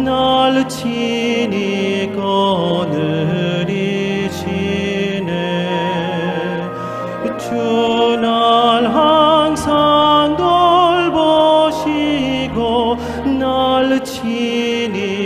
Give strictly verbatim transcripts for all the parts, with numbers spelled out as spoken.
날 지니거늘이시네. 주날 항상 돌보시고 날 지니거늘이시네.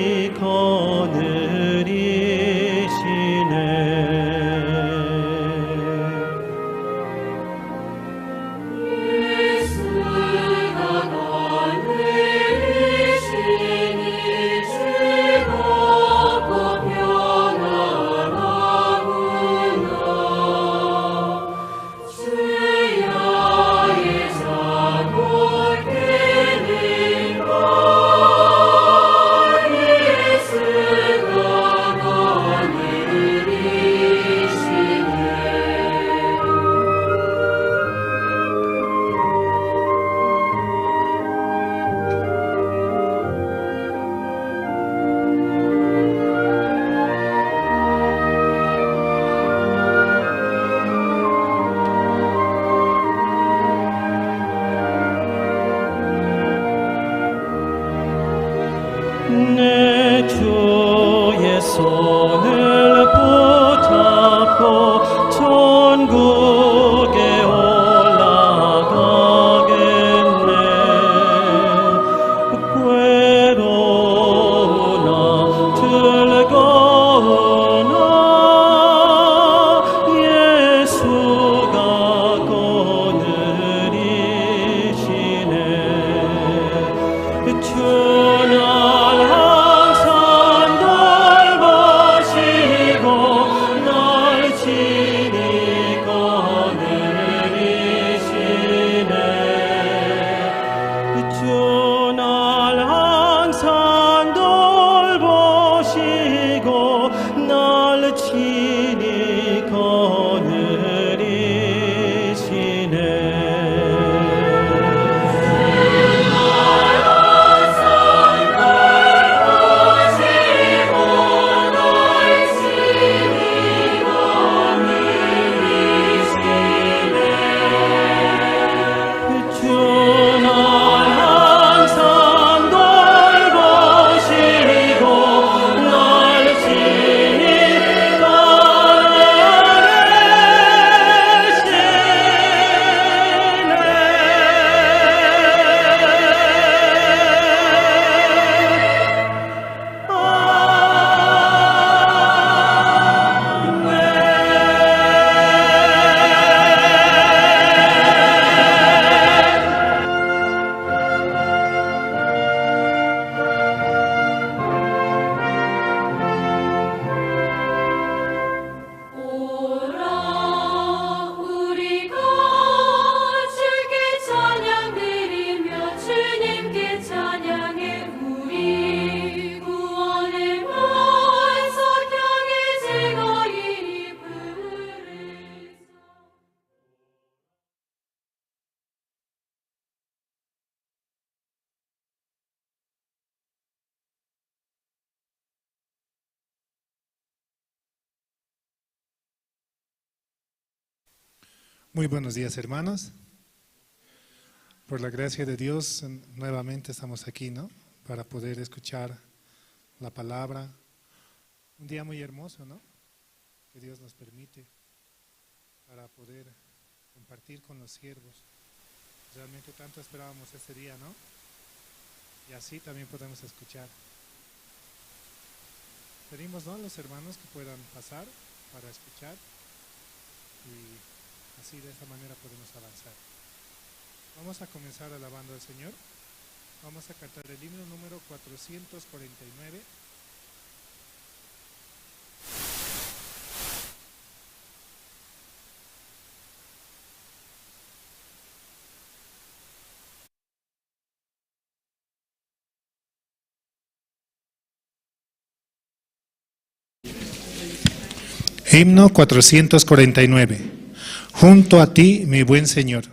내 주의 손을 붙잡고 천국에 올라가겠네. 괴로우나 즐거우나 예수가 거느리시네. 주 날 항상 돌보시고 날 지니거늘이시네. 주 날 항상 돌보시고 날 지니거늘이시네. Muy buenos días, hermanos. Por la gracia de Dios, nuevamente estamos aquí, ¿no? Para poder escuchar la palabra. Un día muy hermoso, ¿no? Que Dios nos permite para poder compartir con los siervos. Realmente tanto esperábamos este día, ¿no? Y así también podemos escuchar. Pedimos, ¿no?, a los hermanos que puedan pasar para escuchar y así de esa manera podemos avanzar. Vamos a comenzar alabando al Señor. Vamos a cantar el himno número cuatrocientos cuarenta y nueve. Himno cuatrocientos cuarenta y nueve. Junto a ti, mi buen Señor.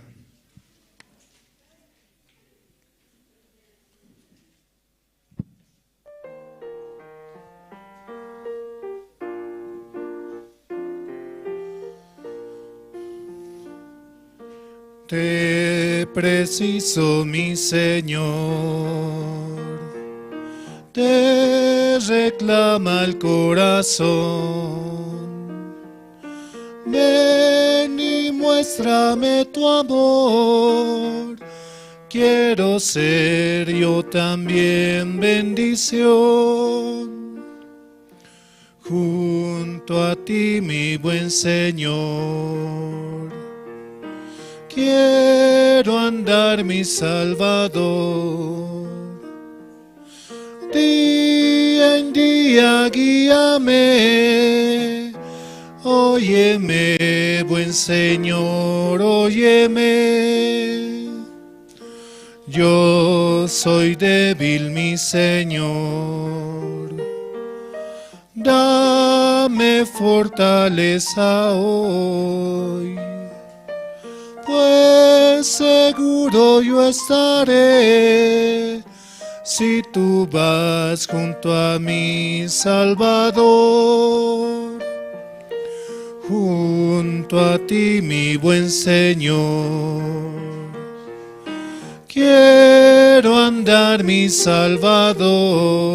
Te preciso, mi Señor. Te reclama el corazón. Ven y muéstrame tu amor. Quiero ser yo también bendición. Junto a ti, mi buen Señor, quiero andar, mi Salvador. Día en día guíame, óyeme, buen Señor, óyeme. Yo soy débil, mi Señor, dame fortaleza hoy, pues seguro yo estaré si tú vas junto a mi Salvador. Junto a ti, mi buen Señor, quiero andar, mi Salvador.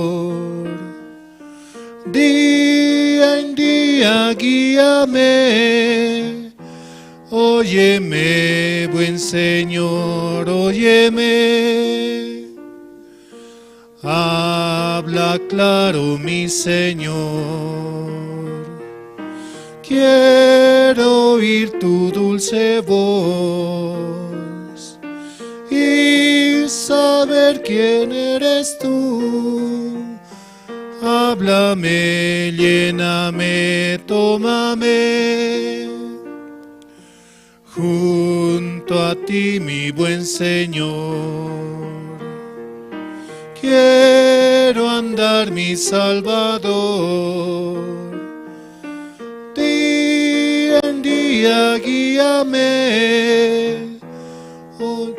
Día en día guíame. Óyeme, buen Señor, óyeme. Habla claro, mi Señor. Quiero oír tu dulce voz y saber quién eres tú. Háblame, lléname, tómame. Junto a ti, mi buen Señor, quiero andar, mi Salvador. Día en día guíame. Ó-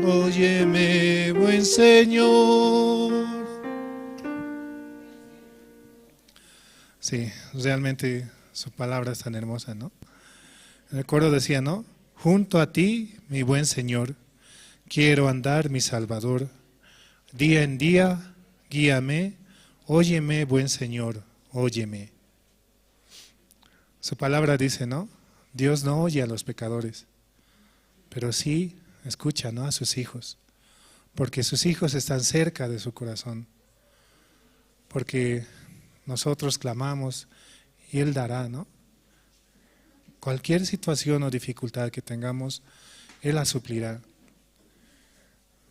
Óyeme, buen Señor. Sí, realmente su palabra es tan hermosa, ¿no? El coro decía, ¿no? Junto a ti, mi buen Señor, quiero andar, mi Salvador. Día en día, guíame, óyeme, buen Señor, óyeme. Su palabra dice, ¿no? Dios no oye a los pecadores, pero sí escucha, ¿no? A sus hijos, porque sus hijos están cerca de su corazón, porque nosotros clamamos y Él dará, ¿no? Cualquier situación o dificultad que tengamos, Él la suplirá,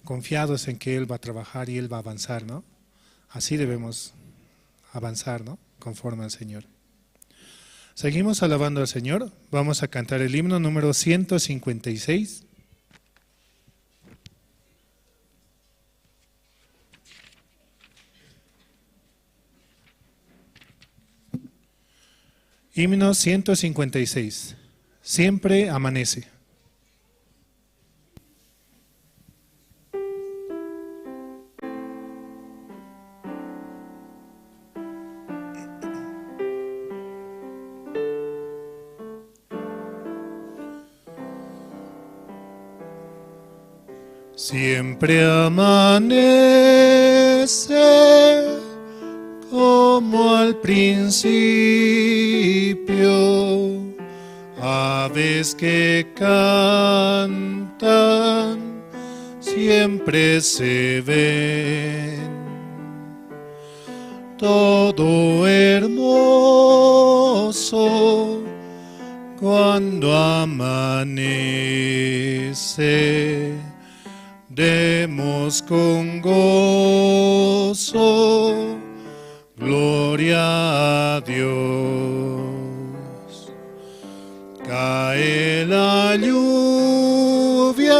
confiados en que Él va a trabajar y Él va a avanzar, ¿no? Así debemos avanzar, ¿no? Conforme al Señor. Seguimos alabando al Señor. Vamos a cantar el himno número ciento cincuenta y seis. Himno ciento cincuenta y seis. Siempre amanece. Siempre amanece como al principio, aves que cantan siempre se ven. Todo hermoso cuando amanece, demos con gozo gloria a Dios. Cae la lluvia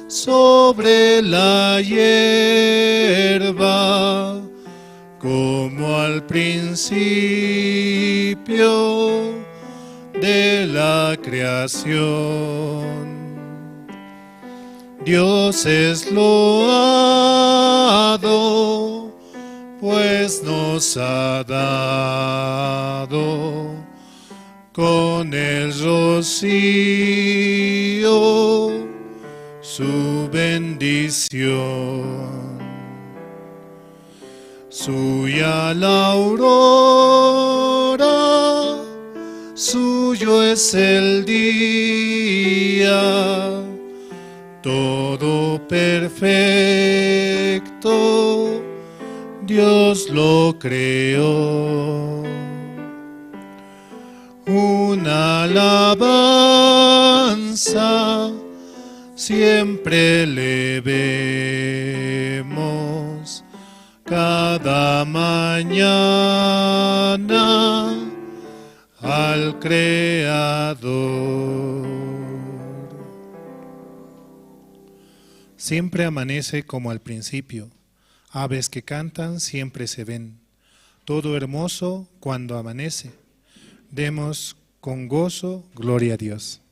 sobre la hierba, como al principio de la creación. Dios es loado, pues nos ha dado con el rocío su bendición. Tuya la aurora, suyo es el día, todo perfecto Dios lo creó. Una alabanza siempre le vemos cada mañana al Creador. Siempre amanece como al principio. Aves que cantan siempre se ven. Todo hermoso cuando amanece. Demos con gozo gloria a Dios.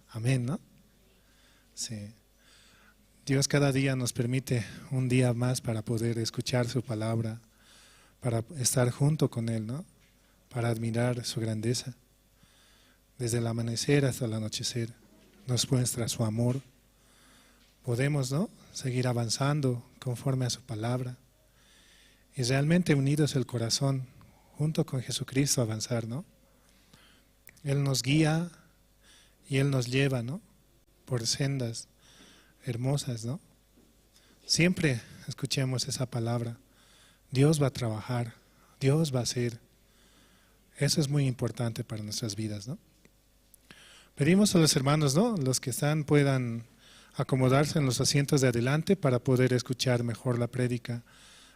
Amén, ¿no? Sí. Dios cada día nos permite un día más para poder escuchar su palabra, para estar junto con Él, ¿no? Para admirar su grandeza. Desde el amanecer hasta el anochecer, nos muestra su amor. Podemos, ¿no? Seguir avanzando conforme a su palabra. Y realmente unidos el corazón, junto con Jesucristo avanzar, ¿no? Él nos guía y Él nos lleva, ¿no? Por sendas hermosas, ¿no? Siempre escuchemos esa palabra. Dios va a trabajar, Dios va a hacer. Eso es muy importante para nuestras vidas, ¿no? Pedimos a los hermanos, ¿no? Los que están puedan acomodarse en los asientos de adelante para poder escuchar mejor la prédica.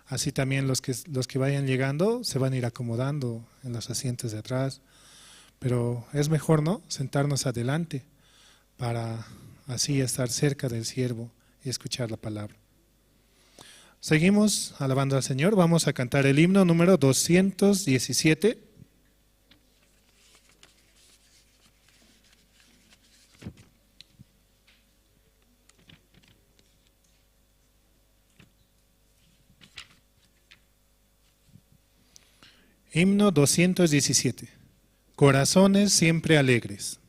Así también los que, los que vayan llegando se van a ir acomodando en los asientos de atrás. Pero es mejor, ¿no? Sentarnos adelante para así estar cerca del siervo y escuchar la palabra. Seguimos alabando al Señor. Vamos a cantar el himno número doscientos diecisiete. Himno doscientos diecisiete. Corazones siempre alegres.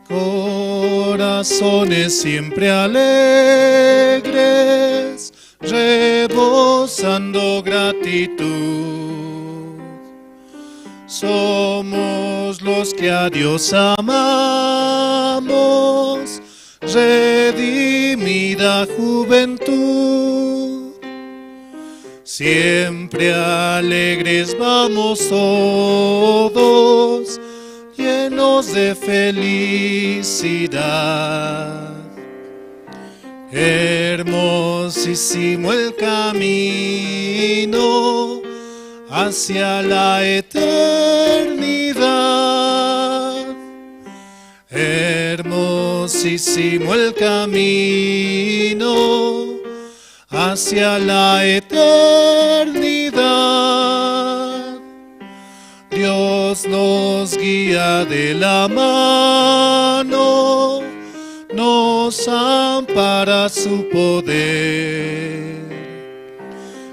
Corazones siempre alegres, rebosando gratitud. Somos los que a Dios amamos, redimida juventud. Siempre alegres vamos todos, llenos de felicidad. Hermosísimo el camino hacia la eternidad. Hermosísimo el camino hacia la eternidad. Dios nos guía de la mano, nos ampara su poder.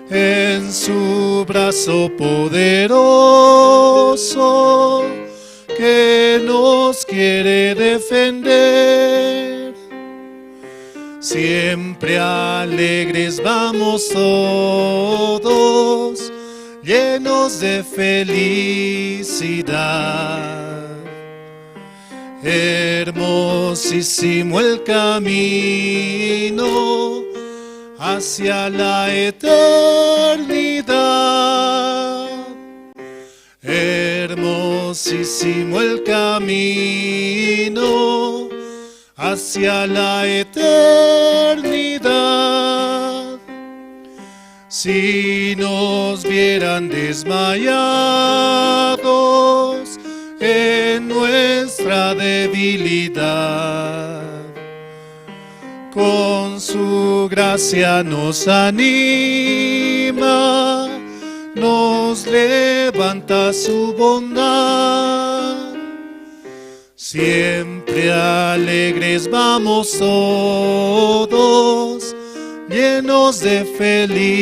En su brazo poderoso que nos quiere defender. Siempre alegres vamos todos, llenos de felicidad. Hermosísimo el camino hacia la eternidad. Hermosísimo el camino hacia la eternidad. Si nos vieran desmayados en nuestra debilidad, con su gracia nos anima, nos levanta su bondad. Siempre alegres vamos todos, llenos de felicidad.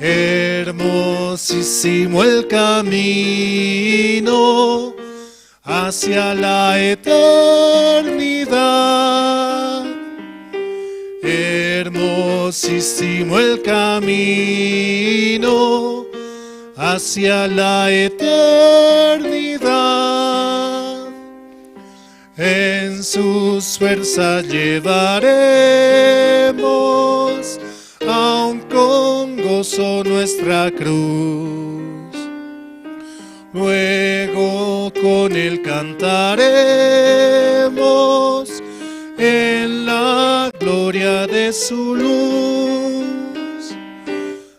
Hermosísimo el camino hacia la eternidad. Hermosísimo el camino hacia la eternidad. En sus fuerzas llevaremos, aun con gozo, nuestra cruz. Luego con él cantaremos en la gloria de su luz.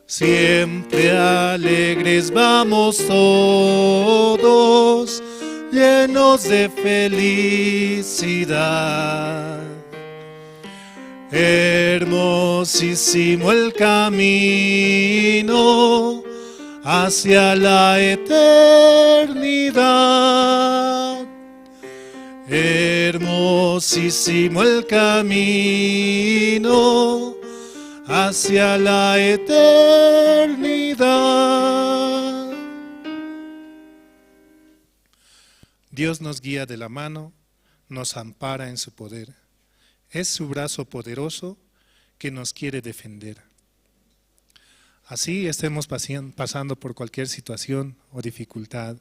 Siempre alegres vamos todos, llenos de felicidad. Hermosísimo el camino hacia la eternidad. Hermosísimo el camino hacia la eternidad. Dios nos guía de la mano, nos ampara en su poder. Es su brazo poderoso que nos quiere defender. Así estemos pasien-, pasando por cualquier situación o dificultad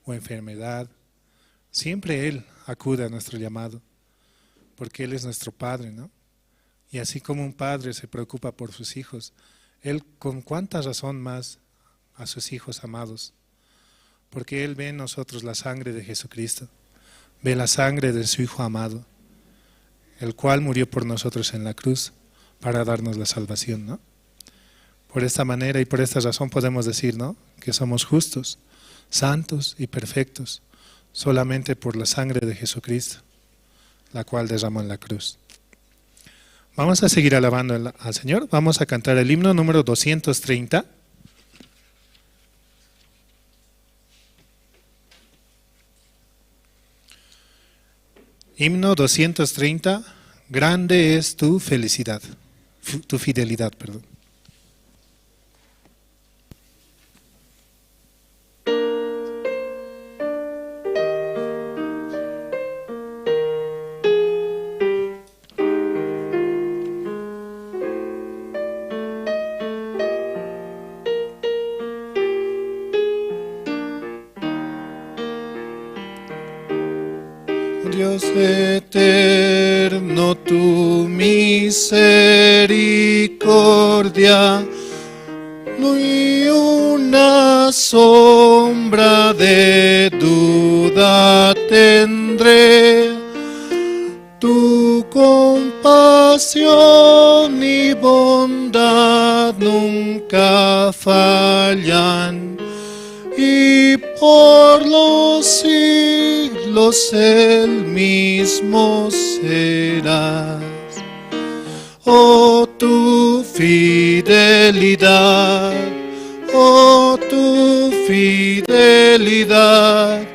o enfermedad, siempre Él acude a nuestro llamado, porque Él es nuestro Padre, ¿no? Y así como un padre se preocupa por sus hijos, Él con cuánta razón más a sus hijos amados, porque Él ve en nosotros la sangre de Jesucristo, ve la sangre de su Hijo amado, el cual murió por nosotros en la cruz para darnos la salvación, ¿no? Por esta manera y por esta razón podemos decir, ¿no?, que somos justos, santos y perfectos solamente por la sangre de Jesucristo, la cual derramó en la cruz. Vamos a seguir alabando al, al Señor. Vamos a cantar el himno número doscientos treinta. Himno doscientos treinta. Grande es tu felicidad, fu-, tu fidelidad, perdón. Dios eterno, tu misericordia, ni una sombra de duda tendré. Tu compasión y bondad nunca fallan, y por los siglos el mismo serás. Oh, tu fidelidad, oh, tu fidelidad,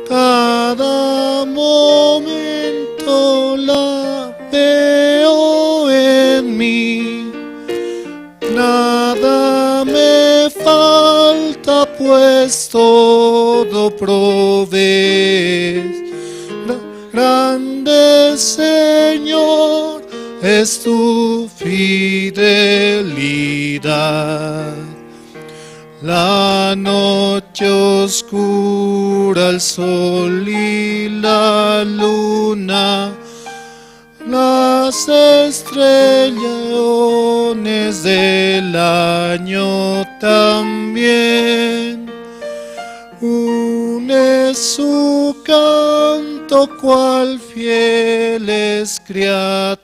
cada momento la veo en mí. Nada me falta, pues todo provees. Gra-, grande, Señor, es tu fidelidad. La noche oscura, el sol y la luna, las estrellas del año también, une su canto cual fieles criaturas,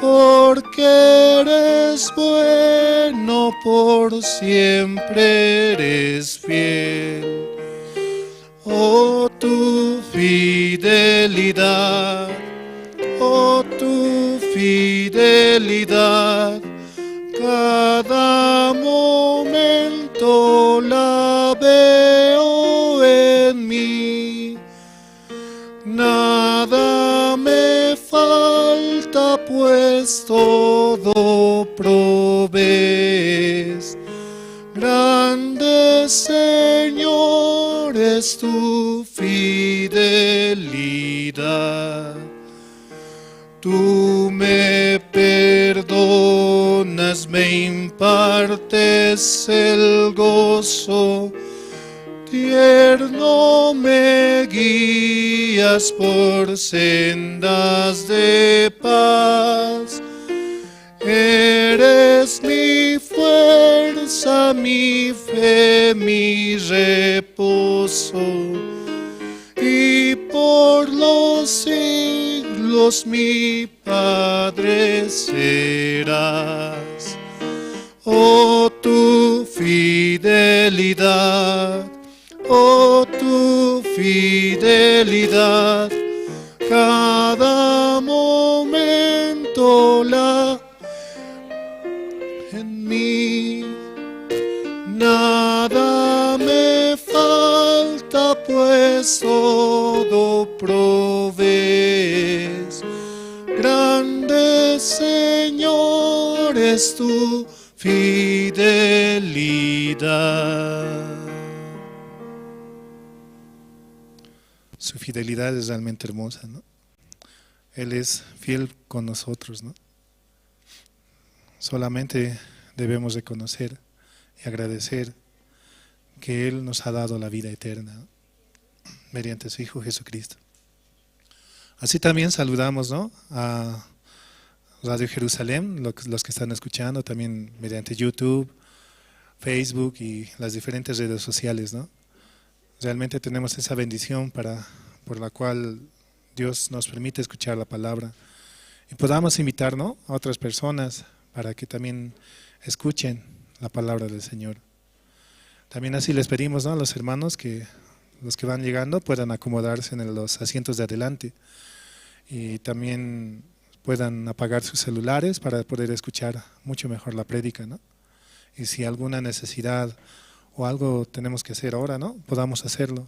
porque eres bueno, por siempre eres fiel. Oh, tu fidelidad, oh, tu fidelidad, cada momento la veo en mí. Nada me falta, pues todo provees. Grande, Señor, es tu fidelidad. Tú me perdonas, me impartes el gozo, tierno me guías por sendas de paz. Eres mi fuerza, mi fe, mi reposo, y por los siglos mi Padre serás. Oh, tu fidelidad, oh, tu fidelidad, cada momento la en mí. Nada me falta, pues todo provees. Grande, Señor, es tu fidelidad. Su fidelidad es realmente hermosa, ¿no? Él es fiel con nosotros, ¿no? Solamente debemos reconocer y agradecer que Él nos ha dado la vida eterna mediante su Hijo Jesucristo. Así también saludamos, ¿no?, a Radio Jerusalén, lo que, los que están escuchando también mediante YouTube, Facebook y las diferentes redes sociales, ¿no? Realmente tenemos esa bendición para, por la cual Dios nos permite escuchar la palabra y podamos invitar, ¿no?, a otras personas para que también escuchen la palabra del Señor. También así les pedimos, ¿no?, a los hermanos que los que van llegando puedan acomodarse en los asientos de adelante y también puedan apagar sus celulares para poder escuchar mucho mejor la prédica, ¿no? Y si alguna necesidad o algo tenemos que hacer ahora, ¿no?, podamos hacerlo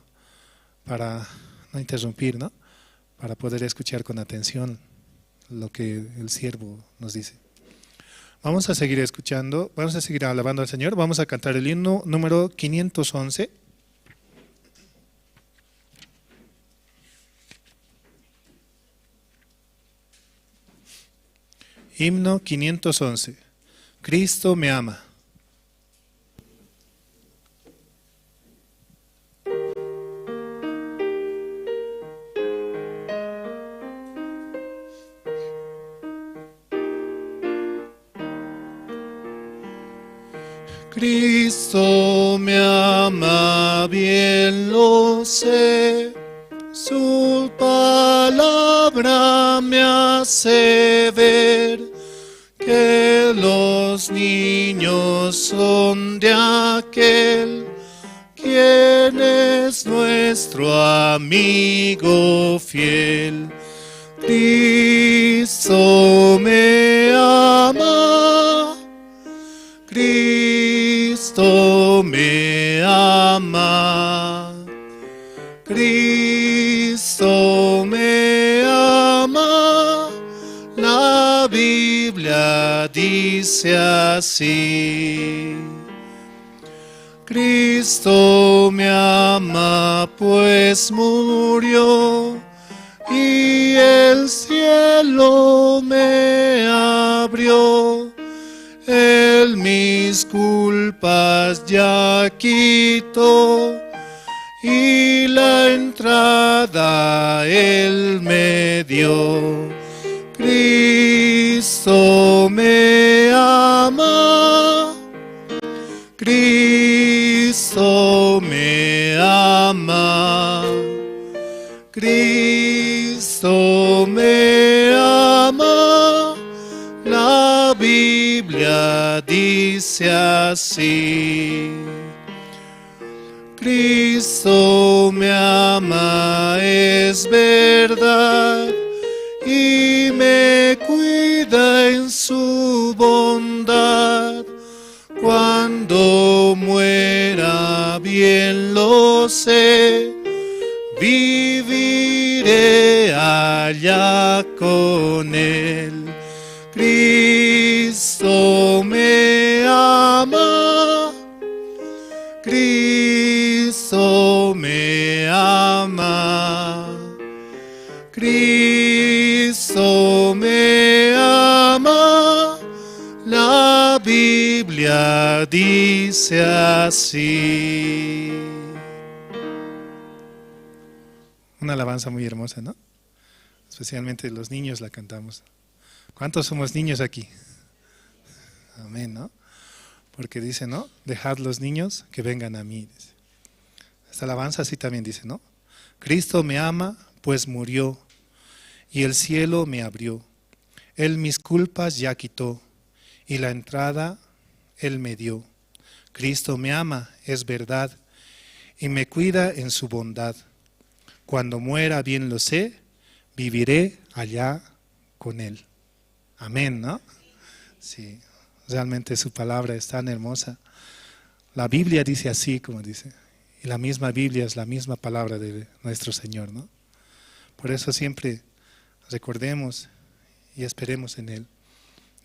para no interrumpir, ¿no?, para poder escuchar con atención lo que el siervo nos dice. Vamos a seguir escuchando, vamos a seguir alabando al Señor, vamos a cantar el himno número quinientos once. Himno quinientos once. Cristo me ama. Cristo me ama, bien lo sé, su palabra me hace ver que los niños son de aquel quien es nuestro amigo fiel. Cristo me ama, Cristo me ama, Cristo me ama, la Biblia dice así. Cristo me ama, pues murió y el cielo me abrió. Él mis culpas ya quitó y la entrada Él me dio. Cristo me ama, Cristo me ama, Cristo me ama, la Biblia dice así. Cristo me ama, es verdad, y me cuida en su bondad. Cuando muera, bien lo sé, viviré allá con él. Cristo me ama, Cristo me ama, Cristo me ama, la Biblia dice así. Una alabanza muy hermosa, ¿no? Especialmente los niños la cantamos. ¿Cuántos somos niños aquí? Amén, ¿no? Porque dice, ¿no? "Dejad los niños que vengan a mí", dice. Esta alabanza así también dice, ¿no? "Cristo me ama, pues murió, y el cielo me abrió. Él mis culpas ya quitó, y la entrada Él me dio. Cristo me ama, es verdad, y me cuida en su bondad. Cuando muera, bien lo sé, viviré allá con Él". Amén, ¿no? Sí, realmente su palabra es tan hermosa. La Biblia dice así, como dice. Y la misma Biblia es la misma palabra de nuestro Señor, ¿no? Por eso siempre recordemos y esperemos en Él,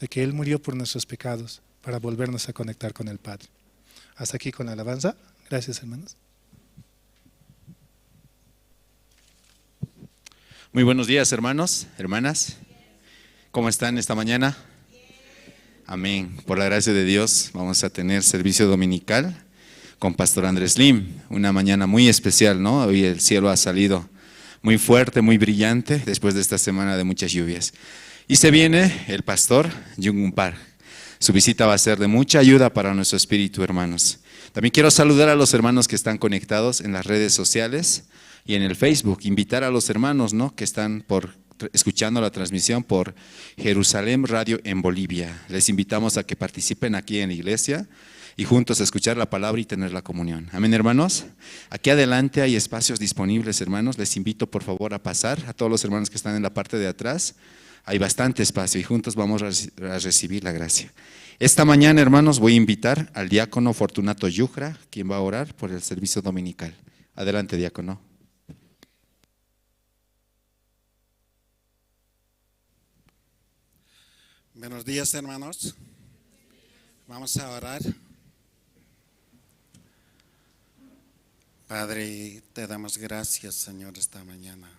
de que Él murió por nuestros pecados para volvernos a conectar con el Padre. Hasta aquí con la alabanza. Gracias, hermanos. Muy buenos días, hermanos, hermanas. ¿Cómo están esta mañana? Amén. Por la gracia de Dios, vamos a tener servicio dominical con Pastor Andrés Lim. Una mañana muy especial, ¿no? Hoy el cielo ha salido muy fuerte, muy brillante, después de esta semana de muchas lluvias. Y se viene el pastor Jung Park. Su visita va a ser de mucha ayuda para nuestro espíritu, hermanos. También quiero saludar a los hermanos que están conectados en las redes sociales y en el Facebook. Invitar a los hermanos, ¿no? Que están por, escuchando la transmisión por Jerusalén Radio en Bolivia. Les invitamos a que participen aquí en la iglesia y juntos escuchar la palabra y tener la comunión. Amén, hermanos. Aquí adelante hay espacios disponibles, hermanos. Les invito, por favor, a pasar. A todos los hermanos que están en la parte de atrás, hay bastante espacio y juntos vamos a reci-, a recibir la gracia. Esta mañana, hermanos, voy a invitar al diácono Fortunato Yujra, quien va a orar por el servicio dominical. Adelante, diácono. Buenos días, hermanos. Vamos a orar. Padre, te damos gracias, Señor, esta mañana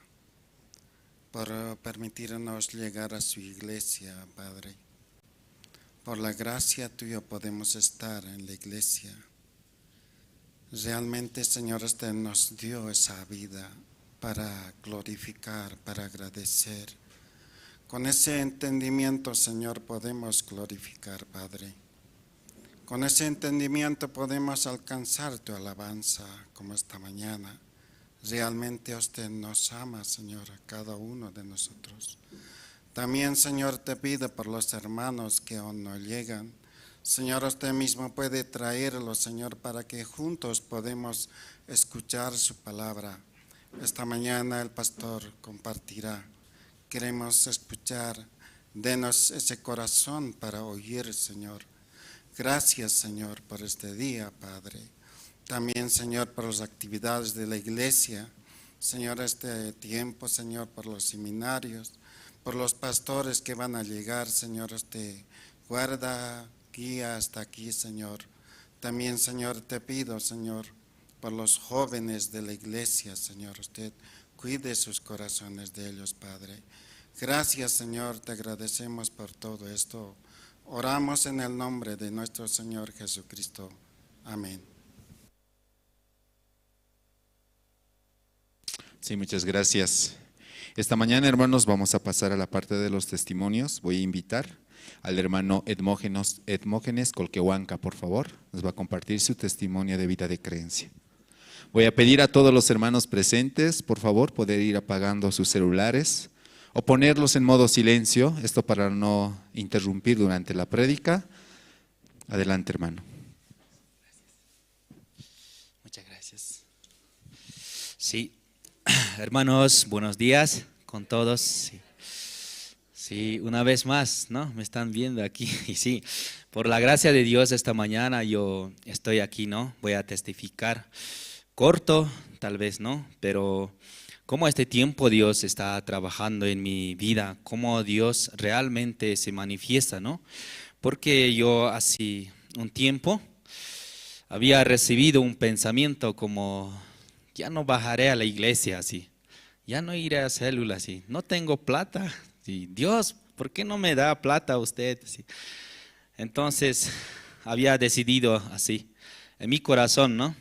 por permitirnos llegar a su iglesia, Padre. Por la gracia tuya podemos estar en la iglesia. Realmente, Señor, usted nos dio esa vida para glorificar, para agradecer. Con ese entendimiento, Señor, podemos glorificar, Padre. Con ese entendimiento podemos alcanzar tu alabanza como esta mañana. Realmente usted nos ama, Señor, a cada uno de nosotros. También, Señor, te pido por los hermanos que aún no llegan. Señor, usted mismo puede traerlos, Señor, para que juntos podemos escuchar su palabra. Esta mañana el pastor compartirá. Queremos escuchar. Denos ese corazón para oír, Señor. Gracias, Señor, por este día, Padre. También, Señor, por las actividades de la iglesia. Señor, este tiempo, Señor, por los seminarios, por los pastores que van a llegar, Señor, este guarda, guía hasta aquí, Señor. También, Señor, te pido, Señor, por los jóvenes de la iglesia, Señor. Usted cuide sus corazones de ellos, Padre. Gracias, Señor, te agradecemos por todo esto. Oramos en el nombre de nuestro Señor Jesucristo. Amén. Sí, muchas gracias. Esta mañana, hermanos, vamos a pasar a la parte de los testimonios. Voy a invitar al hermano Edmógenos-, Edmógenes Colquehuanca, por favor. Nos va a compartir su testimonio de vida de creencia. Voy a pedir a todos los hermanos presentes, por favor, poder ir apagando sus celulares o ponerlos en modo silencio, esto para no interrumpir durante la prédica. Adelante, hermano. Muchas gracias. Sí, hermanos, buenos días con todos. Sí. Sí, una vez más, ¿no? Me están viendo aquí. Y sí, por la gracia de Dios, esta mañana yo estoy aquí, ¿no? Voy a testificar corto, tal vez, ¿no? Pero cómo este tiempo Dios está trabajando en mi vida, cómo Dios realmente se manifiesta, ¿no? Porque yo hace un tiempo había recibido un pensamiento como, ya no bajaré a la iglesia así, ya no iré a células así, no tengo plata, sí, Dios, ¿por qué no me da plata usted? Sí. Entonces, había decidido así, en mi corazón, ¿no?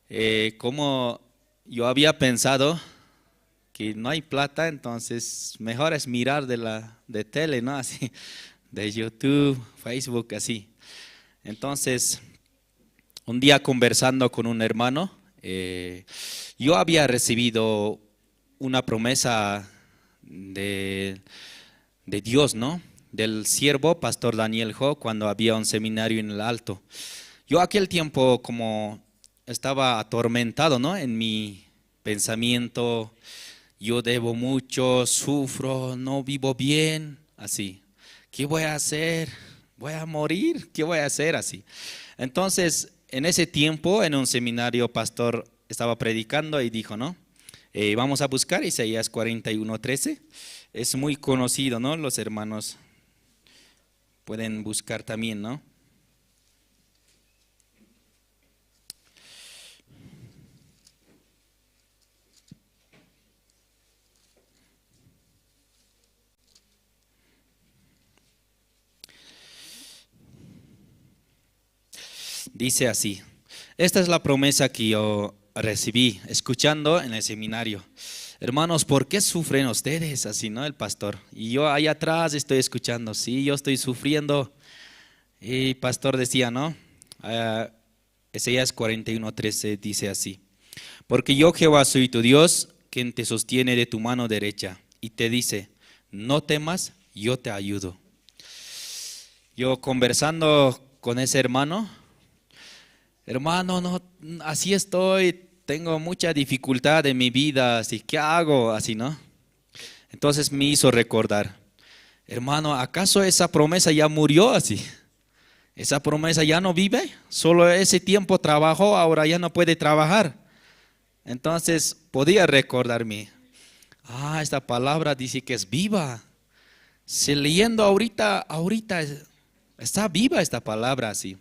Eh, como yo había pensado que no hay plata, entonces mejor es mirar de la de tele, ¿no? Así, de YouTube, Facebook, así. Entonces, un día conversando con un hermano, eh, yo había recibido una promesa de, de Dios, ¿no? Del siervo pastor Daniel Ho cuando había un seminario en el Alto. Yo aquel tiempo como estaba atormentado, ¿no? En mi pensamiento, yo debo mucho, sufro, no vivo bien, así. ¿Qué voy a hacer? ¿Voy a morir? ¿Qué voy a hacer? Así. Entonces, en ese tiempo, en un seminario, pastor estaba predicando y dijo, ¿no? Eh, vamos a buscar Isaías cuarenta y uno trece. Es muy conocido, ¿no? Los hermanos pueden buscar también, ¿no? Dice así, esta es la promesa que yo recibí escuchando en el seminario. Hermanos, ¿por qué sufren ustedes? Así, ¿no? El pastor. Y yo ahí atrás estoy escuchando, sí, yo estoy sufriendo. Y pastor decía, ¿no? Ah, Isaías cuarenta y uno trece dice así, porque yo Jehová soy tu Dios, quien te sostiene de tu mano derecha, y te dice, no temas, yo te ayudo. Yo conversando con ese hermano, hermano, no, así estoy, tengo mucha dificultad en mi vida, así, ¿qué hago? Así, ¿no? Entonces me hizo recordar, hermano, ¿acaso esa promesa ya murió así? Esa promesa ya no vive, solo ese tiempo trabajó, ahora ya no puede trabajar. Entonces podía recordarme, ah, esta palabra dice que es viva. Si leyendo ahorita, ahorita es- está viva esta palabra así.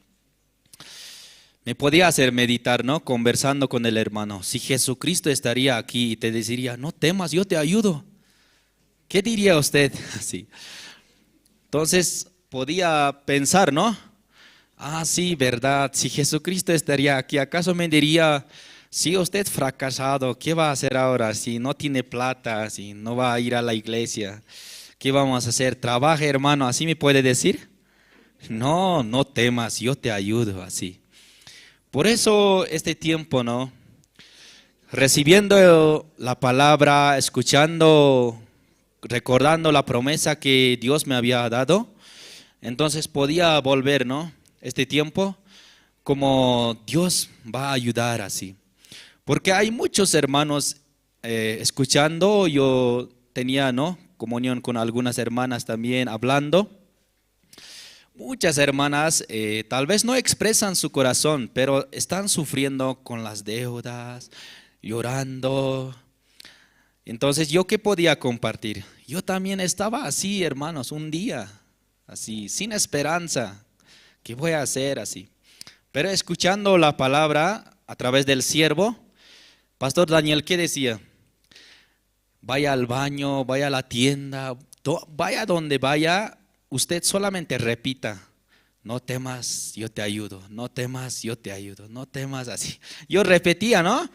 Me podía hacer meditar, ¿no? Conversando con el hermano. Si Jesucristo estaría aquí y te diría, no temas, yo te ayudo. ¿Qué diría usted? Así. Entonces podía pensar, ¿no? Ah, sí, verdad. Si Jesucristo estaría aquí, ¿acaso me diría, si usted fracasado, ¿qué va a hacer ahora? Si no tiene plata, si no va a ir a la iglesia, ¿qué vamos a hacer? Trabaje, hermano, ¿así me puede decir? No, no temas, yo te ayudo, así. Por eso este tiempo, ¿no? Recibiendo la palabra, escuchando, recordando la promesa que Dios me había dado, entonces podía volver, ¿no? Este tiempo, como Dios va a ayudar así. Porque hay muchos hermanos eh, escuchando, yo tenía, ¿no? Comunión con algunas hermanas también hablando. Muchas hermanas eh, tal vez no expresan su corazón, pero están sufriendo con las deudas, llorando. Entonces, ¿yo qué podía compartir? Yo también estaba así, hermanos, un día, así, sin esperanza. ¿Qué voy a hacer así? Pero escuchando la palabra a través del siervo, Pastor Daniel, ¿qué decía? Vaya al baño, vaya a la tienda, do- vaya donde vaya, usted solamente repita, no temas, yo te ayudo, no temas, yo te ayudo, no temas así. Yo repetía, ¿no?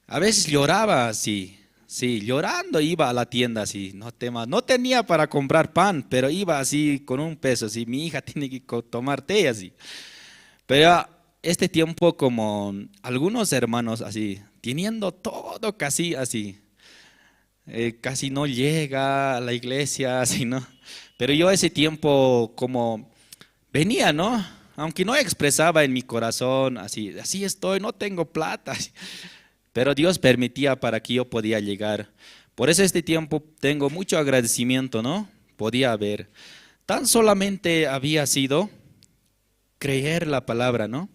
A veces lloraba así, sí, llorando iba a la tienda así, no temas, no tenía para comprar pan, pero iba así con un peso, así, mi hija tiene que co- tomar té así. Pero este tiempo como algunos hermanos así, teniendo todo casi así, eh, casi no llega a la iglesia, así, ¿no? Pero yo ese tiempo como venía, ¿no? Aunque no expresaba en mi corazón, así, así estoy, no tengo plata, pero Dios permitía para que yo podía llegar. Por eso este tiempo tengo mucho agradecimiento, ¿no? Podía haber. Tan solamente había sido creer la palabra, ¿no?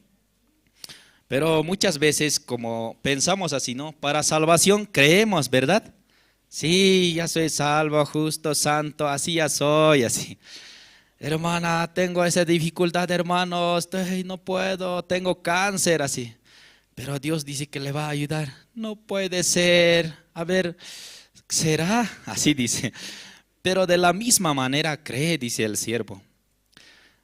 Pero muchas veces, como pensamos así, ¿no? Para salvación creemos, ¿verdad? Sí, ya soy salvo, justo, santo, así ya soy, así. Hermana, tengo esa dificultad, hermano, estoy, no puedo, tengo cáncer, así. Pero Dios dice que le va a ayudar. No puede ser. A ver, ¿será? Así dice. Pero de la misma manera cree, dice el siervo.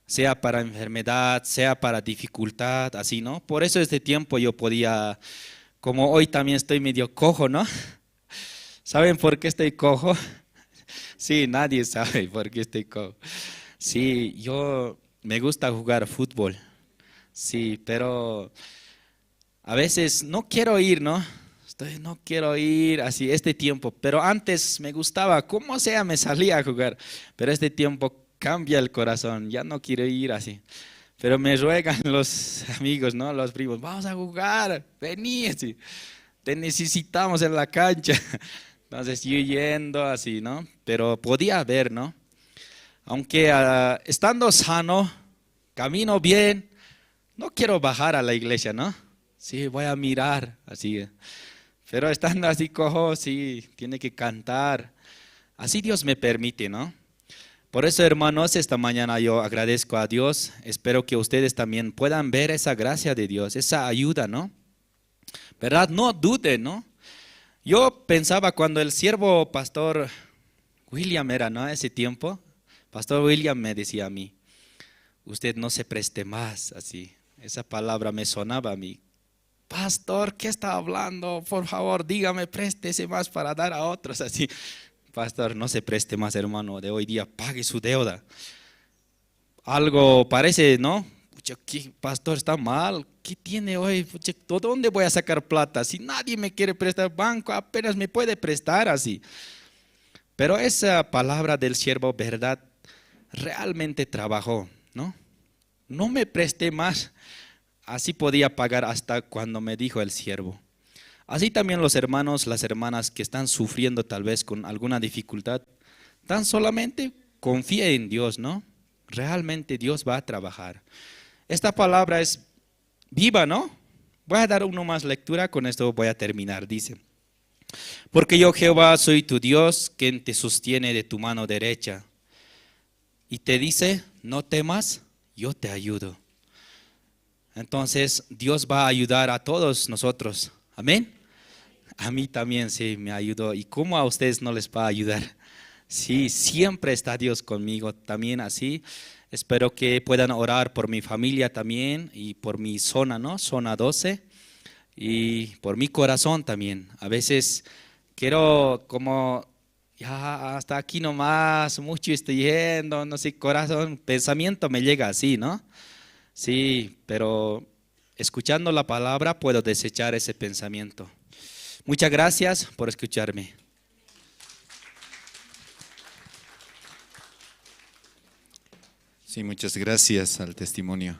Sea para enfermedad, sea para dificultad, así, ¿no? Por eso este tiempo yo podía, como hoy también estoy medio cojo, ¿no? ¿Saben por qué estoy cojo? Sí, nadie sabe por qué estoy cojo. Sí, yo me gusta jugar fútbol. Sí, pero a veces no quiero ir, ¿no? Estoy, no quiero ir así este tiempo, pero antes me gustaba, como sea, me salía a jugar, pero este tiempo cambia el corazón, ya no quiero ir así. Pero me ruegan los amigos, ¿no? Los primos, vamos a jugar, vení, así. Te necesitamos en la cancha. Entonces yo yendo así, ¿no? Pero podía ver, ¿no? Aunque ah, estando sano, camino bien, no quiero bajar a la iglesia, ¿no? Sí, voy a mirar, así. Pero estando así cojo, sí, tiene que cantar. Así Dios me permite, ¿no? Por eso, hermanos, esta mañana yo agradezco a Dios. Espero que ustedes también puedan ver esa gracia de Dios, esa ayuda, ¿no? ¿Verdad? No duden, ¿no? Yo pensaba cuando el siervo pastor William era, ¿no? Ese tiempo, pastor William me decía a mí, usted no se preste más, así. Esa palabra me sonaba a mí. Pastor, ¿qué está hablando? Por favor, dígame, préstese más para dar a otros, así. Pastor, no se preste más, hermano, de hoy día pague su deuda. Algo parece, ¿no? Pucha, ¿qué pastor está mal? ¿Qué tiene hoy? Pucha, ¿de dónde voy a sacar plata? Si nadie me quiere prestar, banco apenas me puede prestar así. Pero esa palabra del siervo, ¿verdad? Realmente trabajó, ¿no? No me presté más. Así podía pagar hasta cuando me dijo el siervo. Así también los hermanos, las hermanas que están sufriendo tal vez con alguna dificultad, tan solamente confía en Dios, ¿no? Realmente Dios va a trabajar. Esta palabra es viva, ¿no? Voy a dar uno más lectura, con esto voy a terminar. Dice, porque yo Jehová soy tu Dios, quien te sostiene de tu mano derecha. Y te dice, no temas, yo te ayudo. Entonces, Dios va a ayudar a todos nosotros. Amén. A mí también sí me ayudó. ¿Y cómo a ustedes no les va a ayudar? Sí, siempre está Dios conmigo también así. Espero que puedan orar por mi familia también y por mi zona, ¿no? Zona doce. Y por mi corazón también. A veces quiero como ya, hasta aquí nomás, mucho estoy yendo, no sé, corazón, pensamiento me llega así, ¿no? Sí, pero escuchando la palabra puedo desechar ese pensamiento. Muchas gracias por escucharme. Sí, muchas gracias al testimonio.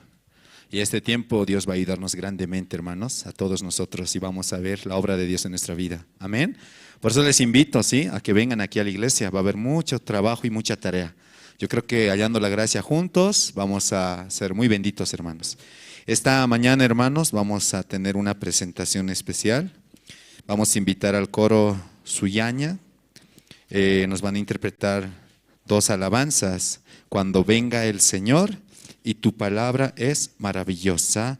Y este tiempo Dios va a ayudarnos grandemente, hermanos, a todos nosotros, y vamos a ver la obra de Dios en nuestra vida. Amén. Por eso les invito, ¿sí?, a que vengan aquí a la iglesia. Va a haber mucho trabajo y mucha tarea. Yo creo que hallando la gracia juntos, vamos a ser muy benditos, hermanos. Esta mañana, hermanos, vamos a tener una presentación especial. Vamos a invitar al coro Suyaña. Eh, nos van a interpretar dos alabanzas, Cuando venga el Señor y Tu palabra es maravillosa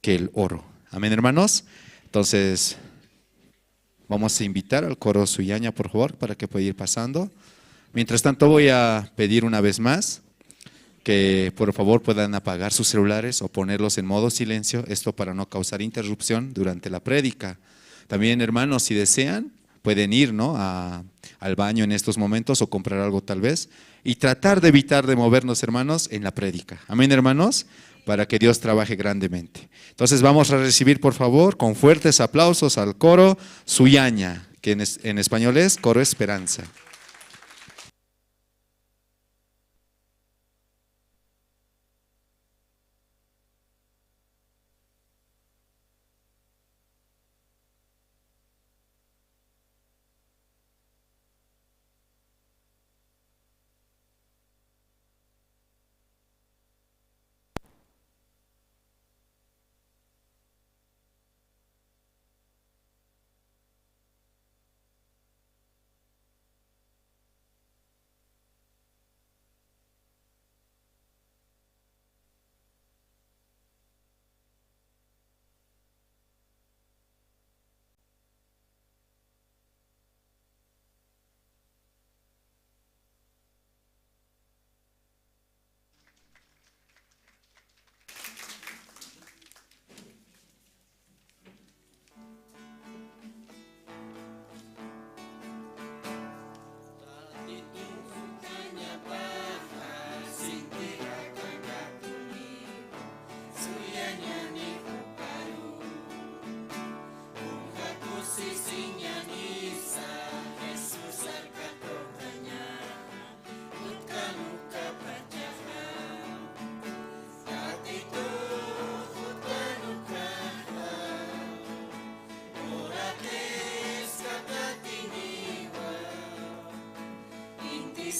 que el oro. Amén, hermanos. Entonces, vamos a invitar al coro Suyaña, por favor, para que pueda ir pasando. Mientras tanto, voy a pedir una vez más que, por favor, puedan apagar sus celulares o ponerlos en modo silencio, esto para no causar interrupción durante la prédica. También, hermanos, si desean, pueden ir, ¿no?, a, al baño en estos momentos o comprar algo tal vez, y tratar de evitar de movernos, hermanos, en la prédica. Amén, hermanos, para que Dios trabaje grandemente. Entonces vamos a recibir, por favor, con fuertes aplausos al coro Suyaña, que en es-, en español es Coro Esperanza.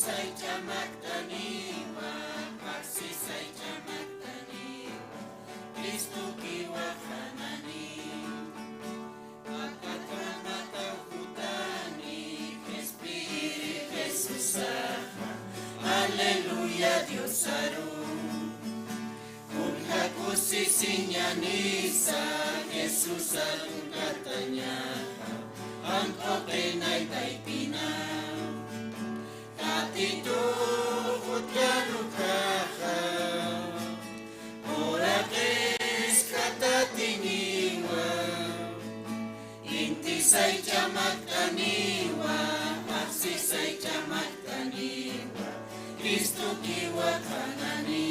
Saychamaktaniwa, phaxsi saychamaktaniwa, Cristokiwa qhanani. Akatranataw jutani, qhispiyiri Jesusaxa, aleluya Diosaru. Kunja kusisiñanisa, Jesusa tunkatañaxa, anq'uqinay taypina. Tatitux jutkan ukaxa, uraqis khatatiniwa, inti saychamaktaniwa, phaxsi saychamaktaniwa, Cristokiwa qhanani.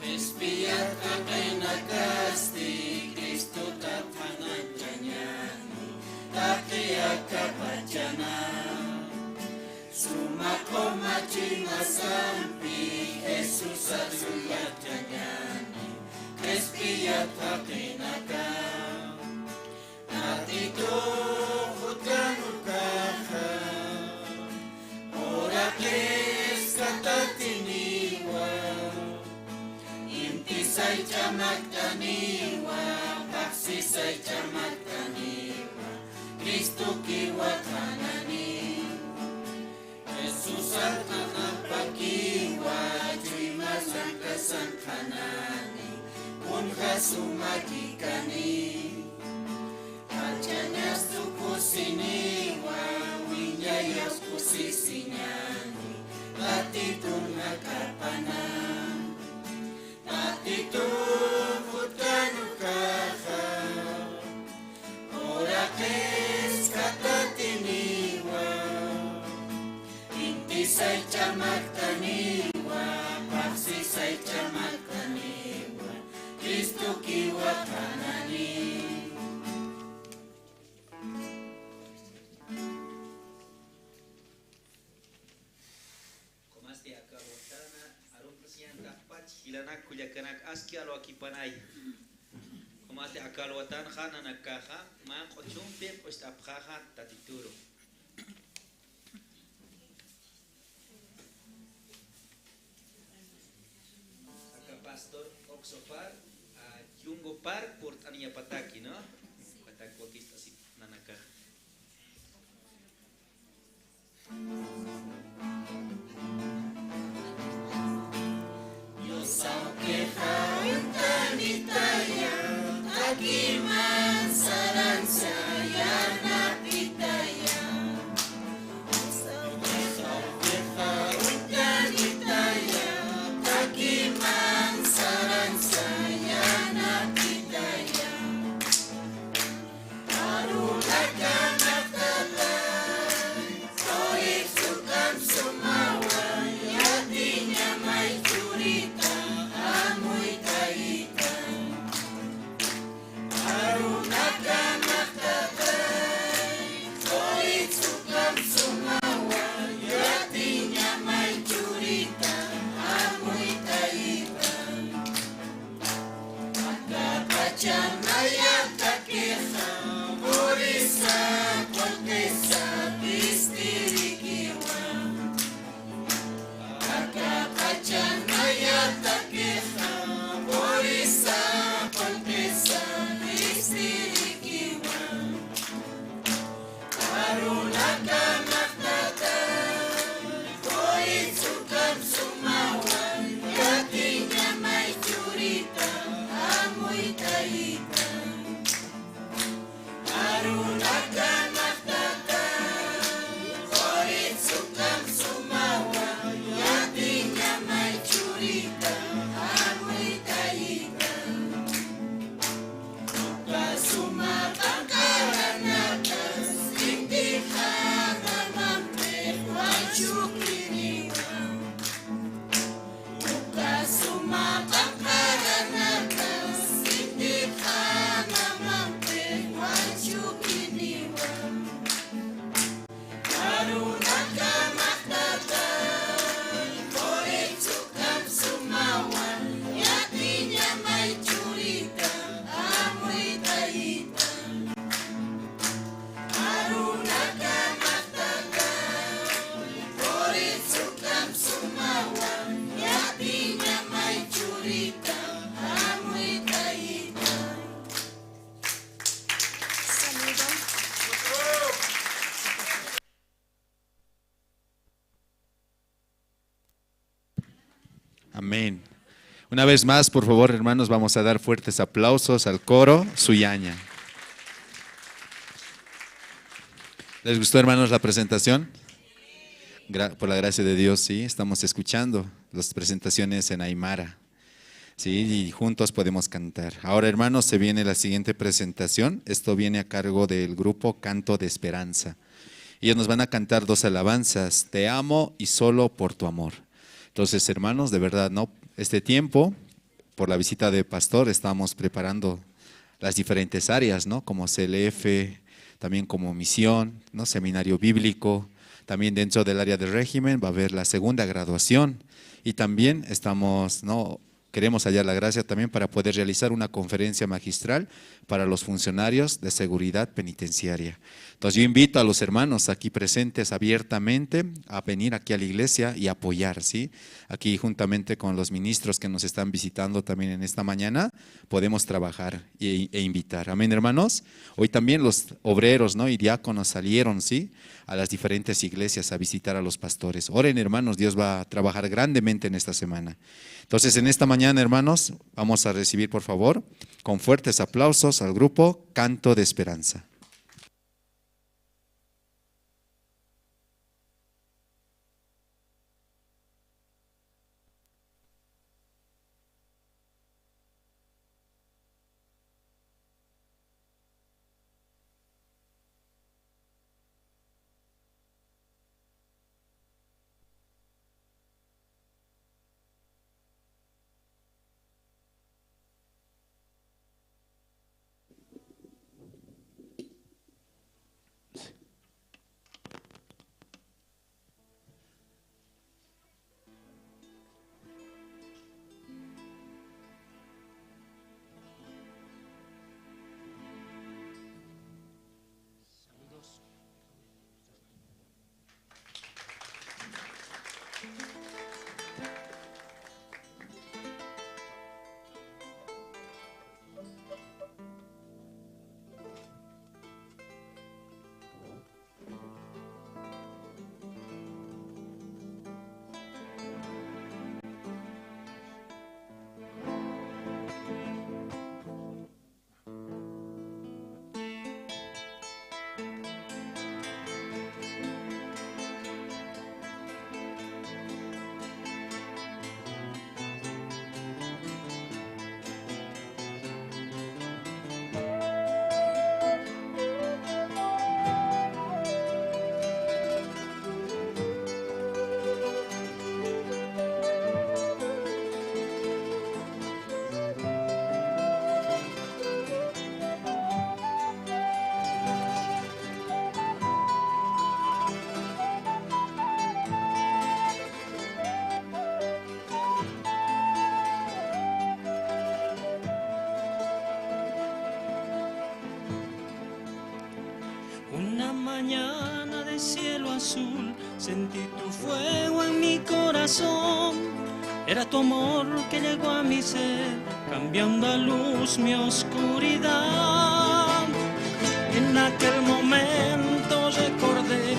Qhispiyat jaqinakasti, Cristotat qhananchañani, taqi aka pachana. Suma q'uma chuymasampi, Jesusar suyatchañani, qhispiyat jaqinaka. Tatitux jutkan ukaxa, uraqis khatatiniwa, inti saychamaktaniwa, phaxsi saychamaktaniwa, Cristokiwa qhanani. Jesusar qhanapakiwa, chuymasankasan qhanani, kunja sumakikani. Jachañastu kusiniwa, wiñayaw kusisiñani, Tatitun akapana. Tatitux jutkan ukaxa, uraqis khatatiniwa, inti saychamaktaniwa, phaxsi saychamaktaniwa, Cristokiwa qhanani. Qumasti aka alwatana, aruntasiñan taqpach jilanak kullakanak aski alwakipanay. Qumasti aka alwatanxa nanakaxa, mä q'uchumpi q'ust'apxaxa Tatituru. Aka pastor Oxopar, a, Yungopar purt'aniyapataki, ¿no? Katak wakist'asip nanakaxa. Diosawkixa uñtanitaya, takiman saransa yanapitaya. Diosawkixa uñtanitaya, takiman saransa yanapitaya. Arunakanak tatay, qurip sukam sumawa, yatiñamay churita amuytayita. Arunakanak tatay, qurip sukam sumawa, yatiñamay churita amuytayita. Aka pachanayatakixa, purisa, qullqisa, qhispirikiwa. Aka pachanayatakixa, purisa, qullqisa, qhispirikiwa. Arunakanak tatay, qurip sukam sumawa, yatiñamay churita amuytayita. Arunakanak tatay, qurip sukam sumawa, yatiñamay churita amuytayita. Uka suma p'anqaranakas, inti qhanamampi wachukiniwa. Uka suma p'anqaranakas, inti qhanamampi wachukiniwa. Arunakanak tatay, qurip sukam sumawa, yatiñamay churita amuytayita. Arunakanak tatay, Amén. Una vez más, por favor, hermanos, vamos a dar fuertes aplausos al coro Suyaña. ¿Les gustó, hermanos, la presentación? Gra-, por la gracia de Dios, sí, estamos escuchando las presentaciones en aymara. Sí, y juntos podemos cantar. Ahora, hermanos, se viene la siguiente presentación. Esto viene a cargo del grupo Canto de Esperanza. Ellos nos van a cantar dos alabanzas, Te amo y Solo por tu amor. Entonces, hermanos, de verdad, ¿no? Este tiempo, por la visita de pastor, estamos preparando las diferentes áreas, ¿no? Como C L F, también como misión, ¿no? Seminario bíblico. También dentro del área de régimen va a haber la segunda graduación. Y también estamos, ¿no? Queremos hallar la gracia también para poder realizar una conferencia magistral para los funcionarios de seguridad penitenciaria. Entonces, yo invito a los hermanos aquí presentes abiertamente a venir aquí a la iglesia y apoyar, ¿sí? Aquí, juntamente con los ministros que nos están visitando también en esta mañana, podemos trabajar e, e invitar. Amén, hermanos. Hoy también los obreros, ¿no? Y diáconos salieron, ¿sí? A las diferentes iglesias a visitar a los pastores. Oren, hermanos, Dios va a trabajar grandemente en esta semana. Entonces, en esta mañana, hermanos, vamos a recibir, por favor, con fuertes aplausos al grupo Canto de Esperanza. Una mañana de cielo azul sentí tu fuego en mi corazón. Era tu amor que llegó a mi ser, cambiando a luz mi oscuridad. En aquel momento recordé,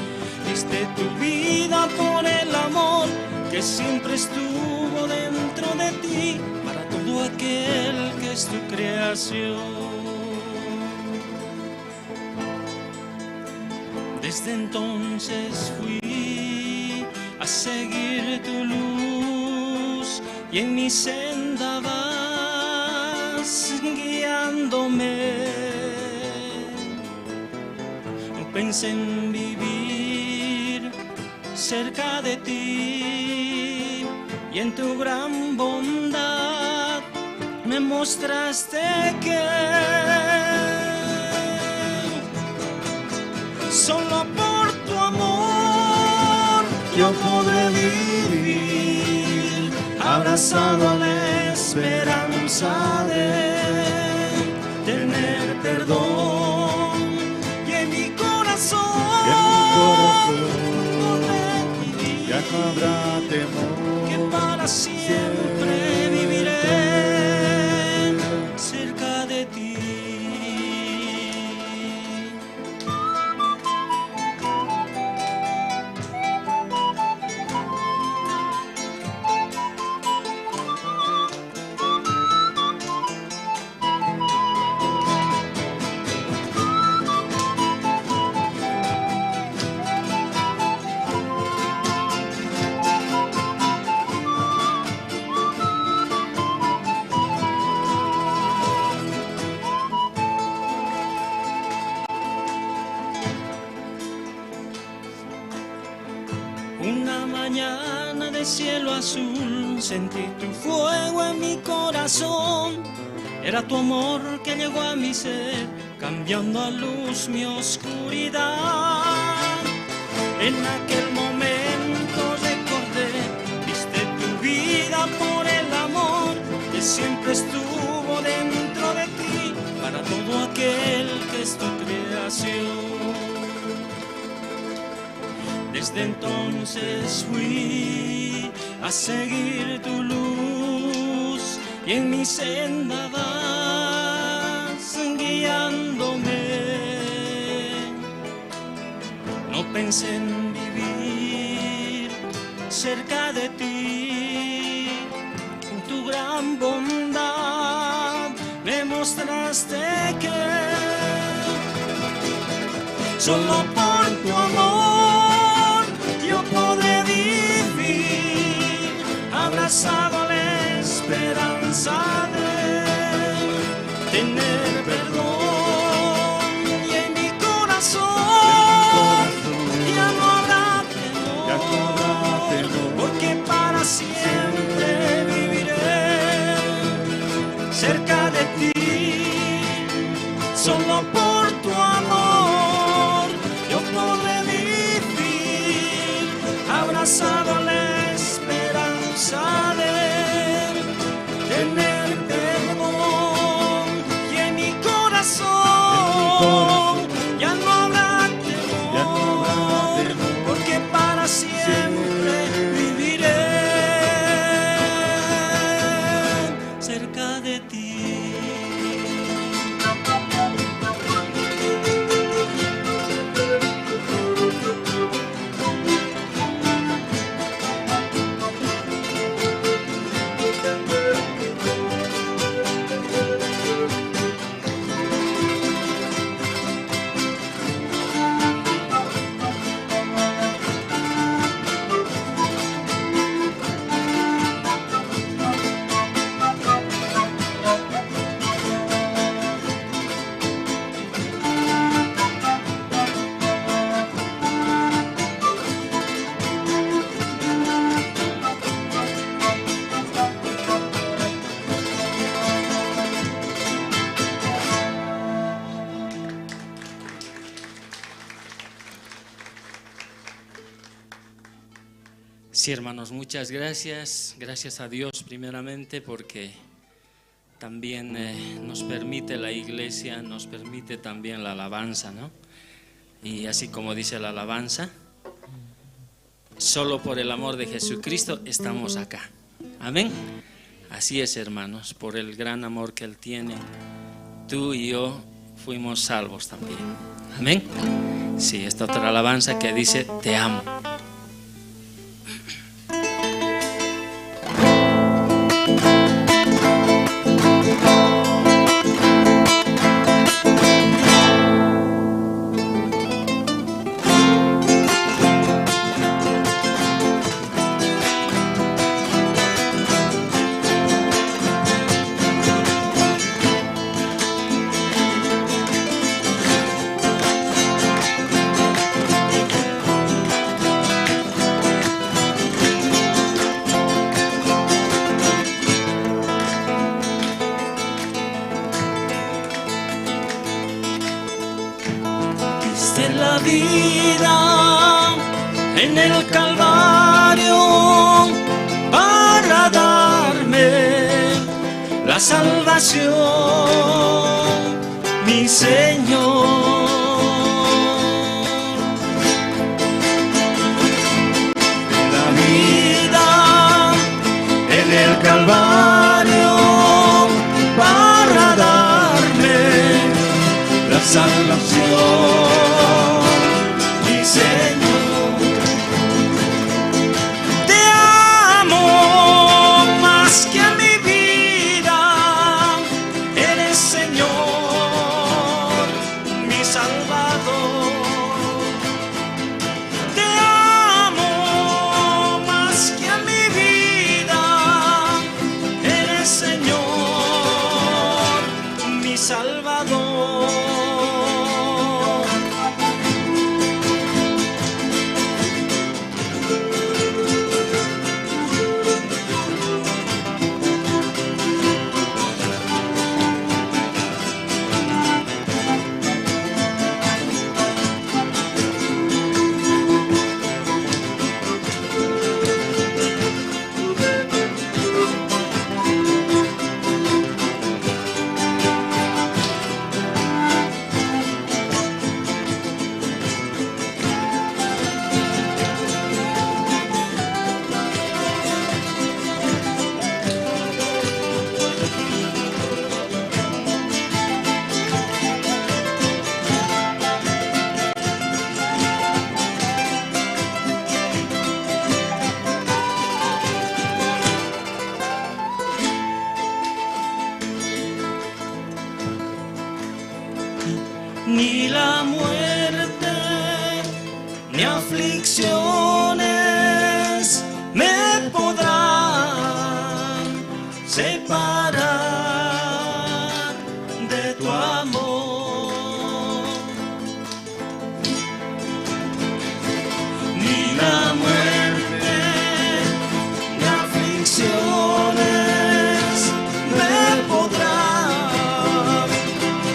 diste tu vida por el amor que siempre estuvo dentro de ti, para todo aquel que es tu creación. Desde entonces fui a seguir tu luz y en mi senda vas guiándome. Pensé en vivir cerca de ti y en tu gran bondad me mostraste que solo por tu amor yo podré vivir abrazado a la esperanza de tener perdón. Y en mi corazón, y en mi corazón no te ya no habrá temor. Que para siempre viviré cerca de ti. Cielo azul, sentí tu fuego en mi corazón. Era tu amor que llegó a mi ser, cambiando a luz mi oscuridad. En aquel momento recordé, diste tu vida por el amor que siempre estuvo dentro de ti, para todo aquel que es tu creación. Desde entonces fui a seguir tu luz y en mi senda vas guiándome. No pensé en vivir cerca de ti, tu gran bondad me mostraste que solo por tu amor yo podré vivir abrazado a la esperanza de tener perdón y en mi corazón ya no habrá temor, porque para siempre viviré cerca de ti. Solo por tu amor yo podré vivir abrazado a la esperanza de tener perdón y en mi corazón ya no habrá temor, porque para siempre viviré cerca de ti. Sí, hermanos, muchas gracias. Gracias a Dios primeramente porque también, eh, nos permite la iglesia, nos permite también la alabanza, ¿no? Y así como dice la alabanza, solo por el amor de Jesucristo estamos acá. Amén. Así es, hermanos, por el gran amor que Él tiene, tú y yo fuimos salvos también. Amén. Sí, esta otra alabanza que dice, "Te amo". Diste la vida en el Calvario para darme la salvación, mi Señor. La vida en el Calvario para darme la salvación, mi Señor. Te amo más que a mi vida, eres, Señor, mi Salvador. Te amo más que a mi vida, eres, Señor, mi Salvador. Ni la muerte, ni aflicciones me podrán separar de tu amor. Ni la muerte, ni aflicciones me podrán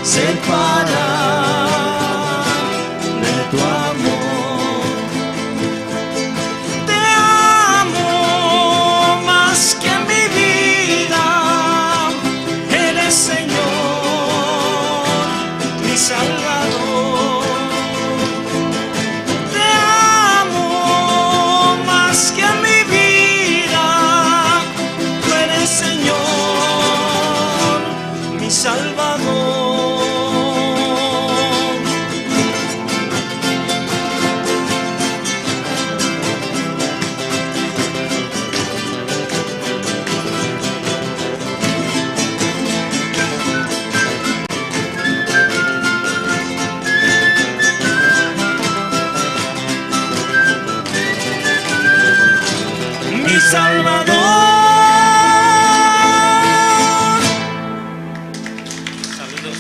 separar de tu amor. Te amo más que mi vida, eres Señor, mi Salvador. Te amo más que mi vida, tú eres Señor, mi Salvador. Mi Salvador. Saludos.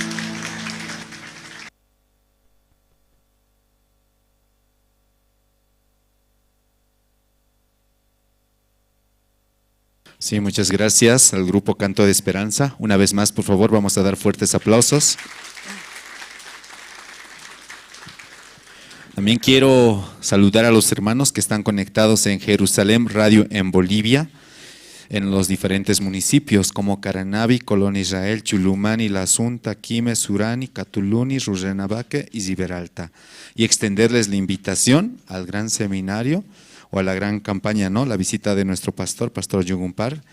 Sí, muchas gracias al grupo Canto de Esperanza. Una vez más, por favor, vamos a dar fuertes aplausos. También quiero saludar a los hermanos que están conectados en Jerusalén Radio en Bolivia, en los diferentes municipios como Caranavi, Colón Israel, Chulumani, La Asunta, Quime, Surani, Catuluni, Rurrenabaque y Riberalta. Y extenderles la invitación al gran seminario o a la gran campaña, ¿no? La visita de nuestro pastor, Pastor Yugumpar,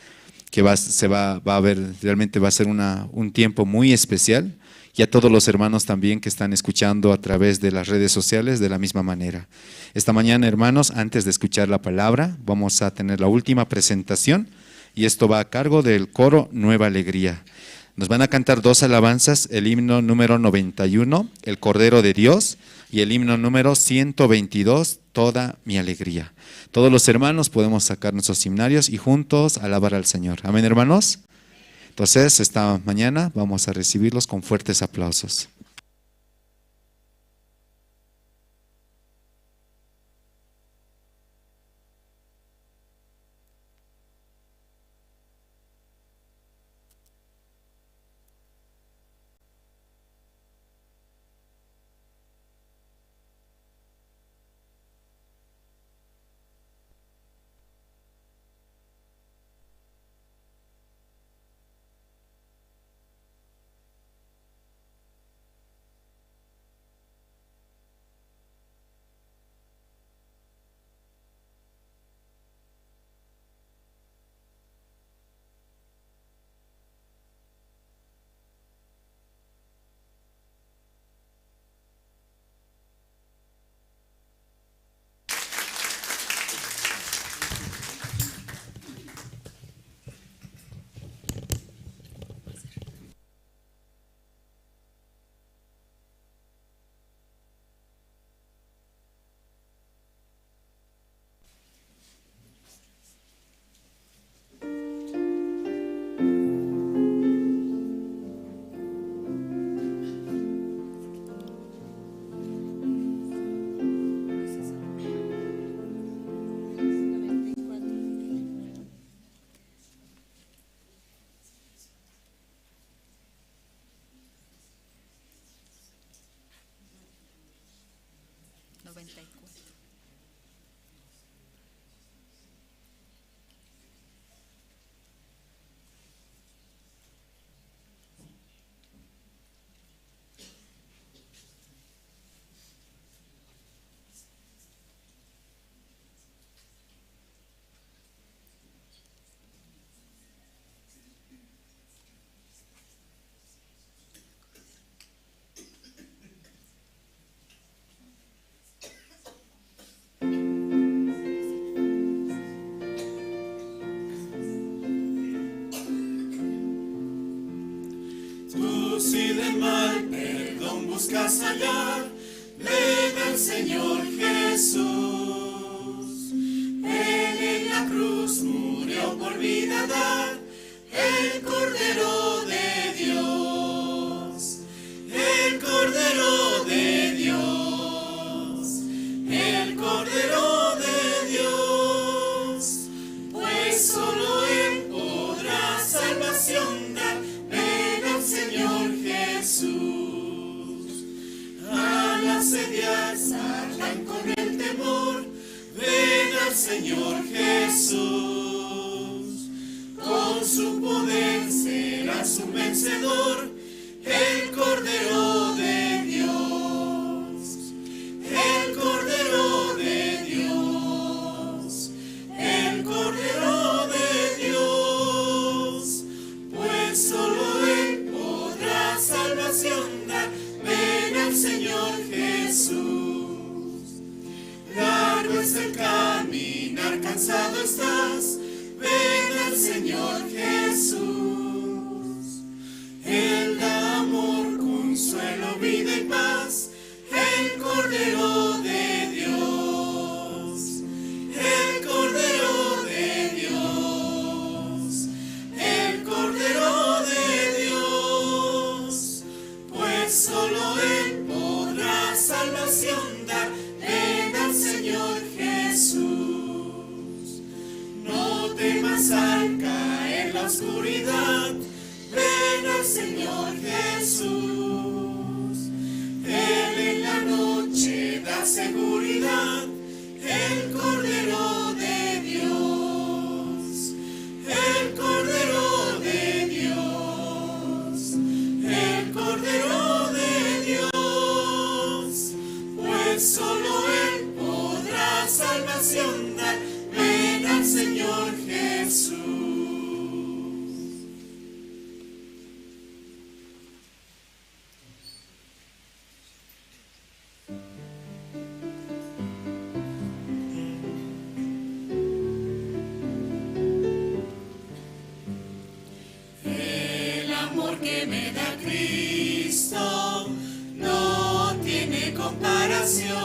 que va, se va, va a ver, realmente va a ser una, un tiempo muy especial. Y a todos los hermanos también que están escuchando a través de las redes sociales de la misma manera. Esta mañana, hermanos, antes de escuchar la palabra, vamos a tener la última presentación y esto va a cargo del coro Nueva Alegría. Nos van a cantar dos alabanzas, el himno número noventa y uno, El Cordero de Dios, y el himno número ciento veintidós, Toda mi alegría. Todos los hermanos podemos sacar nuestros himnarios y juntos alabar al Señor. Amén, hermanos. Entonces, esta mañana vamos a recibirlos con fuertes aplausos. Noventa y cuatro. Tú sí de mal perdón Buscas hallar, ven al Señor Jesús. Él en la cruz murió por vida dar, el Cordero de Dios, el Cordero de Dios, el Cordero de Dios. Pues solo Él podrá salvación dar. Ven al Señor Jesús. Al asediar Satán con el temor, ven al Señor Jesús. Con su poder serás un vencedor. El Cordero de Dios, el Cordero de Dios, el Cordero de Dios, pues solo Él podrá salvación dar. Ven al Señor Jesús. Largo es el caminar, cansado estás, ven al Señor Jesús. Él da amor, consuelo, vida y paz, el Cordero de Dios, el Cordero de Dios, el Cordero de Dios. Pues solo Él podrá salvación dar. Ven al Señor Jesús. No temas al caer la oscuridad. Ven al Señor Jesús. Él en la noche da seguridad. El Cordero de Dios, el Cordero de Dios, el Cordero de Dios, pues solo Él podrá salvación dar. Ven al Señor Jesús. El amor que me da Cristo no tiene comparación.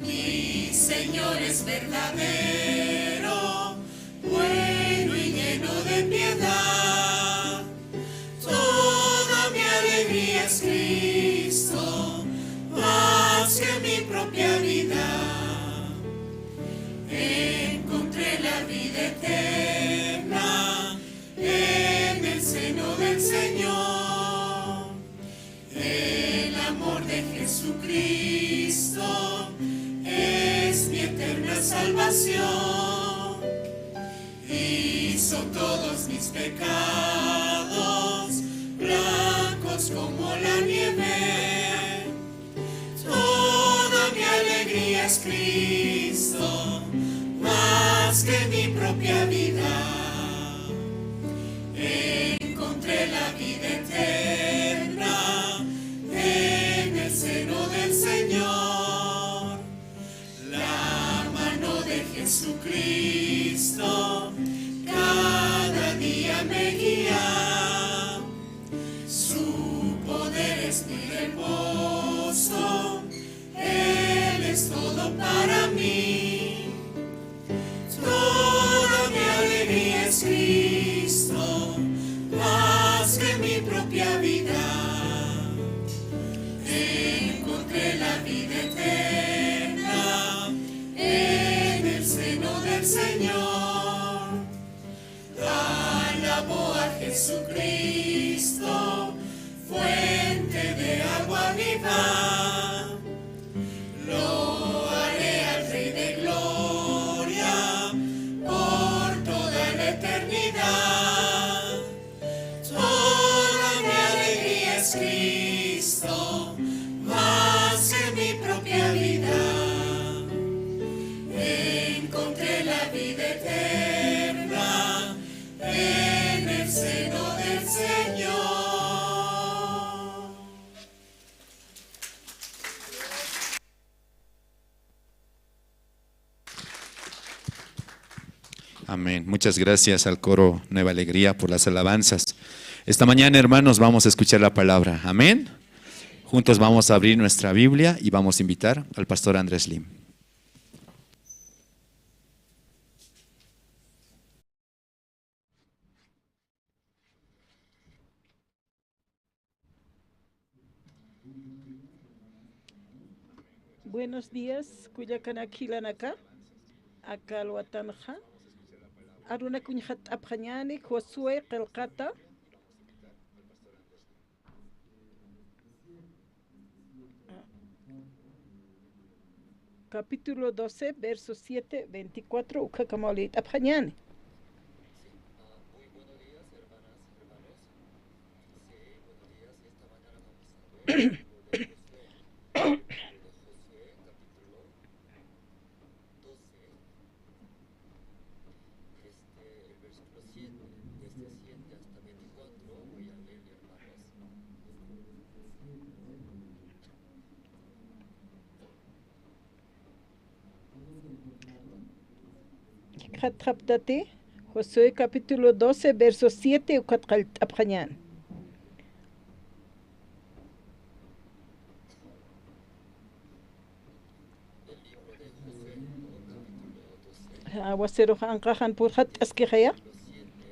Mi Señor es verdadero, bueno y lleno de piedad. Toda mi alegría es Cristo, más que mi propia vida. Encontré la vida eterna en el seno del Señor. El amor de Jesucristo es mi eterna salvación. Hizo todos mis pecados blancos como la nieve. Toda mi alegría es Cristo, más que mi propia vida. Encontré la vida eterna en el seno del Señor. La mano de Jesucristo cada día me guía. Su poder es mi reposo, Él es todo para mí. Toda mi alegría es Cristo, más que mi propia vida. Encontré la vida eterna en el seno del Señor. Alabo a Jesucristo, fuente de agua viva. Lo haré al Rey de gloria por toda la eternidad. Toda mi alegría es Cristo, más que mi propia vida. Encontré la vida eterna en el seno del Señor. Amén. Muchas gracias al coro Nueva Alegría por las alabanzas. Esta mañana, hermanos, vamos a escuchar la palabra. Amén. Juntos vamos a abrir nuestra Biblia y vamos a invitar al pastor Andrés Lim. Buenos días, kullakanaka jilanaka. Aka alwatanxa arunak uñjat'apxañäni Josué qillqata. Capítulo doce, verso siete, veinticuatro, ukhakama liyt'apxañäni. Jikxatxaptati, Josué capítulo doce, verso siete, ukat qallt'apxañäni. Aguacerux anqaxan purxatt'askixaya,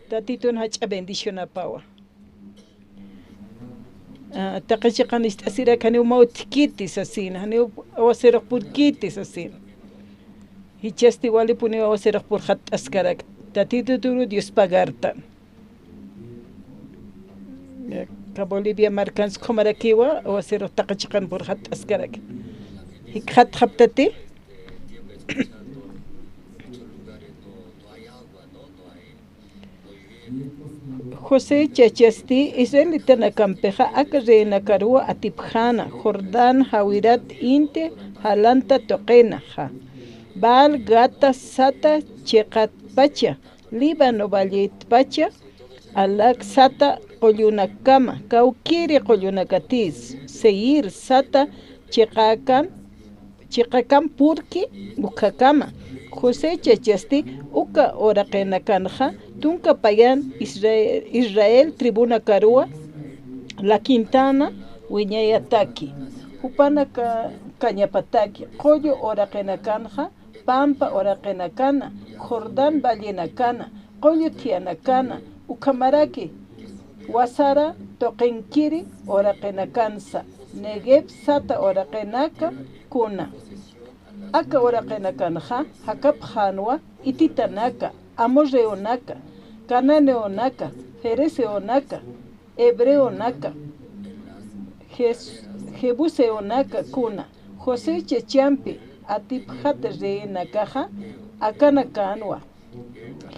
Tatitun jach'a bendicionapawa. Ah, taqi chiqan ist'asirak janiw mä utjkiti sasina, janiw aguacerux purkiti sasina. Jichhasti walipuniw aguacerux purxatt'askaraki, Tatitu turu Dios pagartan. Aka Bolivia markans ukhamarakiwa, aguacerux taqi chiqan purxatt'askaraki. Jikxatxaptati. José chachasti israelitanakampixa aka reinakaruwa atipxäna, Jordán jawirat inti jalanta tuqinaxa, Baal, Gata, Sata chiqatpacha, Líbano valletpacha, Halak sata qullunakama, kawkiri qullunakatis, Seir sata chiqakan, chiqakan purki ukhakama. José chachasti uka uraqinakanxa tunka payan Israel, Israel tribunakaruwa lakintana wiñayataki. Jupanaka kañapataki qullu uraqinakanxa, pampa uraqinakana, Jordán vallenakana, qullu thiyanakana, ukhamaraki wasara tuqinkiri uraqinakansa, Neguev sata uraqinaka kuna. Aka uraqinakanxa jakapxänwa hititanaka, amorreonaka, cananeonaka, ferezeonaka, hebreonaka, Jes-, jebuseonaka kuna. José chachampi atipxat reinakaxa akanakänwa: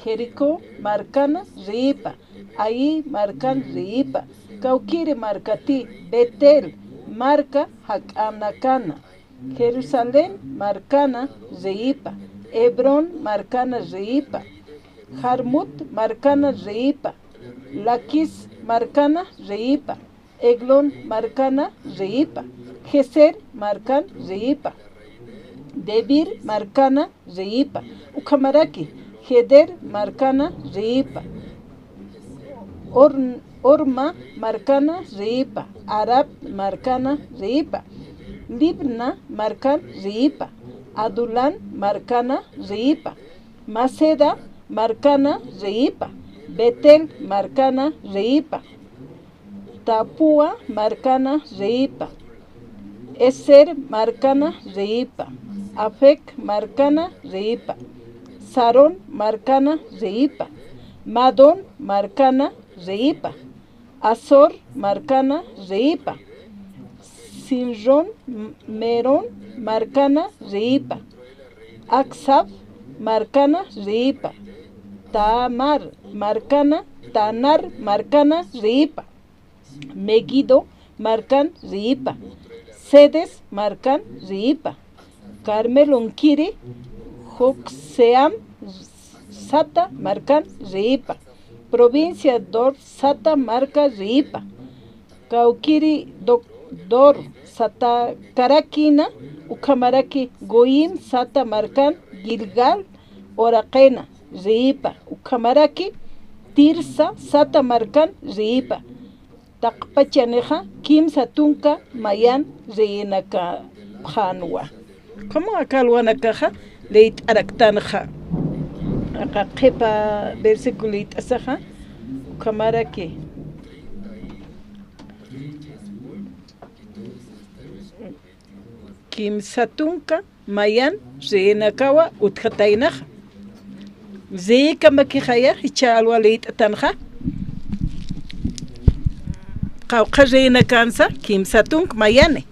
Jericó markana riyipa, Hai markan riyipa, kawkiri markati, Betel marka jak'anakana, Jerusalén markana riyipa, Hebrón markana riyipa, Jarmut markana riyipa, Laquis markana riyipa, Eglón markana riyipa, Gezer markan riyipa, Debir markana riyipa, ukhamaraki Geder markana riyipa, Hor-, Horma markana riyipa, Arab markana riyipa, Libna markan riyipa, Adulán markana riyipa, Maceda markana riyipa, Betel markana riyipa, Tapúa markana riyipa, Ezer markana riyipa, Afec markana riyipa, Sarón markana riyipa, Madón markana riyipa, Hazor markana riyipa, Sinrón, Merón markana riyipa, Acsaf markana riyipa, Tamar markana, Tanar markana riyipa, Meguido markan riyipa, Cedes markan riyipa, Carmelonkiri, Jocseam sata markan riyipa, provincia Dor sata marka riyipa, kawkiri Dor satakarakina, ukhamaraki Goim sata markan, Gilgal uraqina riyipa, ukhamaraki Tirsa sata markan riyipa, taqpachanixa kimsa tunka mayan reyinakapxänwa. Como aka alwanakaxa leyt'araktanxa. Aka qhipa versículo leyt'asaxa, ukhamaraki. Kimsa tunka mayan reyinakawa utjataynaxa. Reyikamakixaya, jichha alwa leyt'atanxa. Qawqha reyinakansa kimsa tunka mayani.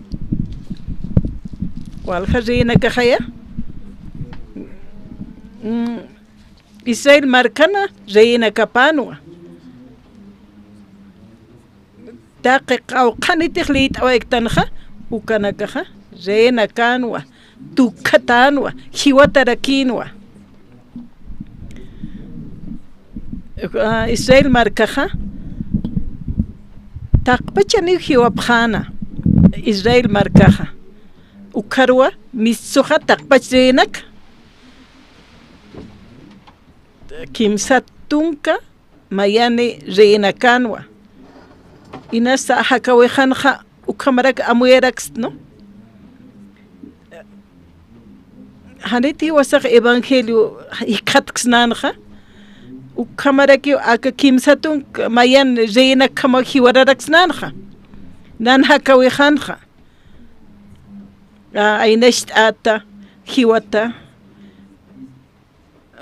Walja reyinakaxaya. Mm, Israel markana reyinakapänwa. Taqi qawqhanitix liyt'awayktanxa, ukanakaxa reyinakänwa, tukhatänwa, jiwatarakïnwa. Ah, Israel markaxa taqpachaniw jiwapxäna, Israel markaxa. Ukharwa mistuxa taqpach reyinaka. Kimsa tunka mayani reyinakänwa. Inasa jakawixanxa ukhamarak amuyaraksna. Janit jiwasax evangelio jikxatksnänxa. Ukhamarakiw aka kimsa tunka mayan reyinakjamaw jiwararaksnänxa. Nan jakawixanxa. A, aynacht'ata, jiwata.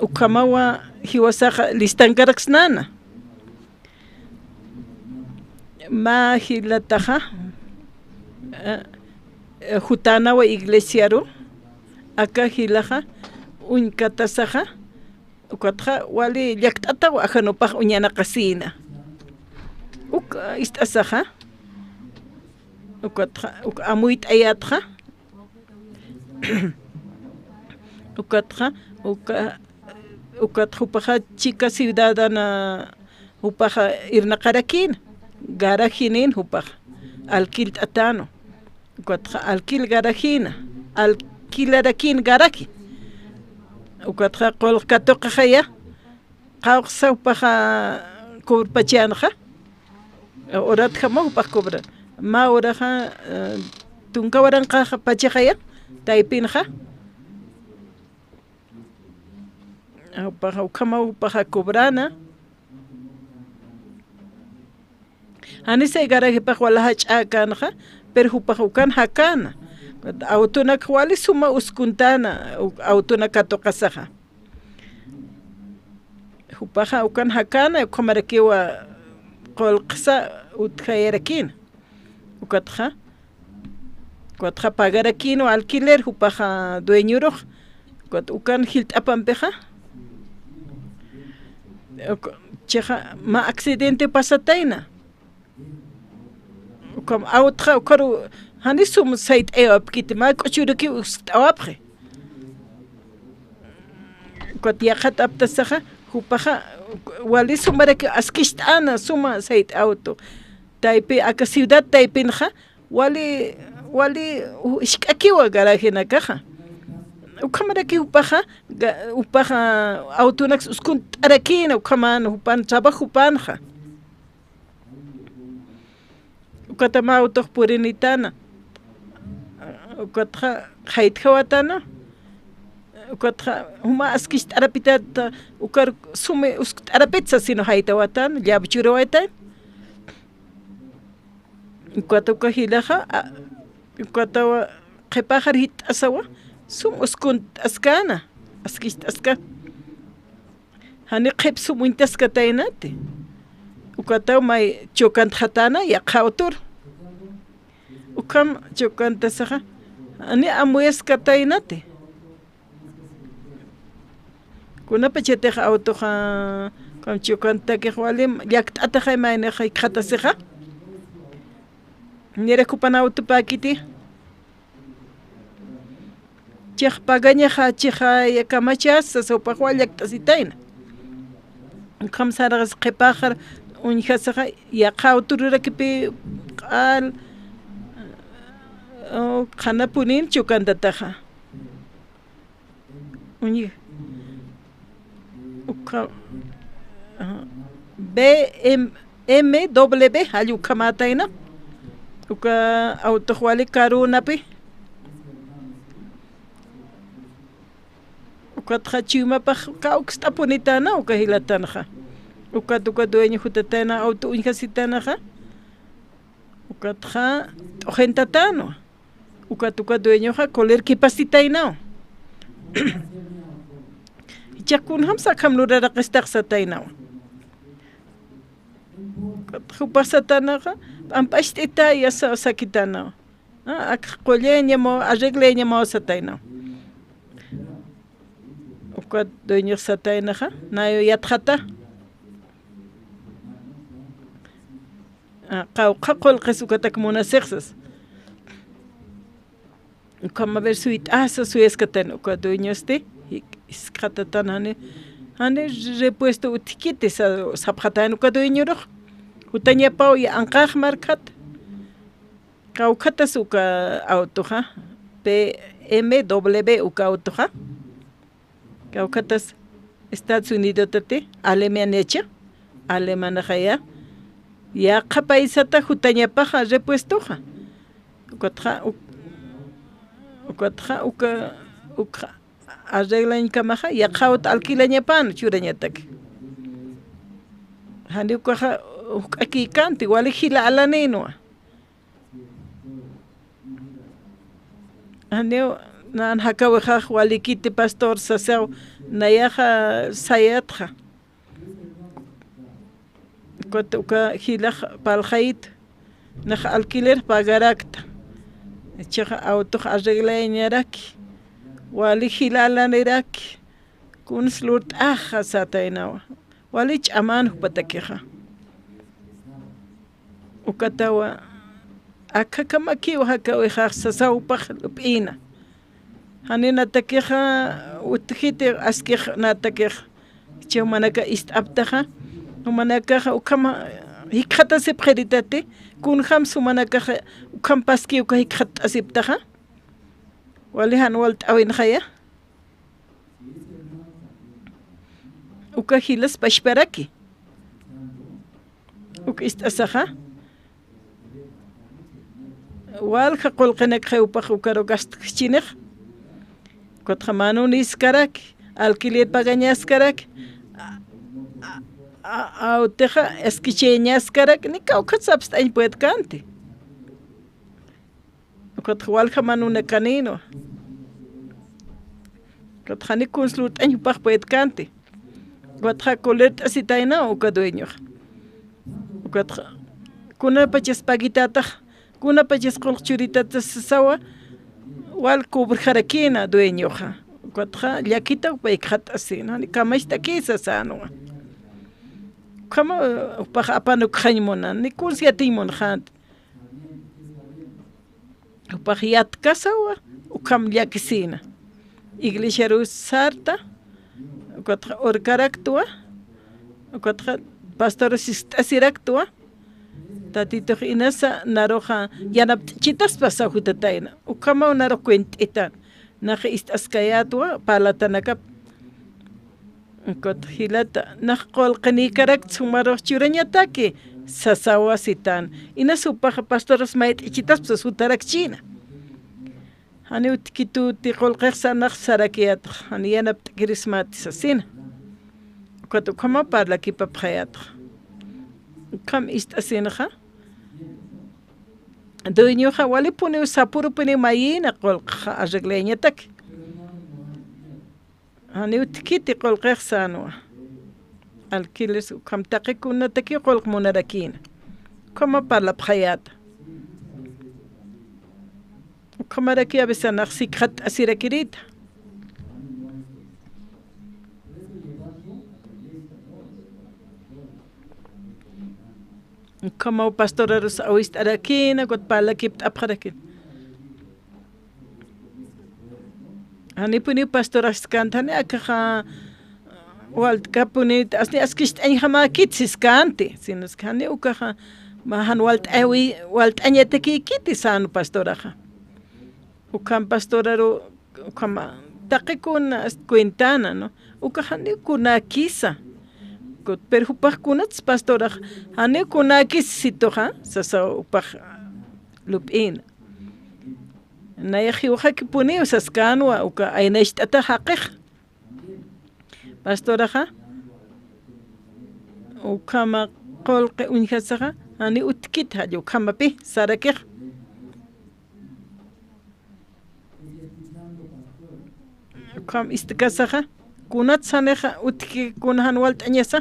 Ukhamawa jiwasaxa listankaraksnäna. Mä jilataxa, eh, eh, jutänawa iglesiaru, aka jilaxa uñkatasaxa, ukatxa wali llakt'ataw ajanupax uñanaqasïna. Uk, eh, ist'asaxa, ukatxa, uk amuyt'ayätxa, Ukatxa, uka, ukatxa jupaxa chica ciudadana, jupaxa irnaqarakïna, garajinin jupaxa, alquilt'atäna, ukatxa alquil garajina, alquilarakïna garaji, ukatxa qullq katuqaxaya, qawqsa jupaxa cobrpachänxa, horatjamaw jupax cobra. Mä horaxa, eh, tunka waranqaxa pachaxaya, taypinxa. Jupaxa, ukhamaw jupaxa cobrana. Janisay garajipax wala jach'äkänxa, pero jupax ukan jakäna. Awtunak wali suma uskuntäna, u-, awtunak katuqasaxa. Jupaxa ukan jakäna, ukhamarakiwa qullqsa utjayarakïna. Ukatxa, ukatxa pagarakïna alquiler, jupaxa dueñorux. Ukat ukan jilt'apampixa. Uk-, chixa, mä accidente pasatayna. Ukham awtxa, ukharu, jani sum sayt'ayawapkiti, mä k'uchurukiw uskt'awapxi. Ukat yaqhat aptasaxa, jupaxa, wali sumaraki askicht'äna, suma sayt'awtu. Taypi, aka ciudad taypinxa, wali, wali, u-, isk'akiwa garajinakaxa. Ukhamaraki jupaxa, ga-, jupaxa, awtunaks uskunt'arakïna, ukhaman, jupan trabajo jupanxa. Ukatama awtux purinitana. Ukatxa jaytjawatana. Ukatxa juma askicht'arapitata, ukar sumi uskt'arapitsa sino jaytawatana, llapchurawaytan. Ukata uka jilaxa, a, ukatawa qhipaxar jit'asawa, sum uskunt'askana, askicht'aska. Jani qhip sum uñtaskataynati. Ukataw may chocantxatana, yaqha awtur. Ukham chocantasaxa, jani amuyaskataynati. Kunapachatix awtuxa, ukham chocantakix wali llakt'ataxay maynix jikxatasixa. Nirak jupan awtupäkiti. Chix pagañaxa, chixaya kamachasa, sasa jupax wal llakt'asitayna. Ukham sarxas qhipaxar uñjasaxa, yaqha awtururakipï q'al, o, qhanapunin chocantataxa. Uñi-, ukha-, ajá. B M, M W, jall ukhamätayna. Uka autox wali karünapi. Ukatxa chuymapax kawkst'apunitäna uka jilatanxa. Ukat uka dueño jutatayna auto uñjasitanaxa. Ukatxa t'uxintatänwa. Ukat uka dueñoxa colerkipasitaynaw. Jichhax kunjamsa akham luraraqistax sataynaw. Ukat jupax satanaxa, p'amp'acht'itaya sa-, sakitänaw. Ah, akx qullañamaw, arreglañamaw sataynaw. Ukat dueñox sataynaxa, nayaw yatxata. Ah, qawqha qullqis ukatak munasix sas. Ukham a ver suyt'asa suyaskatayna uka dueñosti, jik-, jiskxatatan jani, jani repuesto utjkiti sa-, sapxatayna uka dueñorux. Jutañapaw ya anqax markhat. Kawkhatas uka autoxa, P M W uka autoxa. Kawkhatas Estados Unidotati, Alemaniacha, Alemanaxaya, yaqha paysata jutañapaxa repuestoxa. Ukatxa, uk-, ukatxa, uka, ukxa, arreglañkamaxa, yaqha auto alquilañapan, churañatak. Jani ukaxa, juk'akïkänti, wali jila alaninwa. Janiw, nan jakawixax walikiti pastor sasaw, nayaxa sayatxa. Ukat uka jilax parlxayit, nax alquiler pagarakta. Jichhax autox arreglayañaraki. Wali jila alaniraki. Kuns lurt'axa sataynawa. Wali ch'aman jupatakixa. Ukatawa, akakamakiw jakawixax sasaw jupax lup'ina. Janinatakixa utjiti askix natakix. Jichha jumanaka ist'aptaxa. Jumanakaxa ukham jikxatasipxiritati. Kunjams jumanakaxa ukham paski uka jikxatt'asiptaxa. Wali jan walt'äwinxaya. Uka jilas pachparaki. Uk ist'asaxa. Walja qullqinakxi jupax ukaru gastjchinix. Ukatxa manunïskaraki, alquiler pagañaskaraki. A, a, a, autixa eskichayañaskaraki, ni kawkhat sapst'añ puedkänti. Ukatxa walja manunakanïnwa. Ukatxa jani kuns lurt'añ jupax puedkänti. Ukatxa colert'asitaynaw uka dueñoxa. Ukatxa kunapachas pagitätax, kunapachas qullq churitätax sasawa, wal cobrjarakïna dueñoxa. Ukatxa llakitaw paykxatt'asïna, jani kamacht'akïsa sänwa. Ukhama, jupax apanukxañ munan, ni kuns yatiñ munxänti. Jupax yatkasawa, ukham llakisïna. Iglesiaru sarta, ukatxa urkaraktwa, ukatxa pastorus ist'asiraktwa, Tatitux inasa naruxa yanapt'chitaspasa jutatayna. Ukhamaw narux cuent'itan. Nax ist'askayätwa, parlatanakap. Ukat jilata, nax qullqinïkarakts jumarux churañataki, sasawa sitän. Inas jupaxa pastoras mayt'ichitaspasa jutarakchïna. Janiw utjkituti qullqix sanax sarakiyätxa, jani yanapt'kirismati sasina. Ukat ukhama parlakipapxayätxa. Ukham ist'asinxa. Dueñoxa walipuniw sapürupuniw mayïna qullqxa arreglayañataki. Janiw utjkiti qullqix sänwa. Alquileres ukham taqi kunatakiw qullq munarakïna. Ukhama parlapxayäta. Ukhamaraki a veces nax sikxatt'asirakirïta. Ukhamaw pastorarus awist'arakïna, ukat parlakipt'apxarakïna. Janipuniw pastoraskänti, jani akaxa walt'kapunïta, asni askicht'añjamäkit siskänti, sino es que jani ukaxa, mä jan walt'awi-, walt'añatakïkiti sän pastoraxa. Ukham pastoraru, ukham taqi kuna cuentana, ¿no? Ukax jani kunäkisa. Pero jupax kunats pastorax, janiw kunäkis situxa, sasa jupax lup'ïna. Nayax jiwxakipuniw saskänwa, uka aynacht'ata jaqix. Pastoraxa, ukhama qullqi uñjasaxa, janiw utjkit jall ukhamapi, sarakix. Ukham ist'kasaxa, kunats janixa utjki kuna jan walt'añasa.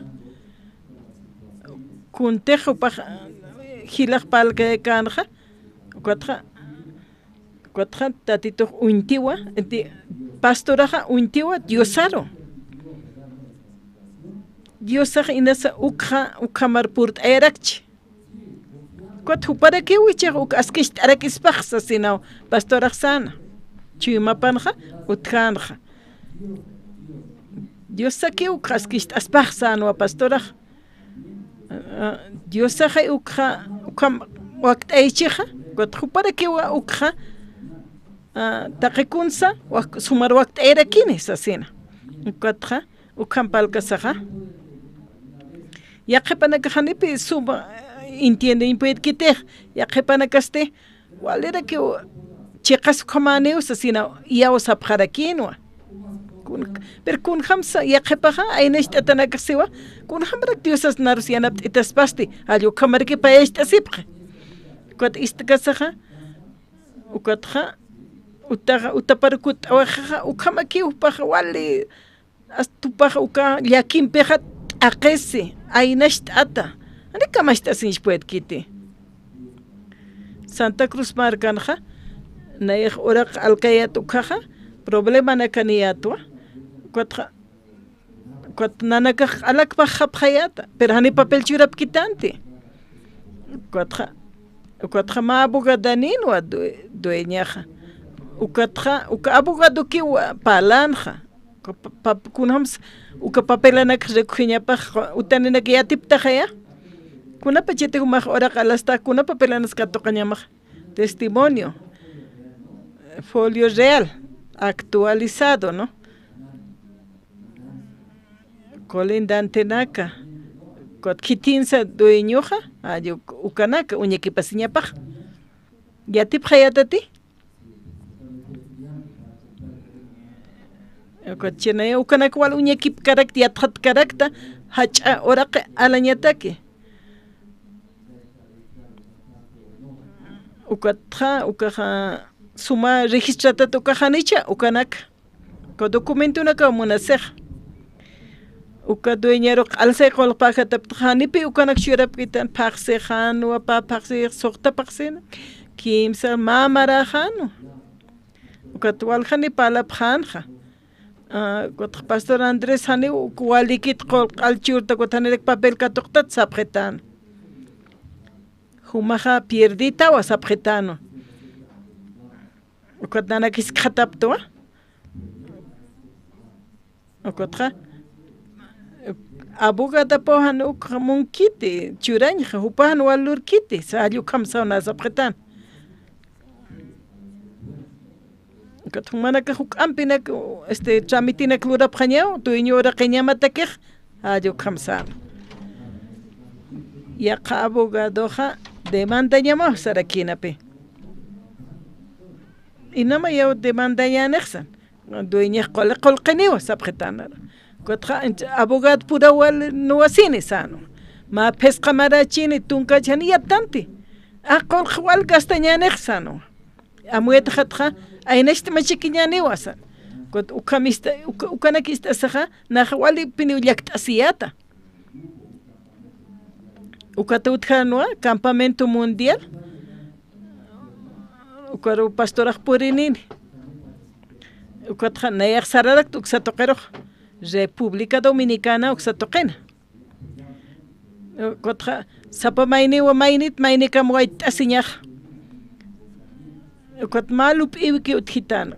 Kuntix jupax jilax parlkayäkänxa, ukatxa, ukatxa Tatitux uñtiwa, ti-, pastoraxa uñtiwa Diosaru. Diosax inasa ukxa, ukhamar purt'ayarakchi. Ukat juparakiw ichix uk askicht'arakispax sasinaw pastorax säna. Chuymapanxa, utjänxa. Diosakiw uk askicht'aspax sänwa pastorax. Ah, Diosaxay ukxa, ukham wakt'ayichixa, ukat juparakiwa ukxa, ah, taqi kunsa, wak-, sumar wakt'ayirakini sasina. Ukatxa, ukham parlkasaxa. Yaqhipanakax janipi suma, eh, entiendeñ puedkitix, yaqhipanakasti, walirakiw chiqas ukhamäniw sasina iyawsapxarakïnwa. Kun-, pero kunjamsa yaqhipaxa, aynacht'atanakax siwa, kunjamarak Diosas narus yanapt'itaspasti, jall ukhamaraki payacht'asipxi. Ukat ist'kasaxa, ukatxa, utaxa, utapar kutt'awaxaxa, ukhamakiw jupaxa wali, Astupax uka llakimpixa t'aqisi, aynacht'ata, jani kamacht'asiñch puedkiti. Santa Cruz markanxa, nayax uraq alkayät ukhaxa, problemanakaniyätwa, ukatxa, ukat nanakax q'alakpax japxayäta, pero jani papel churapkitänti. Ukatxa, ukatxa mä abogadanïnwa due-, dueñaxa. Ukatxa, uka abogadokiw parlänxa. Uka pa-, pap-, kunjams uka papelanakax recogeñapax, utaninak yatiptaxaya. Kunapachati jumax uraq alasta, kuna papelanas katuqañamax. Testimonio, folio real, actualizado, ¿no? Colindantenaka, ukat khitinsa dueñoxa, ay, uk-, ukanaka, uñakipasiñapax. Yatipxayätati. Ukat chinaya ukanak wal uñakipkarakta, yatxatkarakta, jach'a uraqi alañataki. Ukatxa, ukaxa suma registratat ukax janicha, ukanak. Uka documentonakaw munasixa. Uka dueñaru q'alsay qullqpäkataptxa janipi ukanak churapkitan, phaxsixänwa, pä phaxsix, suxta phaxsina, kimsa mä maräxänwa. Ukat waljani parlapxänxa. Ah, ukatxa pastor Andrés janiw uk walikit qullq q'al churta, ukat janirak papel katuqtat sapxitäna. Jumaxa pierditawa sapxitäna. Ukat nanak jiskxataptwa. Ukatxa, abogadapaw jan uk munkiti, churañxa, jupax jan wal lurkiti, sa jall ukham saw nä sapxitäna. Ukat jumanakax juk'ampinak, este, tramitinak lurapxañaw, dueño uraqiñamatakix, jall ukham säna. Yaqha abogadoxa demandañamaw sarakïnapi. Inamayaw demandañänixsa. Dueñax qullqi qullqiniwa sapxitäna. Ukatxa, abogado pura wal nuwasini sänwa. Mä phisqa marachini, tunka chani yattanti. A, qullq wal gastañänix sänwa. Amuyatxatxa, aynacht'machikiñäniwa sän. Ukat ukham ista-, uka-, ukanak ist'asixa, nax walipiniw llakt'asiyäta. Ukat utjänwa, campamento mundial. Ukaru pastorax purinini. Ukatxa nayax sararakta uksa tuqirux. República Dominicana uksa tuqina. Ukatxa sapa mayniwa maynit, maynikam wayt'asiñax. Ukat mä lup'iwki utjitäna.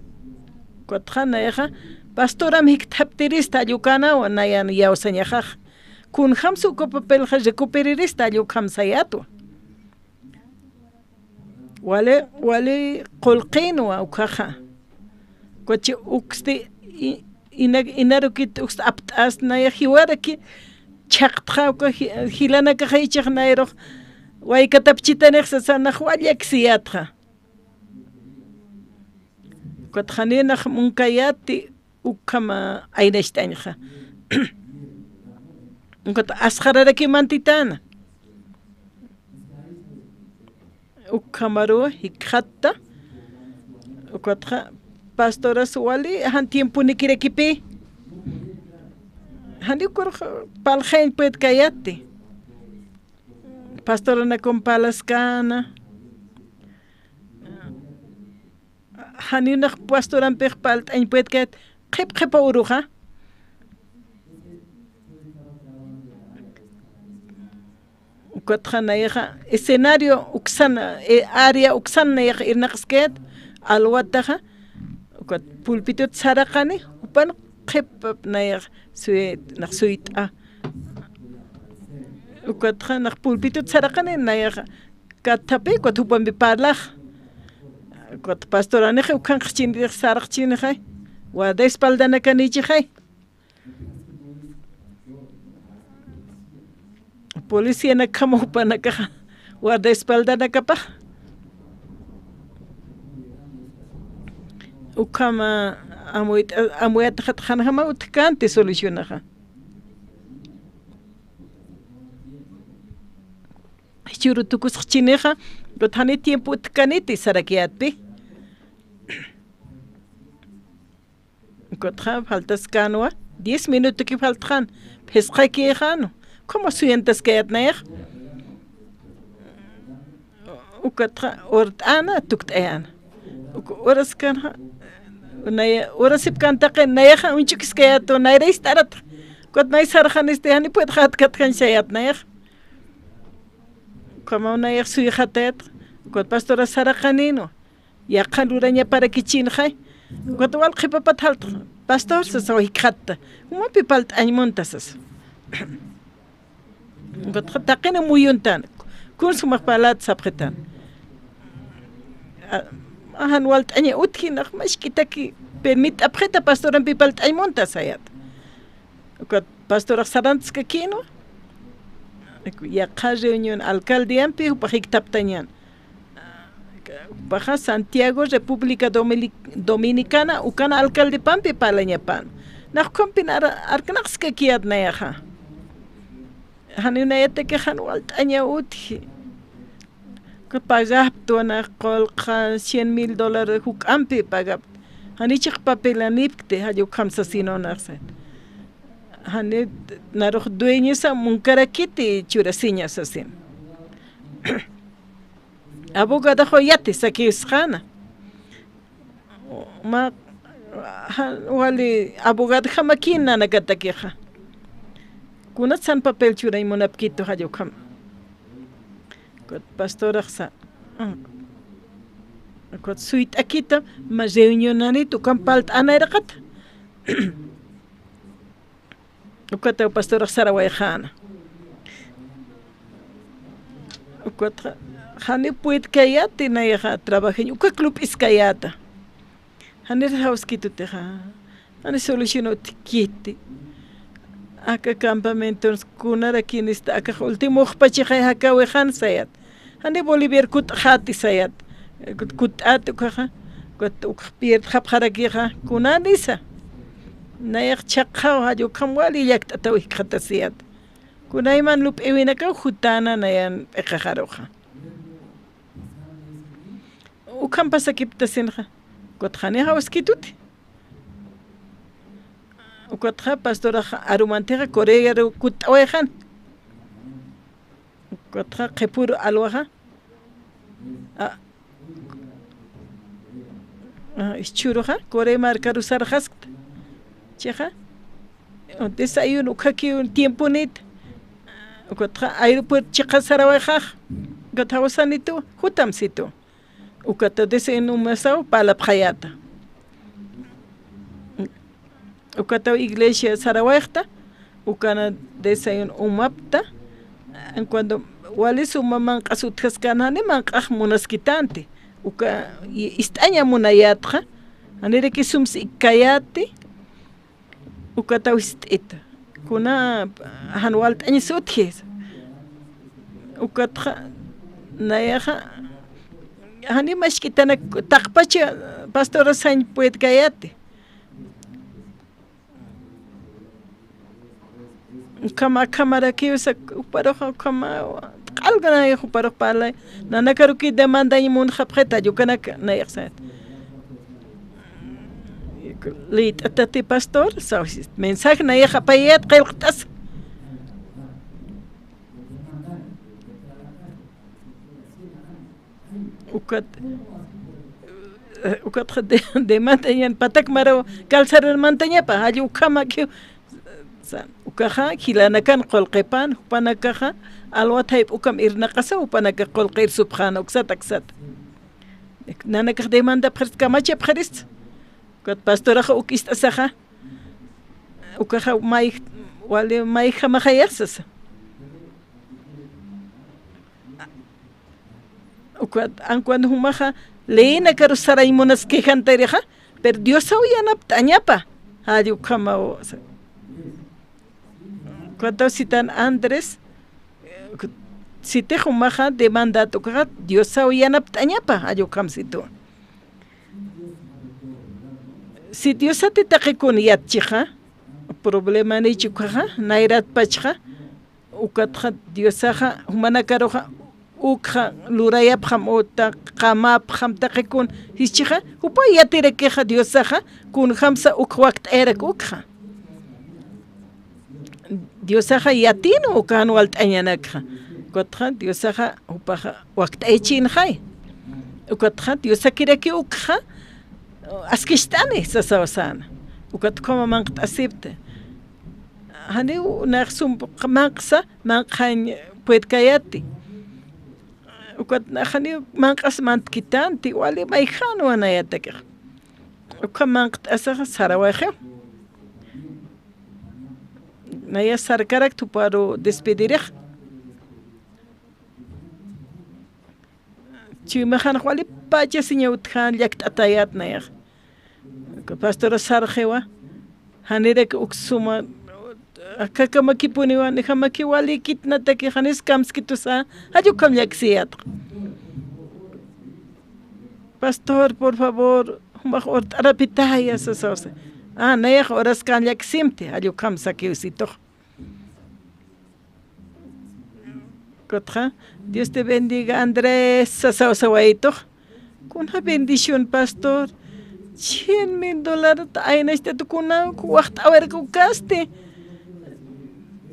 Ukatxa nayaxa, pastoram jikthaptirista jall ukänwa, nayan iyawsañaxax. Kunjamsa uka papelxa recuperarista jall ukham sayätwa. Wali, wali qullqinwa ukhaxa. Ukachi uksti i-, ina-, inarukit uksti apt'asnaya jiwaraki chhaqtxa uka ji-, jilanakaxa jichhax nayrux waykatapchitanix sasa nax wal llaksiyätxa. Ukat janiw nax munkayäti ukham aynacht'añxa. Ukat asxararakiw mantitäna. Ukhamaruw jikxatta. Ukatxa pastoras wali jan tiemponikirakipi. Janiw ukarux parlxañ puedkayäti. Pastoranakum parlaskäna. Janiw nax pastorampix parlt'añ puedkayät qhip qhipa uruxa. Ukatxa nayaxa escenario uksan, e, área uksan nayaxa irnaqaskayät alwataxa. Ukat pulpitut saraqani, jupan qhipap nayax suy-, nax suyt'a. Ukatxa nax pulpitut saraqani nayaxa kathapi, ukat jupampi parlax. Ukat pastoranix ukhanqaxchinirix saraqchinixay. Guardaespaldanakanichixay. Policianakjam jupanakaxa guardaespaldanakapax. Ukhama amuyt'a-, amuyatxatxanjama utjkänti solucionaxa. Jichhüru tukusxchinixa, ukat janiw tiempo utjkaniti sarakiyätpi. Ukatxa faltaskänwa, diez minutoki faltxän, phisqakïxänu, como suyantaskayät nayax. Ukatxa urt'äna, tukt'ayäna. Uk-, uraskänxa, naya-, urasipkän taqi nayaxa uñch'ukiskayätu, nayra ist'arat. Ukat nay sarxanisti, janiw puedxatkatjañ sayät nayax. Ukhamaw nayax suyxatayät, ukat pastora saraqanïnwa. Yaqha lurañaparakichinxay. Ukat wal qhipapat jaltxa, pastor, sasaw jikxatta. Jumampi parlt'añ munta sasa. Ukatxa taqini muyuntan. Kun sumax parläta sapxitan. A, jan walt'aña utji, nax mask'itaki permit'apxita pastorampi parlt'añ munta sayät. Ukat pastorax sarantskakïnwa. Yaqha reunión alcaldiampi jupax jiktaptañän. Jupaxa Santiago, República Domini-, Dominicana, ukan alcaldepampi parlañapän. Nax ukhampin ar-, arknaqskakiyät nayaxa. Janiw nayatakix jan walt'aña utji. Pagaptwa nax qullqi cien mil dólares juk'ampi pagapta. Janichix papelanipkti, jall ukham sasin nayaxa. Janiw narux dueñosa munkarakiti churasiña sasin. Abogadoxwa yati sakiwsxäna. Mä, jan wali abogadojamakin nanakatakixa. Kunatsan papel churañ munapkitu jall ukham. Ukat pastorax sa-, ukat suyt'akita, mä reunionanit ukham parlt'äna nayraqata. Ukataw pastorax sarawayxäna. Ukatxa, janiw puedkayäti nayaxa trabajañ, ukak lup'iskayäta. Janir jawskitutixa, jani solución utjkiti. Aka campamenton kunarakïnista, akax último juxpachixay jakäwixan sayät. Jani Boliviar kutt'xäti sayät. Kut-, kutt'äti ukaxa. Kut-, ukx pierdxapxarakixa. Kunanisa. Nayax chhaqxaw jall ukham wali llakt'ataw jikxatasiyät. Kunayman lup'iwinakaw jutäna nayan p'iqaxaruxa. Ukham pasakiptasinxa. Kut jani jawskituti. Ukatxa pastorax arumantixa Corearu kutt'awayxan. Ukatxa qhipüru alwaxa. A, a, jichhüruxa, Corea markaru sarxaskta. Chixa, desayuno, ukhakiw tiemponit. Ukatxa aeropuerto chiqa sarawayxax. Ukat jawsanituw, jutamsituw. Ukata desayuno umasaw parlapxayäta. Ukataw iglesia sarawayxta, ukana desayuno umapta, en cuanto wali suma manq'as utjaskän jani manq'ax munaskitänti, uka i-, ist'aña munayätxa, janiraki sums ikkayäti, ukataw ist'ita. Kuna jan walt'añas utji. Ukatxa nayaxa jani mask'itanak taqpacha pastora sañ puedkayati. Ukhama, ukhamarakiw sa, juparuxa ukhama, q'alqanay juparux parlay, nanakaruki demandañ munxapxita, yukanak nayax sa. Liyt'atati pastor, sa, mensaje nayax apayat qillqt'as. Ukat, eh, ukatxa de-, demandañan patak maraw calzadar mantañapa, jall ukhamakiw, sa, ukaxa jilanakan qullqipan, jupanakaxa alwat jayp'u ukham irnaqasa, jupanakax qullqi irsupxäna, uksat, aksat. Nanakax demandapxirist, kamachapxirist. Ukat pastoraxa uk ist'asaxa, ukaxa may, wali mayjamaxayax sasa. Ukat, aun cuando jumaxa leyinakaru sarañ munas quejantirixa, pero Diosaw yanapt'añapa, jall ukhamaw. Cuando citan Andrés, sitix jumaxa demandat ukaxa, Diosaw yanapt'añapa, jall ukham situ. Si Diosati taqikun yatchixa, problemanïchi ukaxa, nayratpachxa, ukatxa Diosaxa, jumanakaruxa, ukxa lurayapxam, uta qamapxam taqikun, jischixa, jupa yatirakixa Diosaxa, kunjamsa uk wakt'ayarak ukxa. Diosaxa yatin ukan walt'añanakxa. Ukatxa Diosaxa jupaxa wakt'ayachinxay. Ukatxa Diosakiraki ukxa askist'ani sasaw säna. Ukat ukhama manqt'asipti. Janiw nax sum manqsa, manqxañ puedkayati. Ukat nax janiw manq'as mantkitanti, wali mayjänwa nayatakix. Ukham manqt'asaxa sarawayxiw. Naya sarkarak juparu despedirix. Chuymaxanx walipacha siñaw utjän llakt'atayät nayax. Pastora sarxiwa, janirak uk suma, akakamakipuniwa, nijamakiw walikitnataki, janis kamskitusa, jall ukham llaksiyät. Pastor, por favor, jumax urt'arapitaya, sasaw sa. Ah, nayax uraskan llaksimti, jall ukham sakiw situx. Ukatxa, Dios te bendiga, Andrés, sasaw sawaytux. Kuna bendición, pastor. Cien mil dólares ta aynachtatu kuna, waxt'awirka ukasti.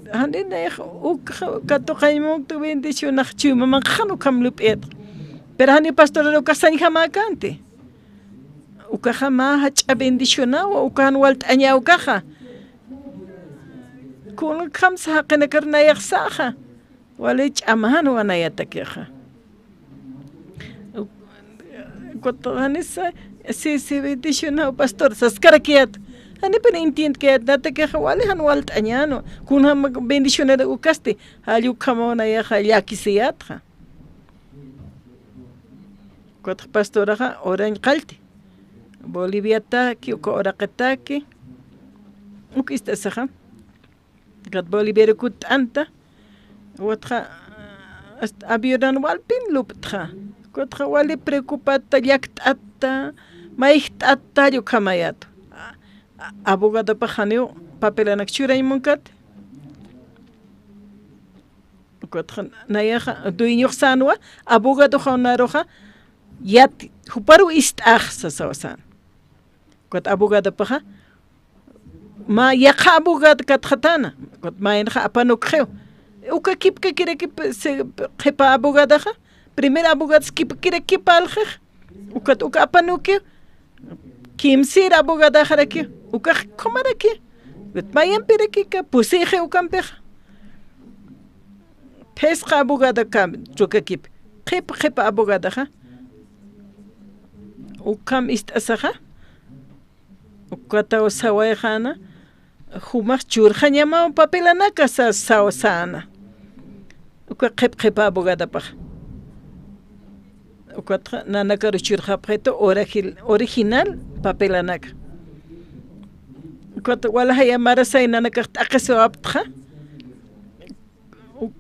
Jani nayax uk katuqañ mukta bendición nax chuyma manq'xan ukham lup'it. Pero jani pastor ukax sañjamäkänti. Ukaxa mä jach'a bendicionawa, ukan walt'aña ukaxa. Kunjamsa jaqinakar nayaxsaxa. Wali ch'amänwa nayatakixa. Ukatxa janisa, sí, sí, bendicionaw pastor, saskarakiyät. Janipin entiendkayät, nayatakixa wali jan walt'añänwa. Kunjam bendicionar ukasti, jall ukhamaw nayaxa llakisiyätxa. Ukatxa pastoraxa urañ qallti. Boliviataki, uka uraqitaki. Uk ist'asaxa. Ukat Boliviaru kutt'anta. Uwatxa, hasta avionan walpin lup'txa. Ukatxa wali preocupata, llakt'ata, mayjt'ata, jall ukhamayätu. A-, a-, abogadopax janiw papelanak churañ munkati. Ukatxa nayaxa dueñox sänwa, abogadoxa unaruxa, yat, juparuw ist'ax sasaw sän. Ukat abogadopaxa, mä yaqha abogad katxatäna, ukat mayinxa apanukxiw. Uka kipkakiraki, se, qhipa abogadaxa, primer abogadas kipkirakipalxix. Ukat uka apanukiw, kimsir abogadaxarakiw, ukax ukhamaraki. Ukat mayampirakika, pusixi ukampixa. Phisqa abogadakam, chukakip. Qhip, qhip abogadaxa. Ukham ist'asaxa. Ukataw sawayxäna, jumax churxañamaw papelanaka sa-, saw-, säna. Uka qhip qhipa abogadapax. Ukatxa nanakaru churxapxitu origil-, original papelanaka. Ukat wal jaya marasay nanakax t'aqisiwaptxa. U-,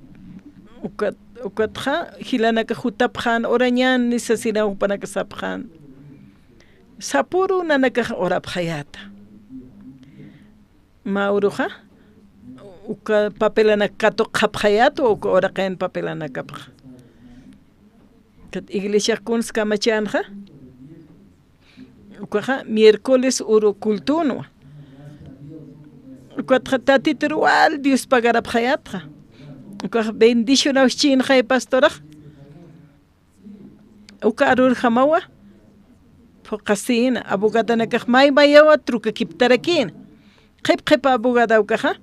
ukat, ukatxa jilanakax jutapxän, urañan nisasina jupanakax sapxän. Sapüru nanakax urapxayäta. Mä uruxa, uka papelanak katuqxapxayätwa, uka uraqin papelanakapxa. Ukat iglesiax kuns kamachänxa, ukaxa miércoles uru cultunwa. Ukatxa Tatitur wal Dios pagarapxayätxa. Ukax bendicionaw chhinxay pastorax. Uka arurjamawa, phuqasïna, abogadanakax may mayawa trukakiptarakïna. Qhip qhip abogada ukaxa,